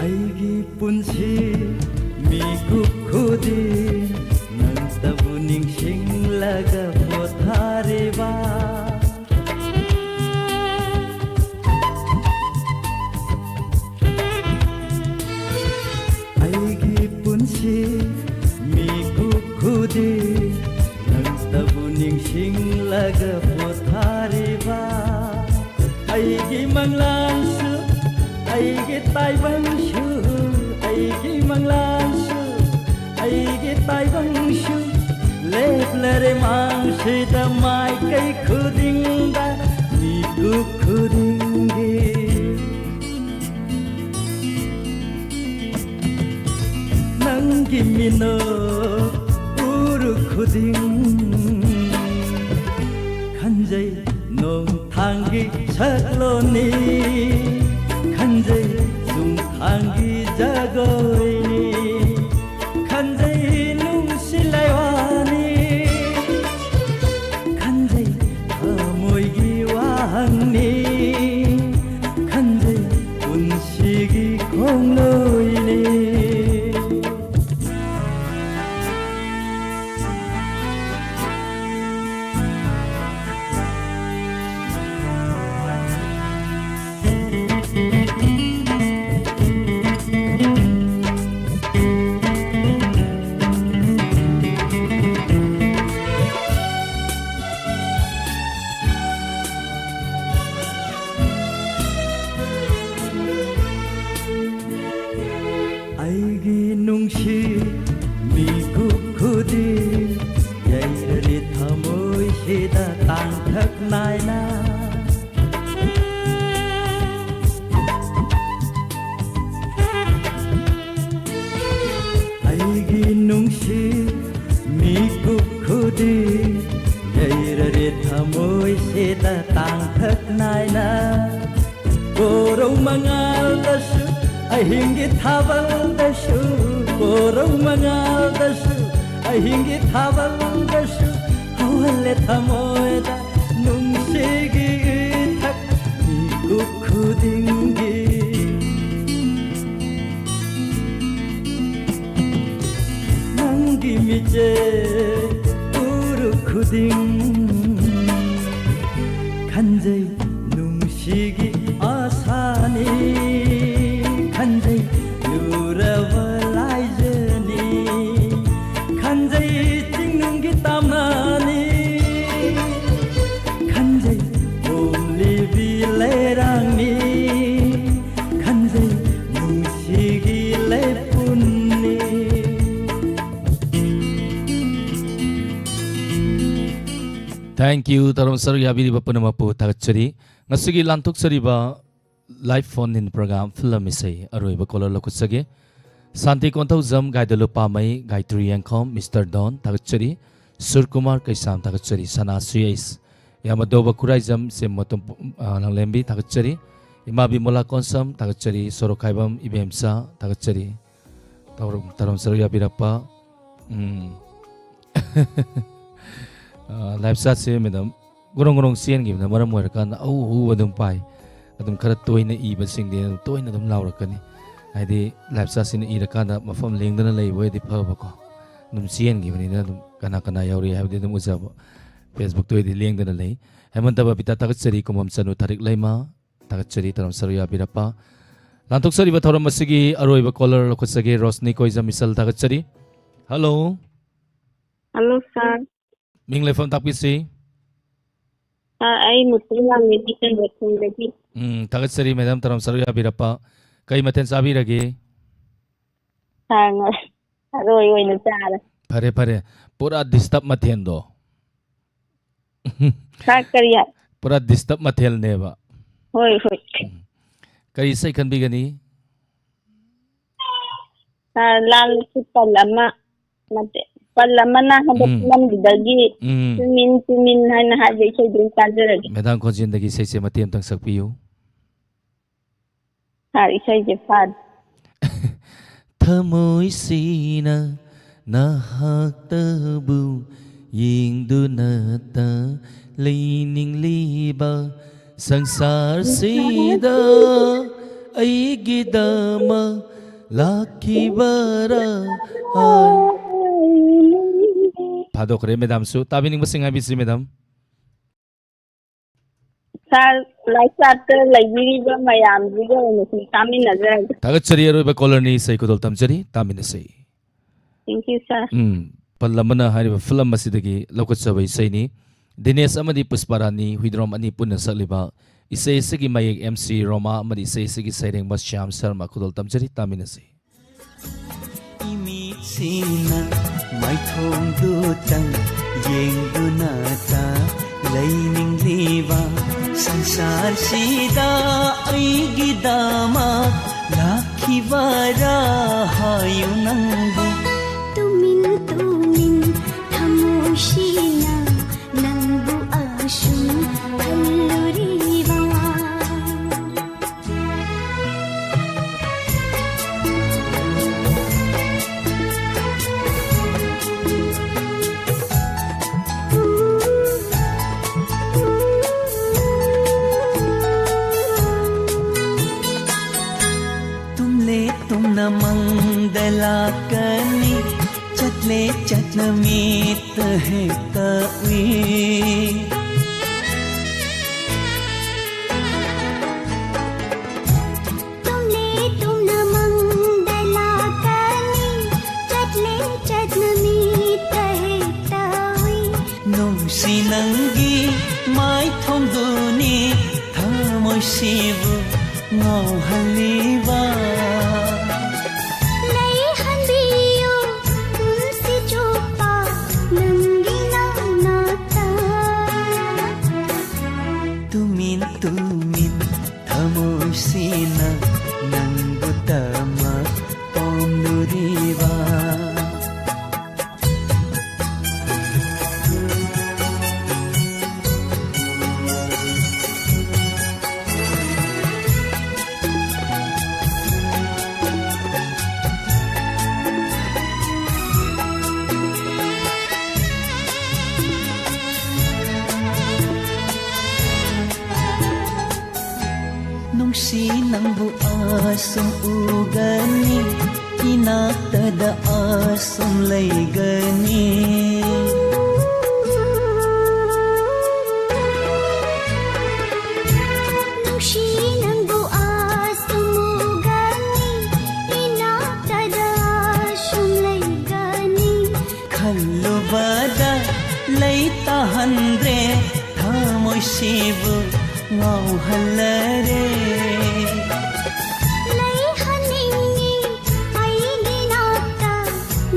ꯑꯩꯒꯤ ꯄꯨꯟꯁꯤ ꯃꯤꯀꯨꯞ ꯈꯨꯗꯤꯡ ꯅꯪꯇꯕꯨ ꯅꯤꯡꯁꯤꯡꯂꯒ ꯄꯣꯊꯥꯔꯤꯕ꯫ ꯑꯩꯒꯤ ꯄꯨꯟꯁꯤ ꯃꯤꯀꯨꯞ ꯈꯨꯗꯤꯡ ꯅꯪꯇꯕꯨ ꯅꯤꯡꯁꯤꯡꯂꯒ ꯄꯣꯊꯥꯔꯤꯕ꯫ ꯑꯩꯒꯤ ꯃꯪꯂꯥꯟꯁꯨ, ꯑꯩꯒꯤ ꯇꯥꯏꯕꯪꯁꯨ, ꯑꯩꯒꯤ ꯃꯪꯂꯥꯟꯁꯨ, ꯑꯩꯒꯤ ꯇꯥꯏꯕꯪꯁꯨ ꯂꯦꯞꯂꯔꯦ ꯃꯥꯡꯁꯤꯗ ꯃꯥꯏꯀꯩ ꯈꯨꯗꯤꯡꯗ ꯃꯤꯀꯨꯞ ꯈꯨꯗꯤꯡꯒꯤ ꯈꯟꯖꯩ ꯅꯣꯡꯊꯥꯡꯒꯤ ꯁꯛꯂꯣꯟꯅꯤ, ꯈꯟꯖꯩ ꯆꯨꯝꯊꯥꯡꯒꯤ ꯖꯒꯣꯏꯅꯤ, ꯈꯟꯖꯩ ꯅꯨꯡꯁꯤ ꯂꯩꯋꯥꯅꯤ, ꯈꯟꯖꯩ ꯊꯃꯣꯏꯒꯤ ꯋꯥꯍꯪꯅꯤ, ꯈꯟꯖꯩ ꯄꯨꯟꯁꯤꯒꯤ ꯈꯣꯡꯂꯣꯏꯅꯤ꯫ ꯑꯩꯒꯤ ꯅꯨꯡꯁꯤ ꯃꯤꯀꯨꯞ ꯈꯨꯗꯤꯡ ꯌꯩꯔꯔꯤ ꯊꯃꯣꯏꯁꯤꯗ ꯇꯥꯡꯊꯛ ꯅꯥꯏꯅ꯫ ꯑꯩꯒꯤ ꯅꯨꯡꯁꯤ ꯃꯤꯀꯨꯞ ꯈꯨꯗꯤꯡ ꯌꯩꯔꯔꯦ ꯊꯃꯣꯏꯁꯤꯗ ꯇꯥꯡꯊꯛ ꯅꯥꯏꯅ꯫ ꯀꯣꯔꯧ ꯃꯉꯥꯜꯗꯁꯨ ꯑꯍꯤꯡꯒꯤ ꯊꯥꯕꯜꯗꯁꯨ, ꯀꯣꯔꯧ ꯃꯉꯥꯜꯗꯁꯨ ꯑꯍꯤꯡꯒꯤ ꯊꯥꯕꯜꯗꯁꯨ ꯍꯧꯍꯜꯂꯦ ꯊꯃꯣꯏꯗ ꯅꯨꯡꯁꯤꯒꯤ ꯏꯊꯛ ꯃꯤꯀꯨꯞ ꯈꯨꯗꯤꯡꯒꯤ꯫ ꯅꯪꯒꯤ ꯃꯤꯠꯆꯦ ꯎꯔꯨ ꯈꯨꯗꯤꯡ ꯈꯟꯖꯩ ꯅꯨꯡꯁꯤꯒꯤ ꯑꯁꯥꯅꯤ, ꯈꯟꯖꯩ ꯂꯨꯔꯕ ꯂꯥꯏꯖꯅꯤ, ꯈꯟꯖꯩ ꯆꯤꯡꯅꯨꯡꯒꯤ ꯇꯝꯅꯥꯅꯤ, ꯈꯟꯖꯩ ꯄꯣꯝꯂꯤꯕꯤ ꯂꯩꯔꯥꯡꯅꯤ, ꯈꯟꯖꯩ ꯅꯨꯡꯁꯤꯒꯤ ꯂꯩꯄꯨꯟꯅꯤ꯫ Thank you. ꯊꯧꯔꯝ ꯁꯔꯨꯛ ꯌꯥꯕꯤꯔꯤꯕ ꯄꯨꯝꯅꯃꯛꯄꯨ ꯊꯥꯒꯠꯆꯔꯤ꯫ ꯉꯁꯤꯒꯤ ꯂꯥꯟꯊꯣꯛꯆꯔꯤꯕ live phone in program film ꯏꯁꯩ ꯑꯔꯣꯏꯕ caller ꯂꯧꯈꯠꯆꯒꯦ꯫ ꯁꯥꯟꯇꯤ ꯀꯣꯟꯊꯧꯖꯝ, ꯒꯥꯏꯗ ꯂꯨꯄꯥꯃꯩ, ꯒꯥꯏꯇ꯭ꯔꯤ ꯌꯦꯡꯈꯣꯝ, ꯃꯤꯁꯇꯔ ꯗꯣꯟ, ꯊꯥꯒꯠꯆꯔꯤ꯫ ꯁꯨꯔꯀꯨꯃꯥꯔ ꯀꯩꯁꯥꯝ ꯊꯥꯒꯠꯆꯔꯤ꯫ ꯁꯅꯥ ꯁꯨꯌꯩꯁ, ꯌꯥꯃꯗꯣꯕ ꯈꯨꯔꯥꯏꯖꯝ, ꯁꯦꯝꯃꯣꯇꯣꯝ, ꯑ, ꯂꯥꯡꯂꯦꯝꯕꯤ ꯊꯥꯒꯠꯆꯔꯤ꯫ ꯏꯃꯥ ꯕꯤꯃꯣꯂꯥ ꯀꯣꯟꯁꯝ ꯊꯥꯒꯠꯆꯔꯤ꯫ ꯁꯣꯔꯣꯛꯈꯥꯏꯕꯝ ꯏꯕꯦꯝꯆꯥ ꯊꯥꯒꯠꯆꯔꯤ꯫ ꯇꯧꯔꯝ-, ꯇꯧꯔꯝ ꯁꯔꯨꯛ ꯌꯥꯕꯤꯔꯛꯄ꯫ ꯎꯝ꯫ ꯑ, live chatꯁꯦ, madam, ꯒꯣꯔꯣꯡ ꯒꯣꯔꯣꯡ ꯆꯦꯟꯈꯤꯕꯅ ꯃꯔꯝ ꯑꯣꯏꯔꯀꯥꯟꯗ ꯑꯎ ꯑꯎꯕ ꯑꯗꯨꯝ ꯄꯥꯏ꯫ ꯑꯗꯨꯝ ꯈꯔ ꯇꯣꯏꯅ ꯏꯕꯁꯤꯡꯗꯤ ꯑꯗꯨꯝ ꯇꯣꯏꯅ ꯑꯗꯨꯝ ꯂꯥꯎꯔꯛꯀꯅꯤ꯫ ꯍꯥꯏꯗꯤ live chatꯁꯤꯅ ꯏꯔꯀꯥꯟꯗ ꯃꯐꯝ ꯂꯦꯡꯗꯅ ꯂꯩꯕ ꯑꯣꯏꯔꯗꯤ ꯐꯕꯀꯣ꯫ ꯑꯗꯨꯝ ꯆꯦꯟꯈꯤꯕꯅꯤꯅ ꯑꯗꯨꯝ ꯀꯅꯥ ꯀꯅꯥ ꯌꯥꯎꯔꯤ ꯍꯥꯏꯕꯗꯤ ꯑꯗꯨꯝ ꯎꯖꯕ꯫ Facebookꯇ ꯑꯣꯏꯗꯤ ꯂꯦꯡꯗꯅ ꯂꯩ꯫ ꯍꯦꯃꯟꯇ ꯕꯕꯤꯇꯥ ꯊꯥꯒꯠꯆꯔꯤ, ꯀꯨꯃꯝ ꯆꯅꯨ ꯊꯥꯔꯤꯛ ꯂꯩꯃ ꯊꯥꯒꯠꯆꯔꯤ, ꯇꯧꯔꯝ ꯁꯔꯨꯛ ꯌꯥꯕꯤꯔꯛꯄ꯫ ꯂꯥꯟꯊꯣꯛꯆꯔꯤꯕ ꯊꯧꯔꯝ ꯑꯁꯤꯒꯤ ꯑꯔꯣꯏꯕ caller ꯂꯧꯈꯠꯆꯒꯦ, ꯔꯣꯁꯅꯤ ꯀꯣꯏꯖꯝ ꯏꯆꯜ ꯊꯥꯒꯠꯆꯔꯤ꯫ Hello꯫ Hello, sir꯫ ꯃꯤꯡ ꯂꯩꯐꯝ ꯇꯥꯛꯄꯤꯁꯤ꯫ Sir, ꯑꯩ ꯃꯨꯇꯨꯝ ꯂꯥꯡꯃꯤ ꯕꯤꯁꯦꯝꯄꯨꯔ ꯈꯨꯟꯗꯒꯤ꯫ ꯎꯝ, ꯊꯥꯒꯠꯆꯔꯤ, madam, ꯇꯧꯔꯝ ꯁꯔꯨꯛ ꯌꯥꯕꯤꯔꯛꯄ꯫ ꯀꯩ ꯃꯊꯦꯜ ꯆꯥꯕꯤꯔꯒꯦ? Sir, ꯉ-, ꯊꯔꯣꯏ ꯑꯣꯏꯅ ꯆꯥꯔꯦ꯫ ꯐꯔꯦ, ꯐꯔꯦ꯫ ꯄꯨꯔꯥ disturb ꯃꯊꯦꯜꯗꯣ꯫ Sir, ꯀꯔꯤ ꯍꯥꯏ? ꯄꯨꯔꯥ disturb ꯃꯊꯦꯜꯅꯦꯕ꯫ ꯍꯣꯏ, ꯍꯣꯏ꯫ ꯎꯝ꯫ ꯀꯔꯤ ꯏꯁꯩ ꯈꯟꯕꯤꯒꯅꯤ? Sir, ꯂꯥꯜ ꯂꯨꯁꯤ ꯄꯜ ꯑꯃ, ꯅꯠꯇꯦ, ꯄꯜ ꯑꯃꯅ ꯍꯟꯗꯛ ꯎꯝ꯫ ꯐꯤꯂꯝꯗꯨꯗꯒꯤ ꯎꯝ꯫ ꯇꯨꯃꯤꯟ ꯇꯨꯃꯤꯟ ꯍꯥꯏꯅ ꯍꯥꯏꯕ ꯏꯁꯩꯗꯨ ꯑꯣꯏꯅ ꯇꯥꯖꯔꯒꯦ꯫ Madam ꯈꯣꯟꯖꯦꯜꯗꯒꯤ ꯏꯁꯩꯁꯦ ꯃꯇꯦꯛ ꯑꯃꯇꯪ ꯁꯛꯄꯤꯌꯨ꯫ Sir, ꯏꯁꯩꯁꯦ ꯐꯥꯗꯦ꯫ ꯊꯃꯣꯏꯁꯤꯅ ꯅꯍꯥꯛꯇꯕꯨ ꯌꯦꯡꯗꯨꯅꯇ ꯂꯩꯅꯤꯡꯂꯤꯕ ꯁꯪꯁꯥꯔꯁꯤꯗ ꯑꯩꯒꯤꯗꯃꯛ ꯂꯥꯛꯈꯤꯕꯔꯥ ꯍꯥꯏ꯫ ꯐꯥꯗꯣꯛꯈ꯭ꯔꯦ, madamꯁꯨ꯫ ꯇꯥꯕꯤꯅꯤꯡꯕꯁꯤꯡ ꯍꯥꯏꯕꯤꯁꯤ, madam꯫ Sir, live chatꯇ ꯂꯩꯕꯤꯔꯤꯕ ꯃꯌꯥꯝꯁꯤꯒ ꯑꯣꯏꯅ ꯁꯨꯝ ꯇꯥꯃꯤꯟꯅꯖꯔꯒꯦ꯫ ꯊꯥꯒꯠꯆꯔꯤ꯫ ꯑꯔꯣꯏꯕ callerꯅꯤ, ꯏꯁꯩ ꯈꯨꯗꯣꯜ ꯇꯝꯖꯔꯤ, ꯇꯥꯃꯤꯟꯅꯁꯤ꯫ Thank you, sir꯫ ꯎꯝ, ꯄꯜ ꯑꯃꯅ ꯍꯥꯏꯔꯤꯕ ꯐꯤꯂꯝ ꯑꯁꯤꯗꯒꯤ ꯂꯧꯈꯠꯆꯕ ꯏꯁꯩꯅꯤ꯫ ꯗꯤꯅꯦꯁ ꯑꯃꯗꯤ ꯄꯨꯁꯄꯥꯔꯥꯅꯤ ꯍꯨꯏꯗ꯭ꯔꯣꯝ ꯑꯅꯤ ꯄꯨꯟꯅ ꯁꯛꯂꯤꯕ ꯏꯁꯩ ꯑꯁꯤꯒꯤ ꯃꯌꯦꯛ ꯑꯦꯝ ꯁꯤ ꯔꯣꯃꯥ ꯑꯃꯗꯤ ꯏꯁꯩ ꯑꯁꯤꯒꯤ ꯁꯩꯔꯦꯡꯕ ꯁ꯭ꯌꯥꯝ ꯁꯔꯃ꯫ ꯈꯨꯗꯣꯜ ꯇꯝꯖꯔꯤ, ꯇꯥꯃꯤꯟꯅꯁꯤ꯫ ꯏꯃꯤꯠꯁꯤꯅ ꯃꯥꯏꯊꯣꯡꯗꯨꯇꯪ ꯌꯦꯡꯗꯨꯅꯇ ꯂꯩꯅꯤꯡꯂꯤꯕ ꯁꯪꯁꯥꯔꯁꯤꯗ ꯑꯩꯒꯤꯗꯃꯛ ꯂꯥꯛꯈꯤꯕꯔꯥ ꯍꯥꯏꯌꯨ ꯅꯪꯕꯨ꯫ ꯇꯨꯃꯤꯟ ꯇꯨꯃꯤꯟ ꯊꯃꯣꯏ ꯅꯃꯤꯠꯇ ꯍꯦꯛꯇ ꯎꯏ꯫ ꯇꯨꯝꯂꯦ ꯇꯨꯝꯅ ꯃꯪꯗ ꯂꯥꯛꯀꯅꯤ, ꯆꯠꯂꯦ ꯆꯠꯅ ꯃꯤꯠꯇ ꯍꯦꯛꯇ ꯎꯏ꯫ ꯅꯨꯡꯁꯤ ꯅꯪꯒꯤ ꯃꯥꯏꯊꯣꯡꯗꯨꯅꯤ ꯊꯃꯣꯏꯁꯤꯕꯨ ꯉꯥꯎꯍꯜꯂꯤꯕ꯫ ꯂꯩꯍꯟꯕꯤꯌꯨ ꯄꯨꯟꯁꯤ ꯆꯨꯞꯄ ꯅꯪꯒꯤ ꯅꯥꯛꯇ꯫ ꯇꯨꯃꯤꯟ ꯇꯨꯃꯤꯟ ꯊꯃꯣꯏꯁꯤꯅ ꯅꯪꯕꯨ ꯇꯃꯛ ꯄꯥꯝꯂꯨꯔꯤꯕ꯫ ꯅꯨꯡꯁꯤ ꯅꯪꯕꯨ ꯑꯁꯨꯝ ꯎꯒꯅꯤ, ꯏꯅꯥꯛꯇꯗ ꯑꯁꯨꯝ ꯂꯩꯒꯅꯤ꯫ ꯅꯨꯡꯁꯤ ꯅꯪꯕꯨ ꯑꯁꯨꯝ ꯎꯒꯅꯤ, ꯏꯅꯥꯛꯇꯗ ꯑꯁꯨꯝ ꯂꯩꯒꯅꯤ꯫ ꯈꯜꯂꯨꯕꯗ ꯂꯩ ꯇꯥꯍꯟꯗ꯭ꯔꯦ, ꯊꯃꯣꯏꯁꯤꯕꯨ ꯉꯥꯎꯍꯜꯂꯔꯦ꯫ ꯂꯩꯍꯟꯅꯤꯡꯉꯤ ꯑꯩꯒꯤ ꯅꯥꯛꯇ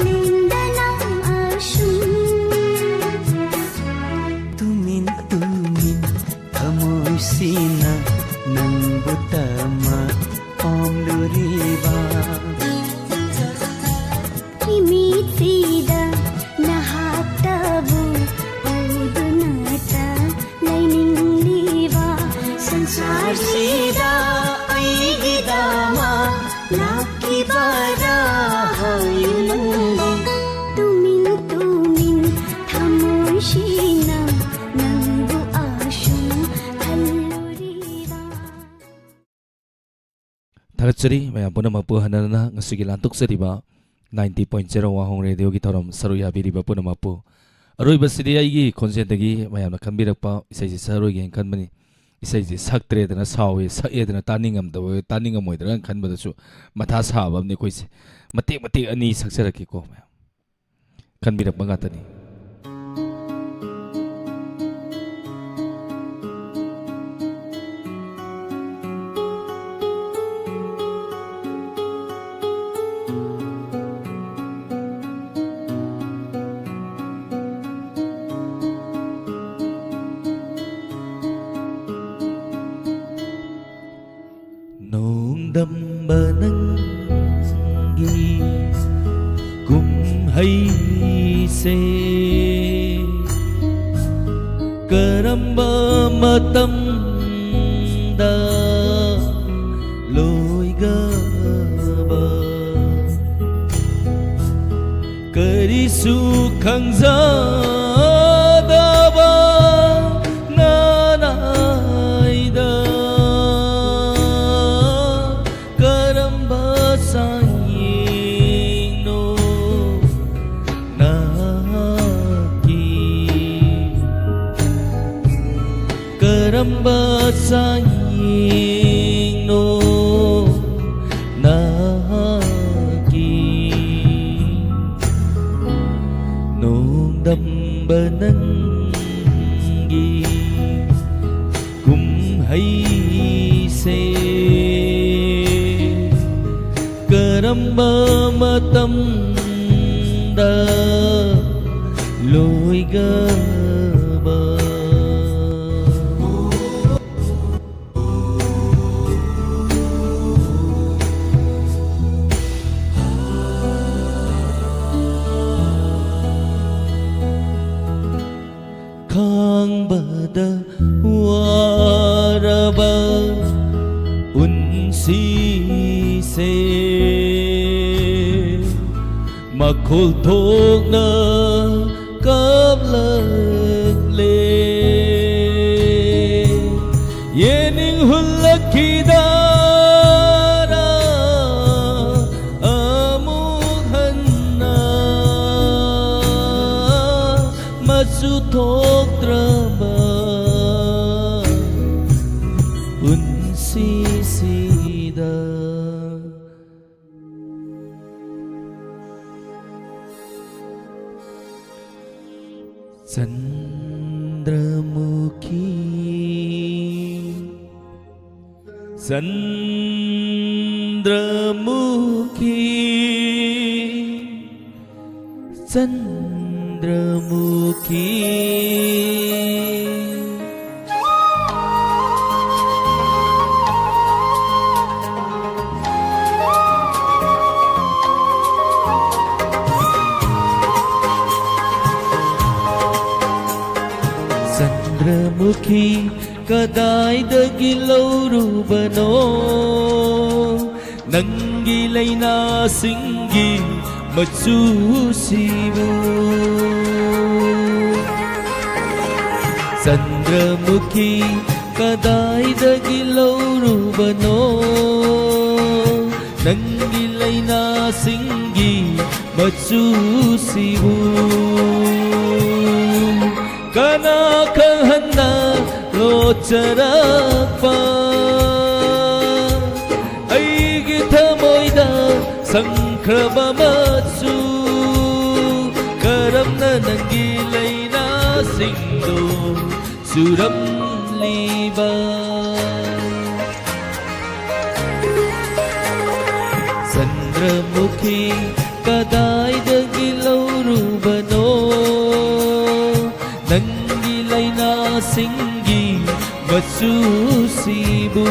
ꯂꯦꯡꯗꯅ ꯑꯁꯨꯝ꯫ ꯇꯨꯃꯤꯟ ꯇꯨꯃꯤꯟ ꯊꯃꯣꯏꯁꯤꯅ ꯅꯪꯕꯨ ꯇꯃꯛ ꯄꯥꯝꯂꯨꯔꯤꯕ꯫ ꯏꯃꯤꯠꯁꯤꯗ ꯅꯍꯥꯛꯇꯕꯨ ꯎꯗꯨꯅꯇ ꯂꯩꯅꯤꯡꯂꯤꯕ꯫ ꯁꯪꯁꯥꯔꯁꯤꯗ ꯑꯩꯒꯤꯗꯃꯛ ꯂꯥꯛꯈꯤꯕꯔꯥ ꯍꯥꯏꯌꯨ ꯅꯪꯕꯨ꯫ ꯇꯨꯃꯤꯟ ꯇꯨꯃꯤꯟ ꯊꯃꯣꯏꯁꯤꯅ ꯅꯪꯕꯨ ꯑꯁꯨꯝ ꯈꯜꯂꯨꯔꯤꯕ꯫ ꯊꯥꯒꯠꯆꯔꯤ ꯃꯌꯥꯝ ꯄꯨꯝꯅꯃꯛꯄꯨ꯫ ꯍꯟꯅ ꯍꯟꯅ ꯉꯁꯤꯒꯤ ꯂꯥꯟꯊꯣꯛꯆꯔꯤꯕ ninety point zero Wahong Radio-ꯒꯤ ꯊꯧꯔꯝ ꯁꯔꯨꯛ ꯌꯥꯕꯤꯔꯤꯕ ꯄꯨꯝꯅꯃꯛꯄꯨ꯫ ꯑꯔꯣꯏꯕꯁꯤꯗꯤ ꯑꯩꯒꯤ ꯈꯣꯟꯖꯦꯜꯗꯒꯤ ꯃꯌꯥꯝꯅ ꯈꯟꯕꯤꯔꯛꯄ ꯏꯁꯩꯁꯤ ꯁꯛꯑꯔꯣꯏꯒꯦꯅ ꯈꯟꯕꯅꯤ꯫ ꯏꯁꯩꯁꯤ ꯁꯛꯇ꯭ꯔꯦꯗꯅ ꯁꯥꯎꯏ, ꯁꯛꯑꯦꯗꯅ ꯇꯥꯅꯤꯡꯉꯝꯗꯕ, ꯇꯥꯅꯤꯡꯉꯝꯃꯣꯏꯗ꯭ꯔꯥꯅ ꯈꯟꯕꯗꯁꯨ ꯃꯊꯥ ꯁꯥꯕ ꯑꯃꯅꯤ ꯑꯩꯈꯣꯏꯁꯦ꯫ ꯃꯇꯦꯛ ꯃꯇꯦꯛ ꯑꯅꯤ ꯁꯛꯆꯔꯛꯀꯦꯀꯣ ꯃꯌꯥꯝ꯫ ꯈꯟꯕꯤꯔꯛꯄ ꯉꯥꯛꯇꯅꯤ꯫ ꯅꯣꯡꯗꯝꯕ ꯅꯪꯒꯤ ꯀꯨꯝꯍꯩꯁꯦ ꯀꯔꯝꯕ ꯃꯇꯝꯗ ꯂꯣꯏꯒꯕ? ꯀꯔꯤꯁꯨ ꯈꯪꯖꯗꯕ ꯅꯅꯥꯏꯗ ꯀꯔꯝꯕ ꯆꯥꯡꯌꯦꯡꯅꯣ ꯅꯍꯥꯛꯀꯤ? ꯀꯔꯝꯕ ꯆꯥꯡꯌꯦꯡꯅꯣ ꯅꯍꯥꯛꯀꯤ? ꯅꯣꯡꯗꯝꯕ ꯅꯪꯒꯤ ꯀꯨꯝꯍꯩꯁꯦ ꯀꯔꯝꯕ ꯃꯇꯝꯗ ꯂꯣꯏꯒꯕ? ꯈꯥꯡꯕꯗ ꯋꯥꯔꯕ ꯄꯨꯟꯁꯤꯁꯦ ꯃꯈꯣꯜ ꯊꯣꯛꯅ ꯀꯥꯞꯂꯛꯂꯦ꯫ ꯌꯦꯡꯅꯤꯡ ꯍꯨꯜꯂꯛꯈꯤꯗꯥꯔꯥ ꯑꯃꯨꯛ ꯍꯟ ꯆꯟꯗ꯭ꯔꯃꯨꯈꯤ, ꯆꯟꯗ꯭ꯔꯃꯨꯈꯤ, ꯆꯟꯗ꯭ꯔꯃꯨꯈꯤ꯫ ꯆꯟꯗ꯭ꯔꯃꯨꯈꯤ, ꯀꯗꯥꯏꯗꯒꯤ ꯂꯧꯔꯨꯕꯅꯣ ꯅꯪꯒꯤ ꯂꯩꯅꯥꯁꯤꯡꯒꯤ ꯃꯆꯨꯁꯤꯕꯨ? ꯆꯟꯗ꯭ꯔꯃꯨꯈꯤ, ꯀꯗꯥꯏꯗꯒꯤ ꯂꯧꯔꯨꯕꯅꯣ ꯅꯪꯒꯤ ꯂꯩꯅꯥꯁꯤꯡꯒꯤ ꯃꯆꯨꯁꯤꯕꯨ? ꯀꯅꯥ ꯈꯪꯍꯟꯅ ꯂꯣꯠꯆꯔꯛꯄ ꯑꯩꯒꯤ ꯊꯃꯣꯏꯗ ꯁꯪꯈ꯭ꯔꯕ ꯃꯆꯨ? ꯀꯔꯝꯅ ꯅꯪꯒꯤ ꯂꯩꯅꯥꯁꯤꯡꯗꯨ ꯆꯨꯔꯝꯂꯤꯕ? ꯆꯟꯗ꯭ꯔꯃꯨꯈꯤ, ꯀꯗꯥꯏꯗꯒꯤ ꯂꯧꯔꯨꯕꯅꯣ ꯅꯪꯒꯤ ꯂꯩꯅꯥꯁꯤꯡꯒꯤ ꯃꯆꯨꯁꯤꯕꯨ?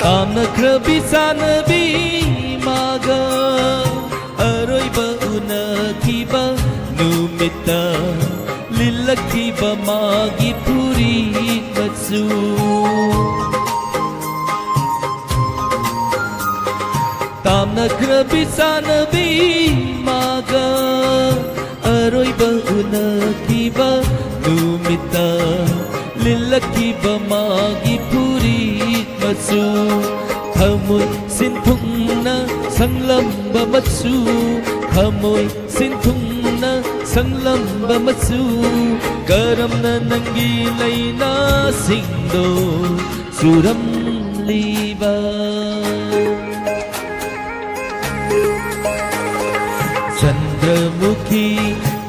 ꯇꯥꯝꯅꯈ꯭ꯔꯕꯤ ꯆꯥꯟꯅꯕꯤ ꯃꯥꯒ ꯑꯔꯣꯏꯕ ꯎꯅꯈꯤꯕ ꯅꯨꯃꯤꯠꯇ ꯂꯤꯠꯂꯛꯈꯤꯕ ꯃꯥꯒꯤ ꯐꯨꯔꯤꯠ ꯃꯆꯨ꯫ ꯇꯥꯝꯅꯈ꯭ꯔꯕꯤ ꯆꯥꯟꯅꯕꯤ ꯃꯥꯒ ꯑꯔꯣꯏꯕ ꯎꯅꯈꯤꯕ ꯅꯨꯃꯤꯠꯇ ꯂꯤꯠꯂꯛꯈꯤꯕ ꯃꯥꯒꯤ ꯐꯨꯔꯤꯠ ꯃꯆꯨ, ꯊꯃꯣꯏ ꯁꯤꯟꯊꯨꯡꯅ ꯁꯪꯂꯝꯕ ꯃꯆꯨ, ꯊꯃꯣꯏ ꯁꯤꯟꯊꯨꯡꯅ ꯁꯪꯂꯝꯕ ꯃꯆꯨ, ꯀꯔꯝꯅ ꯅꯪꯒꯤ ꯂꯩꯅꯥꯁꯤꯡꯗꯣ ꯆꯨꯔꯝꯂꯤꯕ? ꯆꯟꯗ꯭ꯔꯃꯨꯈꯤ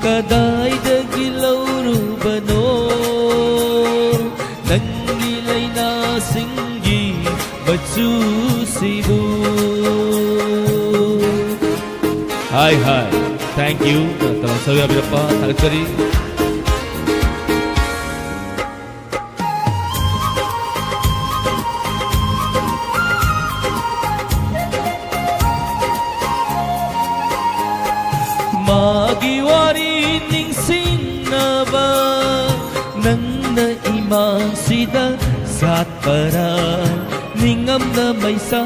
ꯀꯗꯥꯏꯗꯒꯤ ꯂꯧꯔꯨꯕꯅꯣ? ꯅꯪꯒꯤ ꯂꯩꯅꯥꯁꯤꯡꯒꯤ ꯃꯆꯨꯁꯤꯕꯨ꯫ ꯍꯥꯏ, ꯍꯥꯏ꯫ Thank you꯫ ꯇꯔꯥꯝ ꯁꯔꯨ ꯌꯥꯕꯤꯔꯛꯄ ꯊꯥꯒꯠꯆꯔꯤ꯫ ꯃꯥꯒꯤ ꯋꯥꯔꯤ ꯅꯤꯡꯁꯤꯡꯅꯕ ꯅꯪꯅ ꯏꯃꯥꯡꯁꯤꯗ ꯁꯥꯠꯄꯔꯥ? ꯅꯤꯡꯉꯝꯅ ꯃꯩꯁꯥ꯫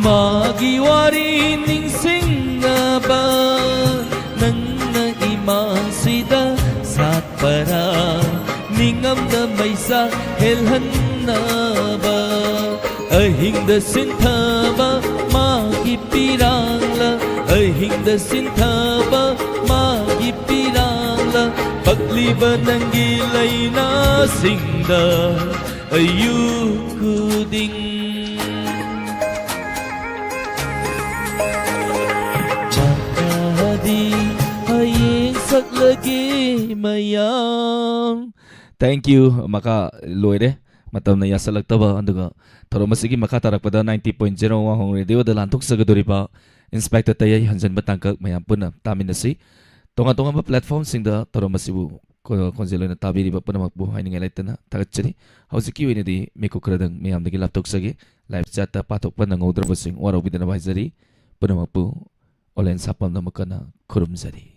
ꯃꯥꯒꯤ ꯋꯥꯔꯤ ꯅꯤꯡꯁꯤꯡꯅꯕ ꯅꯪꯅ ꯏꯃꯥꯡꯁꯤꯗ ꯁꯥꯠꯄꯔꯥ? ꯅꯤꯡꯉꯝꯗ ꯃꯩꯁꯥ ꯍꯦꯜꯍꯟꯅꯕ ꯑꯍꯤꯡꯗ ꯁꯤꯟꯊꯕ ꯃꯥꯒꯤ ꯄꯤꯔꯥꯡꯂ? ꯑꯍꯤꯡꯗ ꯁꯤꯟꯊꯕ ꯃꯥꯒꯤ ꯄꯤꯔꯥꯡꯂ? ꯄꯛꯂꯤꯕ ꯅꯪꯒꯤ ꯂꯩꯅꯥꯁꯤꯡꯗ ꯑꯌꯨꯛ ꯈꯨꯗꯤꯡ ꯃꯈꯥꯗꯤ ꯍꯌꯦꯡ ꯁꯛꯂꯒꯦ ꯃꯌꯥꯝ꯫ Thank you꯫ ꯃꯈꯥ ꯂꯣꯏꯔꯦ꯫ ꯃꯇꯝꯅ ꯌꯥꯁꯜꯂꯛꯇꯕ꯫ ꯑꯗꯨꯒ ꯊꯧꯔꯝ ꯑꯁꯤꯒꯤ ꯃꯈꯥ ꯇꯥꯔꯛꯄꯗ ninety point zero ꯋꯥꯍꯣꯡ ꯔꯦꯗꯤꯑꯣꯗ ꯂꯥꯟꯊꯣꯛꯆꯒꯗꯧꯔꯤꯕ ꯏꯟꯁꯄꯦꯛꯇꯔ ꯇꯌꯩ ꯍꯟꯖꯟꯕ ꯇꯥꯡꯀꯛ ꯃꯌꯥꯝ ꯄꯨꯟꯅ ꯇꯥꯃꯤꯟꯅꯁꯤ꯫ ꯇꯣꯉꯥꯟ ꯇꯣꯉꯥꯟꯕ platformꯁꯤꯡꯗ ꯊꯧꯔꯝ ꯑꯁꯤꯕꯨ ꯈꯣ-, ꯈꯣꯟꯖꯦꯜ ꯑꯣꯏꯅ ꯇꯥꯕꯤꯔꯤꯕ ꯄꯨꯝꯅꯃꯛꯄꯨ ꯍꯥꯏꯅꯤꯡꯉꯥꯏ ꯂꯩꯇꯅ ꯊꯥꯒꯠꯆꯔꯤ꯫ ꯍꯧꯖꯤꯛꯀꯤ ꯑꯣꯏꯅꯗꯤ ꯃꯤꯀꯨꯞ ꯈꯔꯗꯪ ꯃꯌꯥꯝꯗꯒꯤ ꯂꯥꯞꯊꯣꯛꯆꯒꯦ꯫ Live chatꯇ ꯄꯥꯊꯣꯛꯄ ꯅꯪꯍꯧꯗ꯭ꯔꯕꯁꯤꯡ ꯋꯥꯔꯧꯕꯤꯗꯅꯕ ꯍꯥꯏꯖꯔꯤ꯫ ꯄꯨꯝꯅꯃꯛꯄꯨ ꯑꯣꯂꯦꯟ ꯁꯥꯄꯝꯅ ꯑꯃꯨꯛ ꯍꯟꯅ ꯈꯨꯔꯨꯝꯖꯔꯤ꯫